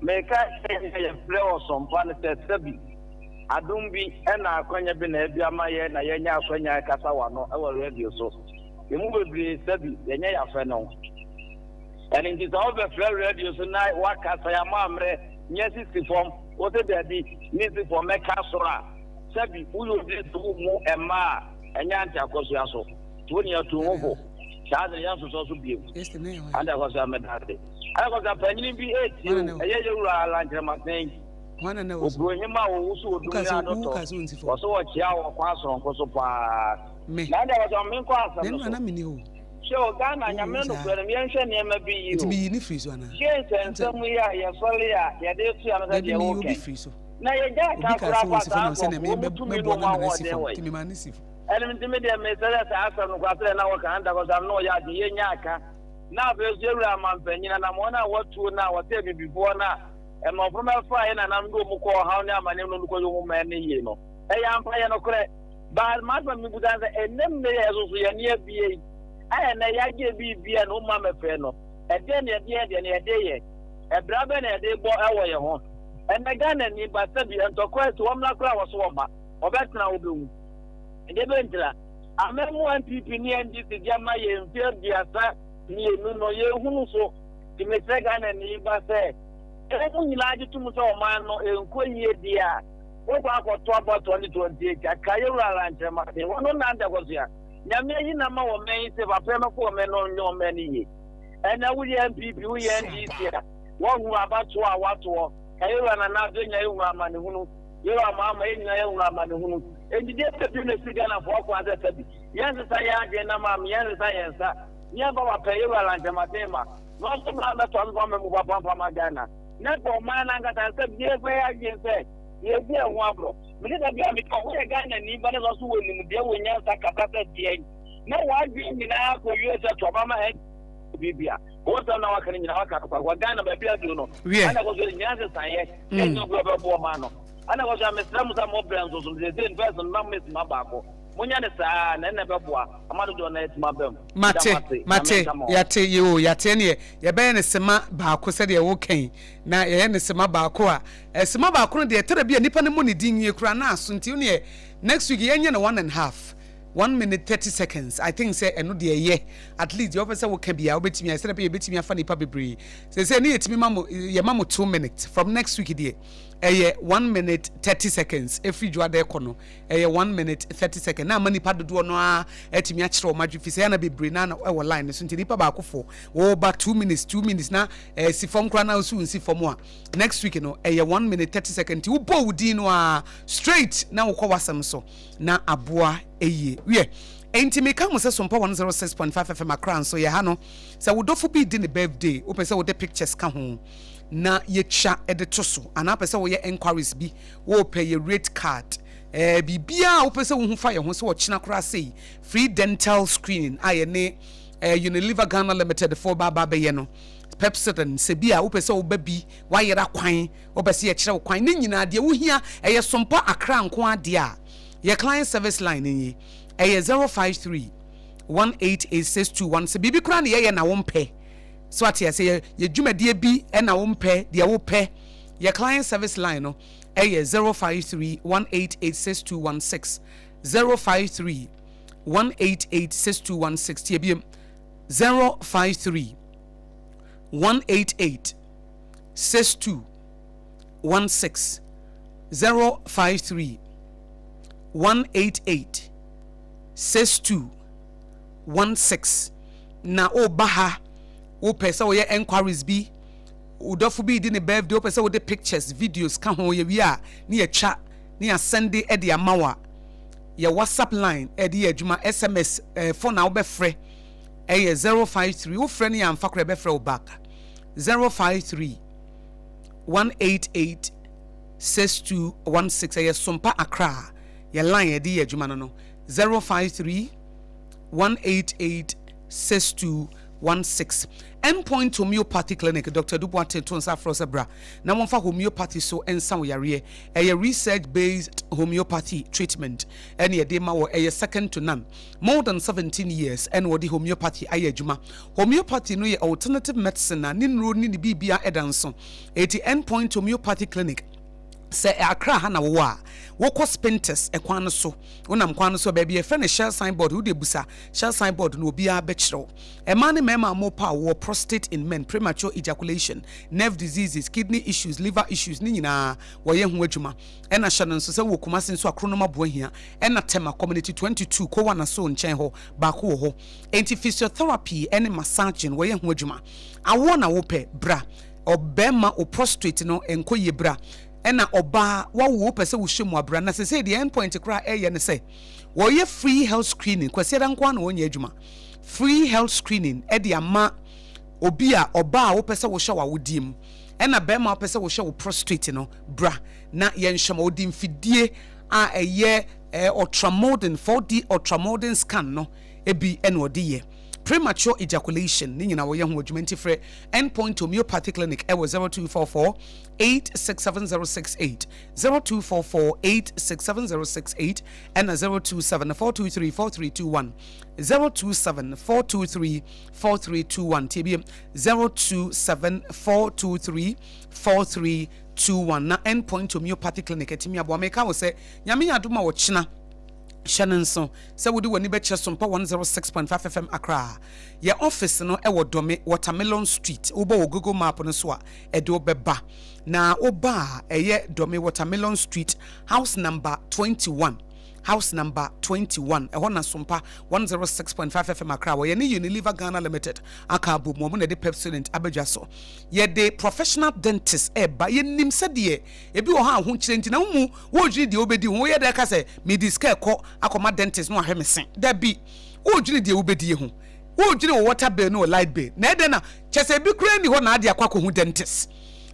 Meka sɛ yɛfrɛ ɔsɔmpa no sɛ sɛbi Adom bi na akwanya bi na abue ama yɛn na yɛanya akwanya rekasa w'ano wɔ radio so. Yɛn mu bebree sɛbi, yɛnyɛ yɛafɛ no. Ɛno nti sɛ wobɛfrɛ radio so na woakasa yɛama mmerɛ nyɛ sisi fam, wo se daabi, mensi fam, mɛka soro a, sɛbi woyɛ obi sɛ wommu mma a, ɛnyɛ Ante Akosua so. Nti wo nea tu ho fo. Saa ade no yɛnsosɔ so bio. Ante Akosua meda ase. Ante Akosua panyini bi retie wo, ɛyɛ yɛwura Alan Kyerematen. Oburohema a ɔwoso odum ne adɔtɔ, wɔso wɔkyea wɔ kwan soronko so paa. Na ɛnde wɔsɛ ɔme nkɔ asɛm no so. Hwɛ o, Ghana nyame no nokorɛ no yɛnhwɛ nneɛma bi yie o. Hwɛ nsɛnsɛm yi a yɛsɔre a yɛde to yɛn ano sɛ deɛ wokɛn. Na yɛgyae ka koraa fa saa nkurɔfoɔ wɔn tumi ne wɔn ahoɔden wɔ yi. Ɛno nti me deɛ mesɛ sɛ saa asɛm no koraa sɛdeɛ na wɔka Anta Kɔsam na ɔyɛ adwene yɛnya ka. Na afei nso yɛwura amanpanyin anamɔn a wɔatuo no a wɔsɛ abibifoɔ no a Mmɔframma ɛfaa yɛn nananom de wɔn kɔɔ ɔhaw ne amaneɛ mu na wɔde kɔyɛ wɔn man no yie no, ɛyɛ ampa, ɛyɛ nokorɛ. But m'asɛm a mebusa ne sɛ, ɛnnɛ mmerɛ yi a yɛsoso yɛn ani abue yi, a ɛnnɛ yɛagye biribi a na wɔn amɛfrɛ no, ɛdeɛn na yɛde yɛ deɛ na yɛde yɛ? Ɛbra bɛn na yɛde bɔ ɛwɔ yɛn ho? Ɛnnɛ Ghanani ba sɛbi ntɔkwa asi, wɔmmra koraa wɔ so wɔmma, wɔbɛtena wobɛwu. Ɛdeɛ bɛn ntira? Amammuo NPP ne NDC de ama yɛn mfeɛ 32 no, yɛhunu so. Nti mesrɛ Ghanani ba sɛ, sɛ mo nyinaa gye tom sɛ ɔman no ɛnkɔ yie deɛ a, wokɔ akɔto aba 2028 a, kae Yɛwura Alan Kyerematen, ɔno na Adakɔsoa. Nyame ayi no ama ɔman yi sɛ papa yi mmɛkɔ ɔman no ɔnyɛ ɔman no yie. Ɛnɛ woyɛ NPP, woyɛ NDC a, woahunu abatoɔ a woatoɔ. Ka Yɛwura Nana Addo yɛn nyinaa yɛhunu amanehunu. Yɛwura Mahama yɛn nyinaa yɛhunu amanehunu. Enti deɛ bɛn bio na ɛsi Ghanafoɔ akwan sɛ sɛbi yɛnsesa yɛn adwene na maame yɛnsesa yɛn nsa ne yɛmfa papa yi Yɛwura Alan Kyerematen ma na ɔnso mmra mmɛtoa so mfa mmamu papa mfa ma Ghana. Na nka ɔman no ankasa nsɛm yɛmfa yɛn adwene sɛ yɛredi ɛho aborɔ. Mese da biara meka woyɛ Ghanani ba na sɛ ɔso wɔ nimdeɛ wɔ nyansa kasa sɛ deɛn na w'adwene nyinaa kɔ wie sɛ to aba ma NPP a wo nsɛm na waka no nyinaa waka no kwakwa. Ghana baabi aduru no ana kɔ so nyinaa nsesaeɛ ɛnyɛ obi ɔbɛboɔ ma no ana kɔ so a mesrɛ mo sɛ mo brɛ nso so sɛsei no first no na miss ma baako monyɛ no saa na ɛna ɛbɛboa ama dodoɔ no atumi aba mu. Mate, mate, yɛate, yoo, yɛate, ɛneɛ yɛbɛyɛ no sema baako sɛdeɛ woka yi, na yɛyɛ no sema baako a, eh, sema baako no deɛ, ɛtɔda bi a nipa no mmɔ ne din nwie koraa na aso, nti woneɛ next week yɛnyɛ no one and half, 1 minute 30 seconds, I think sɛ ɛno deɛ ɛyɛ, at least deɛ wopɛ sɛ woka biara wobɛtumi ayɛ, sɛdeɛ ɛbɛyɛ yɛbɛtumi afa nipa bebree, seesei ne yɛtumi ma mo, yɛma mo 2 minutes, from next week deɛ ɛyɛ 1 minute 30 seconds, ɛfiri dwoada ɛkɔ no, ɛyɛ 1 minute 30 seconds na ama nipa dodoɔ no ara atumi akyerɛ wɔn adwene fi sɛ ɛna bebree na ɛwɔ line no so, nti nipa baako fo wɔba 2 minutes, 2 minutes na ɛsi fam koraa na osi nsi fam a, next week no ɛyɛ 1 minute 30 seconds, nti wobɔ wo din no ara straight na wokɔ w'asɛm so na aboa ɛyie wiɛ. Nti meka mo sɛ Sompa 106.5 FM Accra nso yɛ ha no, sɛ wo dɔfo bi di ne birthday, wopɛ sɛ wode pictures ka ho na yɛtwa de to so, anaa wopɛ sɛ woyɛ enquiries bi, wopɛ yɛ rate card, biribiara a wopɛ sɛ wohu fa yɛn ho, sɛ ɔkyena koraa sei free dental screening a yɛne Unilever Ghana Limited foɔ ba aba abɛyɛ no, Pepsodent, sɛ bi a wopɛ sɛ woba bi, woayera kwan, wopɛ sɛ yɛkyerɛ wo kwan, ne nyinaa deɛ wohia ɛyɛ Sompa Accra nko adeɛ a, yɛ client service line no nie, ɛyɛ 053 188 621. Sɛ biribi koraa na yɛyɛ na wompɛ so ate ase, yɛ dwumadie bi na wompɛ deɛ wopɛ, yɛ client service line no ɛyɛ 053 188 6216, 053 188 6216. Tie biem, 053 188 6216, 053 188 6216. Na woba ha, wopɛ sɛ woyɛ enquiries bi, wo dɔfo bi di ne birthday, wopɛ sɛ wode pictures, videos ka ho, yɛwie a ne yɛtwa ne yɛasɛnde de ama wo a, yɛ WhatsApp line ɛde yɛ adwuma, SMS, phone a wobɛfrɛ ɛyɛ 053, wofrɛ no yɛamfa koraa ɛbɛfrɛ wo back, 053 188 6216. Ɛyɛ Sompa Accra yɛ line ɛde yɛ adwuma no 053 188 6216. Endpoint Homeopathy Clinic, Dr. Duboate to nsa afrɛ sɛ bra na wɔmfa homeopathy so nsa wo yareɛ. Ɛyɛ research based homeopathy treatment ɛne ɛde ma wɔ, ɛyɛ second to none. More than 17 years ɛna wɔde homeopathy ayɛ adwuma. Homeopathy no yɛ alternative medicine a ne nnuro ne ne biribia ɛda nso. Eti Endpoint Homeopathy Clinic, sɛ Accra ha na wowɔ a, wokɔ Spintex ɛkwan no so, wonam kwan no so a, baabi a yɛfrɛ no Shell signboard, wode busa Shell signboard no, obiara bɛkyerɛ wo. Mmaa ne mmarima a mopɛ awoɔ, prostate in men, premature ejaculation, nerve diseases, kidney issues, liver issues, ne nyinaa wɔyɛ ho adwuma. Ɛna hyɛ no nso sɛ wowɔ Kumasi nso a, Kronom Aboahia ɛna Tema Community 22 Kowa Naso nkyɛn hɔ baako wɔ hɔ. Enti physiotherapy ne massaging wɔyɛ ho adwuma. Awoɔ na wopɛ, bra. Ɔbɛrima wo prostate no nkɔ yie, bra. Ɛna ɔbaa wawo, wopɛ sɛ wohyɛ mu abra. Na sesei deɛ Endpoint koraa ɛyɛ ne sɛ wɔyɛ free health screening. Kwasiada nko ara na wɔnyɛ adwuma. Free health screening ɛde ama obi a ɔbaa a wopɛ sɛ wohyɛ w'awodeɛ mu, ɛna bɛrima a wopɛ sɛ wohyɛ wo prostate no, bra na yɛnhyɛ ma. Wɔde mfidie a ɛyɛ ultramodern 4D ultramodern scan no ebi ɛna ɔde yɛ premature ejaculation ne nyinaa wɔyɛ ho adwuma. Nti frɛ Endpoint Homeopathy Clinic ɛwɔ 0244 867068, 0244 867068, ɛna 027 423 4321, 027 423 4321. Tie biem, 027 423 4321. Na Endpoint Homeopathy Clinic atumi aboa. Meka wo sɛ Nyame yɛ adom a, wɔkyena. Hyɛ no nso sɛ wode w'ani bɛkyerɛ Sompa 106.5 FM Accra. Yɛn office no wɔ Dome, Watermelon Street. Wobɔ wɔ Google Map no so a, ɛde wo bɛba. Na woba a, ɛyɛ Dome, Watermelon Street, house number 21. House number 21. Ɛhɔ na Sompa 106.5 FM Accra wɔ. Yɛne Unilever Ghana Limited aka abom. Wɔn na ɛde Pepsodent abɛdwa so. Yɛde professional dentist ɛreba. Yɛnim sɛdeɛ ebi wɔ hɔ a ahokyerɛ nti na wo mu Woredwene deɛ wobɛdi ho. Woyɛ dɛn ka sɛ, Mede sika rekɔ akɔma dentist na wahwɛ me se? Dabi! Woredwene deɛ wobɛdie ho. Woredwene wo water bill ne wo light bill. Na ɛdɛn na, kyerɛ sɛ ebi koraa nni hɔ na ade akɔ akɔhu dentist.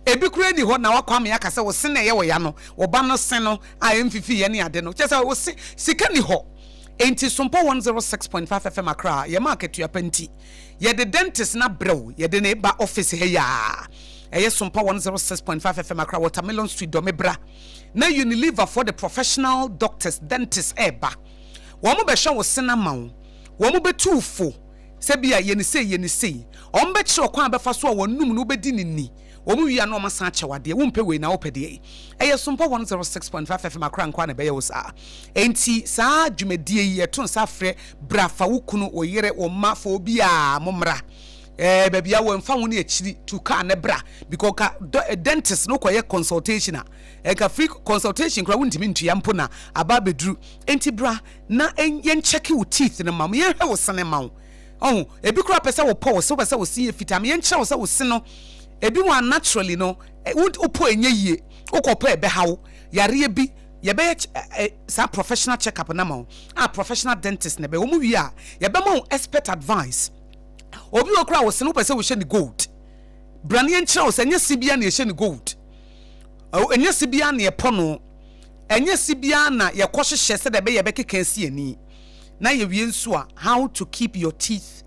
Ebi koraa nni hɔ na wakɔ ame aka sɛ wo se na ɛyɛ wo ya no, wo ba no se no a ɛmfifiiɛ ne ade no. Kyerɛ sɛ wo se, sika nni hɔ. Enti Sompɔ 106.5 FM Accra, yɛma akatua pa nti, yɛde dentist no abrɛ wo. Yɛde no reba office ha yi ara. Ɛyɛ Sompa 106.5 FM Accra, Watermelon Street, Dome, bra. Na Unilever foɔ de professional doctors, dentists reba. Wɔn bɛhwɛ wo se no ama wo. Wɔn bɛtu wo fo sɛ bi a yɛ no sei, yɛ no sei. Wɔn bɛkyerɛ wo kwan a bɛfa so a w'anum no wobɛdi no ni. Wɔn wie a na wɔn asan akyɛ wo adeɛ. Wompɛ wei na wopɛ deɛ? Ɛyɛ Sompa 106.5 FM Accra nkoa na ɛbɛyɛ wo saa. Enti saa dwumadie yi yɛto nsa frɛ bra fa wo kunu, wo yere, wo mma, fa obiara mommra. Ɛɛ baabi a wɔ mfa ho ne akyiri tu car ne bra because ka dentist no kɔyɛ consultation a ɛka free consultation koraa wontumi ntua mpo na aba abɛduru. Enti bra na yɛn check wo teeth no ma wo, yɛnhwɛ wo sene ma wo. Ɔho ebi koraa pɛ sɛ wopɔ wo se, wopɛ sɛ wo se yɛ fitaa ma yɛnkyerɛ wo sɛ wo se no ebi wɔ a naturally no wopɔ ɛnyɛ yie, wokɔpɔ ɛbɛha wo yareɛ bi. Yɛbɛyɛ saa professional check up no ama wo a professional dentist na ɛbɛyɛ. Wɔn wie a yɛbɛma wo expert advice. Obi wɔ koraa a ɔse no wopɛ sɛ wohyɛ no gold. Bra na yɛnkyerɛ wo sɛ ɛnyɛ se biara na yɛhyɛ no gold. Ɛnyɛ se biara na yɛpɔ no. Ɛnyɛ se biara na yɛkɔ hyehyɛ sɛdeɛ ɛbɛyɛ yɛbɛkeka asi ani. Na yɛwie nso a, how to keep your teeth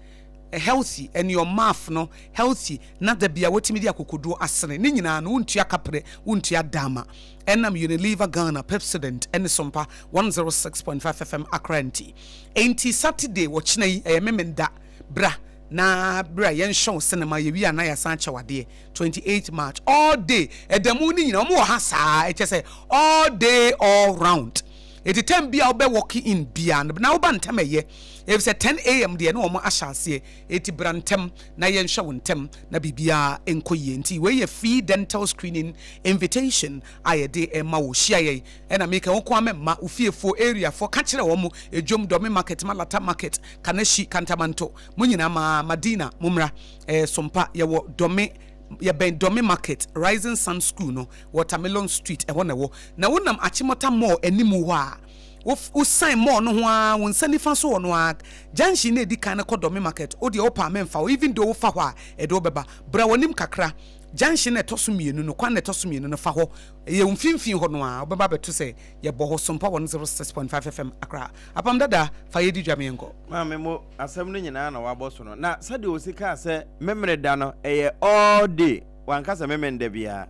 healthy and your mouth no healthy na da biara watumi de akokoduo asene. Ne nyinaa no wontua kaprɛ, wontua dama. Ɛnam Unilever Ghana, Pepsodent ne Sompa 106.5 FM Accra nti. Enti Saturday ɔkyena yi ɛyɛ Memenda bra na bra yɛnhwɛ wo cinema yɛwie a na yɛasan akyɛ wo adeɛ 28 March all day ɛda mu no nyina wɔn wɔ ha saa ɛkyɛ sɛ all day all round eti time bi a wobɛ walk in bia no na woba ntɛm ɛyɛ efisɛ 10 am deɛ na wɔn ahyɛ aseɛ eti bra ntɛm na yɛnhwɛ wo ntɛm na biribiara nkɔ yie nti wei yɛ free dental screening invitation a yɛde ɛma wo hyia yɛn Ɛna meka wo nko ara mɛma wo fiefoɔ, area foɔ, ka kyerɛ wɔn, Edwom, Dɔme market, Malata market, Kaneshie, Kantamanto, mo nyinaa, ma, Madina, mo mmra, eh, Sompa, yɛwɔ Dɔme, yɛbɛn Dɔme market, Rising Sun school no, Watermelon street, ɛhɔ na ɛwɔ. Na wonam Achimota mall animu hɔ a, wo, wo sign mall no ho ara, wo nsa nifa so hɔ no ara, junction no a ɛdi kan no kɔ Dɔme market, wo deɛ wopɛ a memfa wo, even though wofa hɔ a, ɛde wo bɛba. Bra w'anim kakra, junction no a ɛtɔ so mmienu no, kwan no a ɛtɔ so mmienu no, fa hɔ. Ɛyɛ wo mfimfini hɔ no ara, wobɛba abɛto sɛ yɛbɔ hɔ Sompa 106.5 FM Accra. Apam Dada, fa yɛdi dwa ma yɛnkɔ. Maame mo asɛm no nyinaa na wabɔ so no na sɛdeɛ ɔsi kaa sɛ memene da no ɛyɛ all day wanka sɛ memene da biara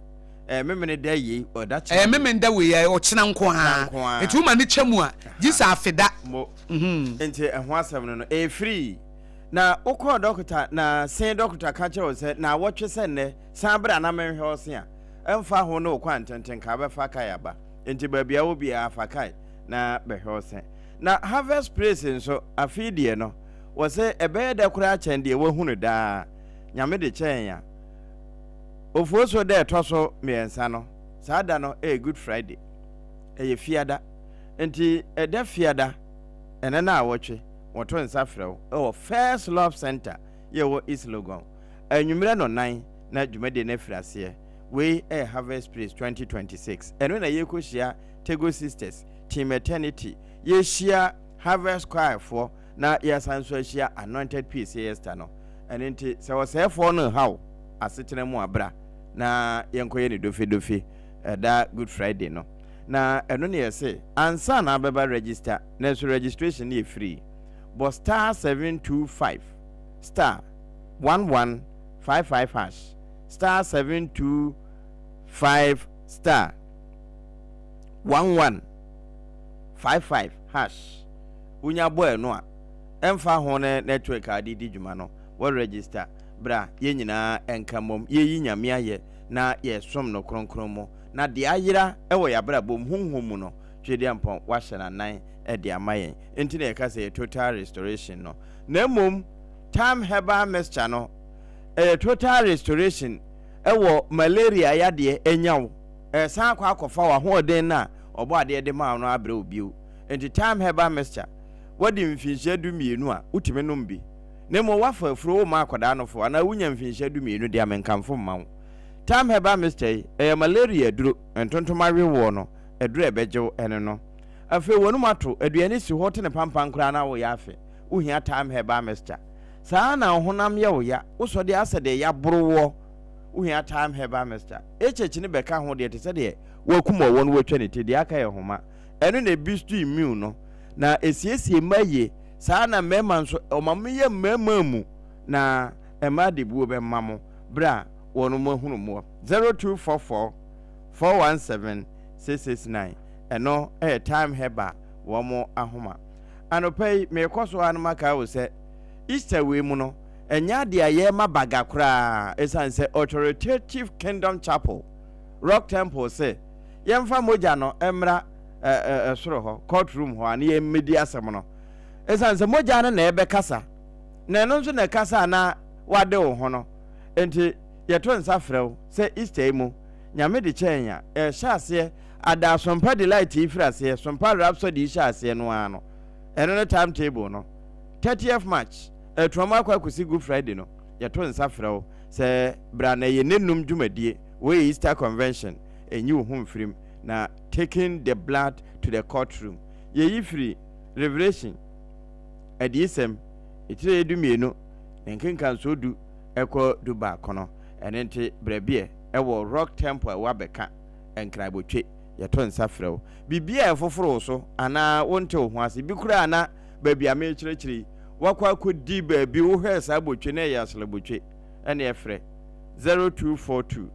ɛyɛ memene da yei ɔda kyena Ɛyɛ memene da wei ɛyɛ ɔkyena nko ara nko ara nti woma no kyɛ mu a gye sɛ afe da. Mo nti ɛho asɛm no no ɛyɛ free na wokɔɔ dɔkota na se dɔkota ka kyerɛ wo sɛ naawɔtwe sɛ nnɛ san bra na menhwɛ wo se a Ɛmfa ho ne wo kwan tenten ka wobɛfa kae aba. Enti baabi a wɔ biara fa kae na bɛhwɛ wo se. Na Harvest Praise nso, afei deɛ no, wɔse ɛbɛyɛ dɛ koraa kyɛn deɛ woahunu daa. Nyame de kyɛ yɛn a. Ofuosuo da a ɛtɔ so mmiɛnsa no, saa da no yɛ Good Friday. Ɛyɛ Fiada. Enti ɛda Fiada, ɛnɛ naawɔtwe, wɔto nsa frɛ wo wɔ First Love Centre yɛ ɛwɔ East Legon. Anwummerɛ nnɔnnan na dwumadie no afiri aseɛ. Wei yɛ Harvest Praise 2026. Ɛno na yɛrekɔhyia Tego Sisters, Team Eternity, yɛrehyia Harvest Choir foɔ na yɛasan nso ahyia Anointed Peace Siesta no. Ɛno nti sɛ ɔsɛefoɔ no reha wo asetena mu a bra na yɛnkɔyɛ no dofedofe ɛda Good Friday no. Na ɛno na yɛse ansa na abɛba register, nanso registration no yɛ free. Bɔ star 725 star 11 55 hash star 725 star 11 55 hash. Wonya bɔ ɛno a, ɛmfa ho ne network a wode di dwuma no, wɔ register. Bra yɛn nyinaa nka mmom yɛyi Nyame ayɛ na yɛsom no kronkron mu. Na deɛ ayera wɔ yɛabrabɔ mu honhom mu no, Twedeampɔn wahyɛ n'anan de ama yɛn. Enti na yɛka sɛ ɛyɛ total restoration no. Na mmom Thyme Herbal Mixture no, ɛyɛ total restoration wɔ malaria yadeɛ anya wo, ɛresan akɔ akɔfa w'ahoɔden no a Ɔbɔadeɛ de maa wo no abrɛ wo bio. Enti Thyme Herbal Mixture, woadi mfinhyia 12 a, wotumi nom bi. Na mmom woafa afuro, womma akwadaa nofo, anaa wunya mfinhyia 12 deɛ a, menkamfo mma wo. Thyme Herbal Mixture yi, ɛyɛ malaria aduro, ntontom awe woɔ no, aduro a ɛbɛgye wo ne no. Afei w'anum ato, aduane si hɔ, wote ne pampan koraa na woyɛ afe, wohia Thyme Herbal Mixture. Saa ara na wo honam yɛ wo ya, wosɔ deɛ asɛ deɛ yɛaboro woɔ, wohia Thyme Herbal Mixture. HH no bɛka ho deɛ te sɛ deɛ wɔakum ɔwɔ no wɔatwa ne ti, deɛ aka yɛ homa. Ɛno na ɛbistu immune no, na ɛsiesie mma yie. Saa ara na mmarima nso, ɔma mo yɛ mmarima mu, na ɛma adebuo bɛma mo berɛ a wɔn ahunu moɔ. 0244 417 669 ɛno yɛ Thyme Herbal wɔn ahoma. Anɔpa yi, merekɔ so ara na makae wo sɛ, Easter wei mu no, ɛnyɛ adeɛ a yɛrema baga koraa ɛsiane sɛ Authoritative Kingdom Chapel, Rock Temple se yɛmfa mogya no mmra soro hɔ, court room hɔ a na yɛmmɛdi asɛm no. Ɛsiane sɛ mogya no na ɛbɛkasa, na ɛno nso na ɛkasa a na wade wo ho no. Enti yɛto nsa frɛ wo sɛ Easter yi mu, Nyame de kyɛɛ yɛn a, ɛrehyɛ aseɛ ada Sompa Delight yi firi aseɛ, Sompa Rhapsody yi hyɛ aseɛ no ara no, ɛno ne time table no. 30th March, ɛtoa mu akɔ akɔsi Good Friday no, yɛto nsa frɛ wo sɛ bra na ɛyɛ nnanum dwumadie, wei yɛ Easter Convention, ɛnyi wo ho mfirim, na Taking the Blood to the Courtroom, yɛyi firi Revelation, Adiyisɛm, etire 12, ne nkenkansoɔ du kɔ dubaako no. Ɛno nti bra bi ɛ wɔ Rock Temple a ɛwɔ Abɛka, Nkrabotwe. Yɛto nsa frɛ wo. Biribi a ɛfoforo wo so anaa wonte wo ho ase, bi koraa na baabi a merekyerɛkyerɛ yi, woakɔ akɔdi baabi, wohwɛɛ saa botwe na ɛyɛ aselebotwe, ɛnneɛ frɛ 0242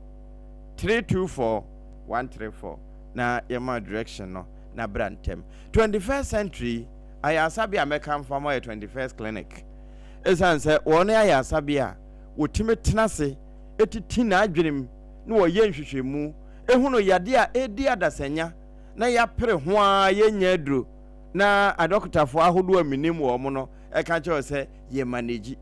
324 134 na yɛma direction no na bra ntɛm. 21st century yi, ayaresabea a mɛkamfo ama yɛ 21st Clinic. Esiane sɛ wɔn ne ayaresabea a wɔtumi tena ase titi n'adwenem na wɔyɛ nhwehwɛmu hunu yadeɛ a ɛredi adasanya na yɛapere ho ara yɛnnya aduro na adɔkotafoɔ ahodoɔ a menim wɔn no ka kyerɛ wo sɛ yɛ manage.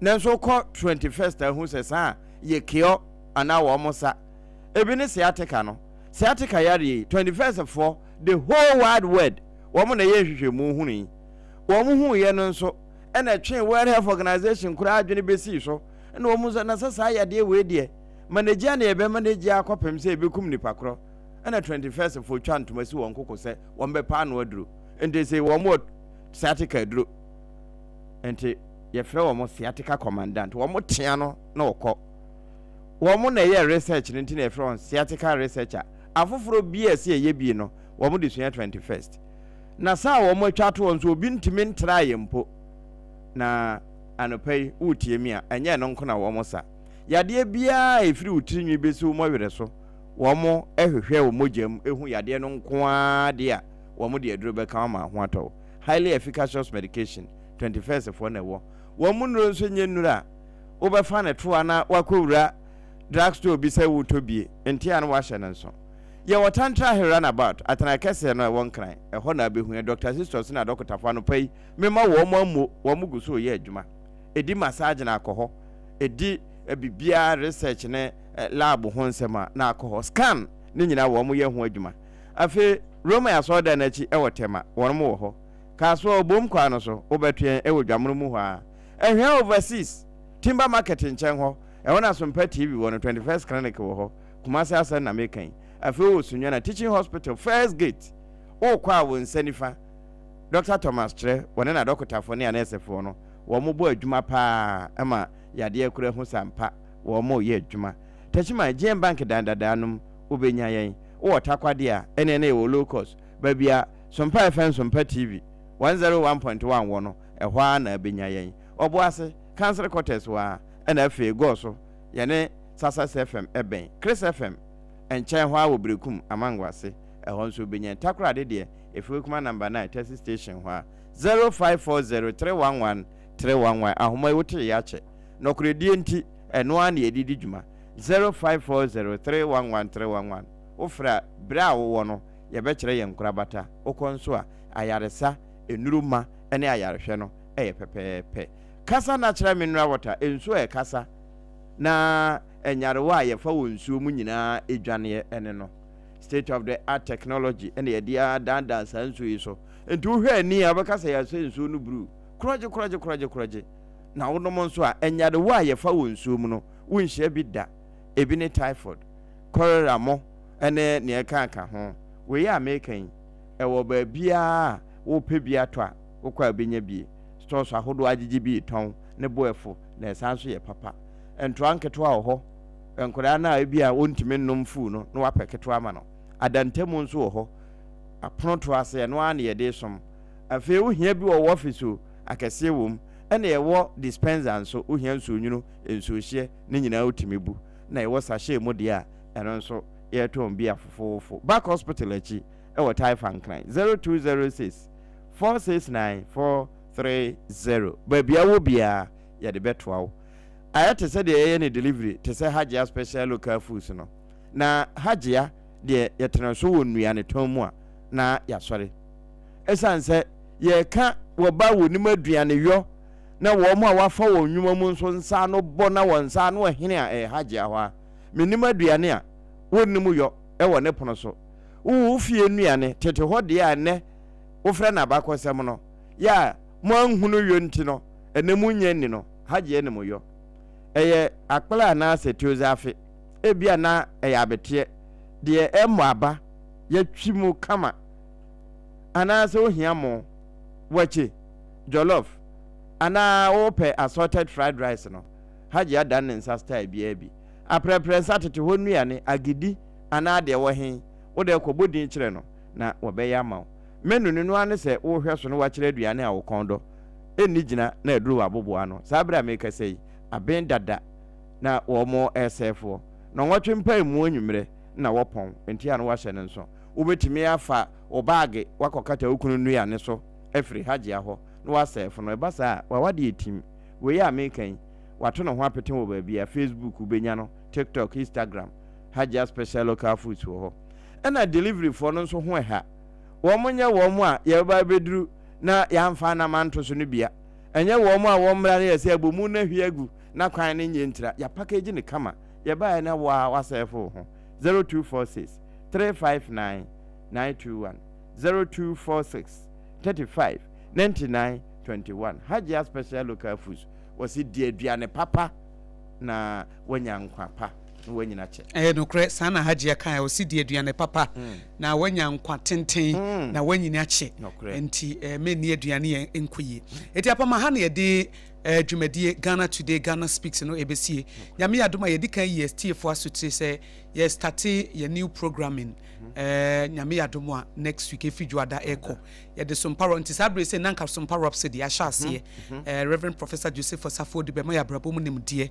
Nanso wokɔ 21st a hu sɛ saa yɛ cure anaa wɔn sa. Ebi ne sciatica no. Sciatica yareɛ yi, 21st foɔ, the whole wide world, wɔn na ɛyɛ nhwehwɛmu hunu yi. Wɔn huiɛ no nso ɛna ɛtwee World Health Organization koraa adwene bɛsii so ɛna wɔn nso na sɛ saa yadeɛ wei deɛ manage a na yɛbɛ manage akɔpem sɛ ɛbɛkum nipa korɔ ɛna 21st foɔ twa ntoma si wɔn koko sɛ wɔn bɛpa ano aduro nti sɛ wɔn wɔ sciatica aduro nti yɛfrɛ wɔn sciatica commandant wɔn tea no na wɔkɔ wɔn na ɛyɛ research no nti na yɛfrɛ wɔn sciatica researcher afoforɔ bi a ɛsɛ ɛyɛ bi no wɔn de sua 21st Na sa a wɔatwa ato hɔ nso, obi ntumi ntraeɛ mpo. Na anɔpa yi, woretie me a, ɛnyɛ ɛno nko na wɔsa. Yadeɛ biara a ɛfiri wo tirinwi bɛsi wo mmɔwerɛ so, wɔhwehwɛ wo mogya mu hu yadeɛ no nko ara deɛ a, wɔde aduro bɛka wo ama ho atɔ wo. Highly efficacious medication, 21st foɔ na ɛwɔ. Wɔn nnuro nso nyɛ nnuro a wobɛfa no toa na woakɔwura drug store bi sɛ woretɔ bie, nte a na woahyɛ no nso. Yɛwɔ Tantra Hill Runabout, atenae kɛseɛ no a ɛwɔ Nkran. Ɛhɔ na abɛhu yɛn. Dɔkta Sistos ne adɔkotafo anɔpa yi, mema wɔn ammo, wɔn gu so reyɛ adwuma. Ɛdi massage na akɔ hɔ. Ɛdi biribiara research ne lab ho nsɛm a na akɔ hɔ. Scan ne nyinaa wɔn yɛ ho adwuma. Afei Roman asɔredan no akyi wɔ Tema, wɔn wɔ hɔ. Kasoa Obom kwan no so, wobɛto yɛn wɔ Dwamono mu hɔ ara. Ɛhwea Overseas, Timber Market nkyɛn hɔ, ɛhɔ na Sompa TV wɔ no, 21st Clinic wɔ hɔ. Kumasi asɛm na meka yi. Afei wowɔ Sunyani Teaching Hospital first gate wokɔ a wo nsa nifa Doctor Thomas Kyerɛ wɔne n'adɔkotafoɔ ne anɛɛsefoɔ no wɔn bɔ adwuma paa ma yadeɛ kora hu sɛ ampa wɔn reyɛ adwuma. Techiman GM Bank dan dadaa no mu wobɛnya yɛn. Wowɔ Tarkwa deɛ a ɛneɛ na yɛwɔ low cost baabi a Sompa FM Sompa TV 101.1 wɔ no ɛhɔ ara na abɛnya yɛn. Ɔboase, Council Quarters hɔ ara ɛna afei Gɔɔ so yɛne Sasas FM bɛn Chris FM nkyɛn hɔ ara wɔ Berekum, Amango ase. Ɛhɔ nso wobɛnya Takoradi deɛ, Efuekuma Number 9 Taxi Station hɔ ara. 0540 311 311 Ahoma yi wotee yɛ akyɛ. Nɔkorɛdie nti, ɛno ara na yɛde di dwuma. 0540 311 311 Wofrɛ a, berɛ a wowɔ no, Yɛbɛkyerɛ yɛn nkorabata. Wokɔ nso a, ayaresa, nnuru ma ne ayarehwɛ no yɛ pɛpɛɛpɛ. Kasa na kyerɛ mineral water, nsuo a ɛkasa na nyarewa a yɛfa wɔ nsuo mu nyinaa dwaneɛ ne no. State of the art technology na yɛde adaadaa saa nsuo yi so. Nti wohwɛ ani a wobɛka sɛ yɛasɔ nsuo no bruu. Korɔgye korɔgye korɔgye korɔgye. Na wonom nso a, nyarewa a yɛfa wɔ nsuo mu no, wonhyia bi da. Ebi ne typhoid, cholera mo ne nea ɛkeka ho. Wei a meka yi, ɛwɔ baabiara a wopɛ bi atɔ a, wokɔ a wobɛnya bi. Stores ahodoɔ agyegye bi retɔn, ne bo ɛfo, na ɛsan nso yɛ papa. Ntoa nketewa wɔ hɔ, nkwadaa no a ebi a wɔntumi nnom fuu no, na wapɛ ketewa ama no. Adantamu nso wɔ hɔ, apono to ase, ɛno ara na yɛde resom. Afei wohia bi wɔ wo office o, akɛseɛ wɔ mu. Ɛna yɛwɔ dispenser nso, wohia nsuonwunu, nsuohyeɛ, ne nyinaa wotumi bu. Na yɛwɔ sachet mu deɛ a, ɛno nso yɛtɔn bi afofoofo. Back Hospital akyi wɔ Taifa Nkran, 0206 469 430. Baabi a wowɔ biara, yɛde bɛtoa wo. Ayɛ te sɛ deɛ yɛyɛ no delivery te sɛ Hajia Special Local Foods no. Na Hajia deɛ yɛtena so wɔ nnuanetɔn mu a, na yɛasɔre. Ɛsiane sɛ yɛreka wɔba a wɔnim aduaneyɔ na wɔn a wɔafa wɔn nnwuma mu nso nsa ano bɔ na wɔn nsa ano ɛhene a ɛyɛ Hajia hɔ a, menim aduane a wɔnnim yɔ wɔ ne pono so. Wo wo fie nnuane, tete hɔ deɛ a ɛnnɛ wofrɛ no abakɔsɛm no, yɛ a moanhunu yɔ nti no, ɛnnɛ monnya nni no, Hajia nim yɔ. Ɛyɛ akple anaasɛ tuozafe, ebia na ɛyɛ abeteɛ, deɛ ɛmmɔ aba, yɛatwi mu kama, anaasɛ wohia mo, wakye, jollof, anaa wopɛ assorted fried rice no, Hajia dan ne nsa style biara bi. Aprɛprɛ nsa tete hɔ nnuane, agidi anaa deɛ ɛwɔ he, wo deɛ kɔbɔ din kyerɛ no na wɔbɛyɛ ama wo. Menu no, no ara ne sɛ worehwɛ so na woakyerɛ aduane a wo kɔn dɔ. Ɛnni gyina na aduru w'aboboa ano. Saa berɛ a merekasa yi, aben dada na wɔresɛefoɔ. Nnɔnwɔtwe mpaemu anwummerɛ na wɔpɔn, enti a na woahyɛ no nso. Wobɛtumi afa wo baage woakɔkata wo kunu nnuane so afiri Hajia hɔ na woasɛɛfo no. Ɛba saa a, w'awadeɛ tim. Wei a mereka yi, wato ne ho apete wɔ baabi a, Facebook wobɛnya no, TikTok, Instagram, Hajia Special Local Foods wɔ hɔ. Ɛna delivery foɔ no nso ho ɛha. Wɔn nyɛ wɔn a yɛbɛba abɛduru na yɛamfa anam anto so no bia. Ɛnyɛ wɔn a wɔn mmra no yɛ sɛ abomu no ahwie agu na kwan no nyɛ ntira. Yɛapakage no kama. Yɛbaeɛ na wo ara woasɛɛfo wo ho. 0246 359 921 0246 35 99 21 Hajia Special Local Foods wɔse di aduane papa na woanya nkwa pa na woanyina kyɛ. Ɛyɛ nokorɛ, saa na Hajia kaeɛ, ɔse di aduane papa na woanya nkwa tenten na woanyini akyɛ, nti menni aduane yɛ nkɔ yie. Enti apam aha na yɛde dwumadie Ghana Today Ghana Speaks no ɛbɛsie. Nyame yɛ adom a yɛdi kan yi atiefoɔ asotire sɛ yɛ starte yɛ new programming Nyame yɛ adom a next week ɛfiri Dwoada ɛkɔ. Yɛde Sompa Rock nti saa bere sɛ nanka Sompa Rhapsody ahyɛ aseɛ. Reverend Professor Joseph Osafo de bɛma yɛ abrabɔ mu nimdeɛ.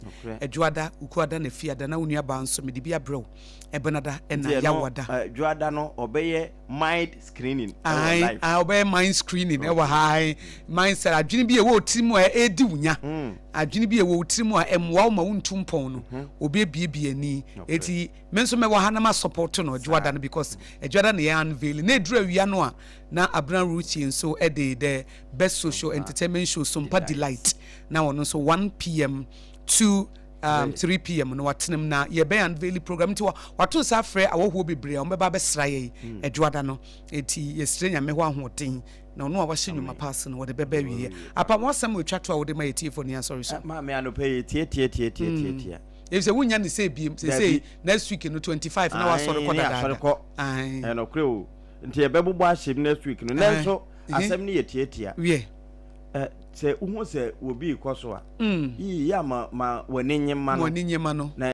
Dwoada, Wukuada na Fiada na wo nuabaa nso mede bi abrɛ wo. Ɛbenada ɛna Yawada. Dwoada no ɔbɛyɛ mind screening ɛwɔ live. Ae, ɔbɛyɛ mind screening ɛwɔ ha. Ae, mind sɛ adwene bi a ɛwɔ wo tirim a ɛredi wo nya. Adwene bi a ɛwɔ wo tirim a ɛmmoa wo ma wontu mpɔn no, ɔbɛbuebue ani. Eti Me nso mɛwɔ ha na ma support no Adwoada no because Adwoada na yɛ unveil na ɛduru awia no a na Abena Ruthie nso de the best social entertainment show Sompa Delight na ɔno nso 1pm to um, 3pm no watenam na yɛbɛn unveil program nti wato nsa afrɛ awɔhoɔ bebree a wɔbɛba abɛsra yɛn Adwoada no eti yɛsrɛ Nyame hɔ ahoɔden na ɔno a wahyɛ nnwuma pa ase no wɔde bɛba awieɛ. Apam w'asɛm a ɛtwa to a wode ma yɛ tiefoɔ ne asɔre so. Maame anɔpa yi tiatiatiatiatiatia. Efisɛ wonnya ne sɛ biem sesei next week no 25 na wasɔre kɔ dadaada. Asɔre kɔ. Ɛnɔkorɛ o. Nti yɛbɛbobɔ ahyɛm next week no. Nanso asɛm no yɛ tiatia. Wiɛ. Sɛ wohu sɛ obi rekɔ so a, yii yɛ a ma ma w'ani nye ma no. Ma w'ani nye ma no. Na.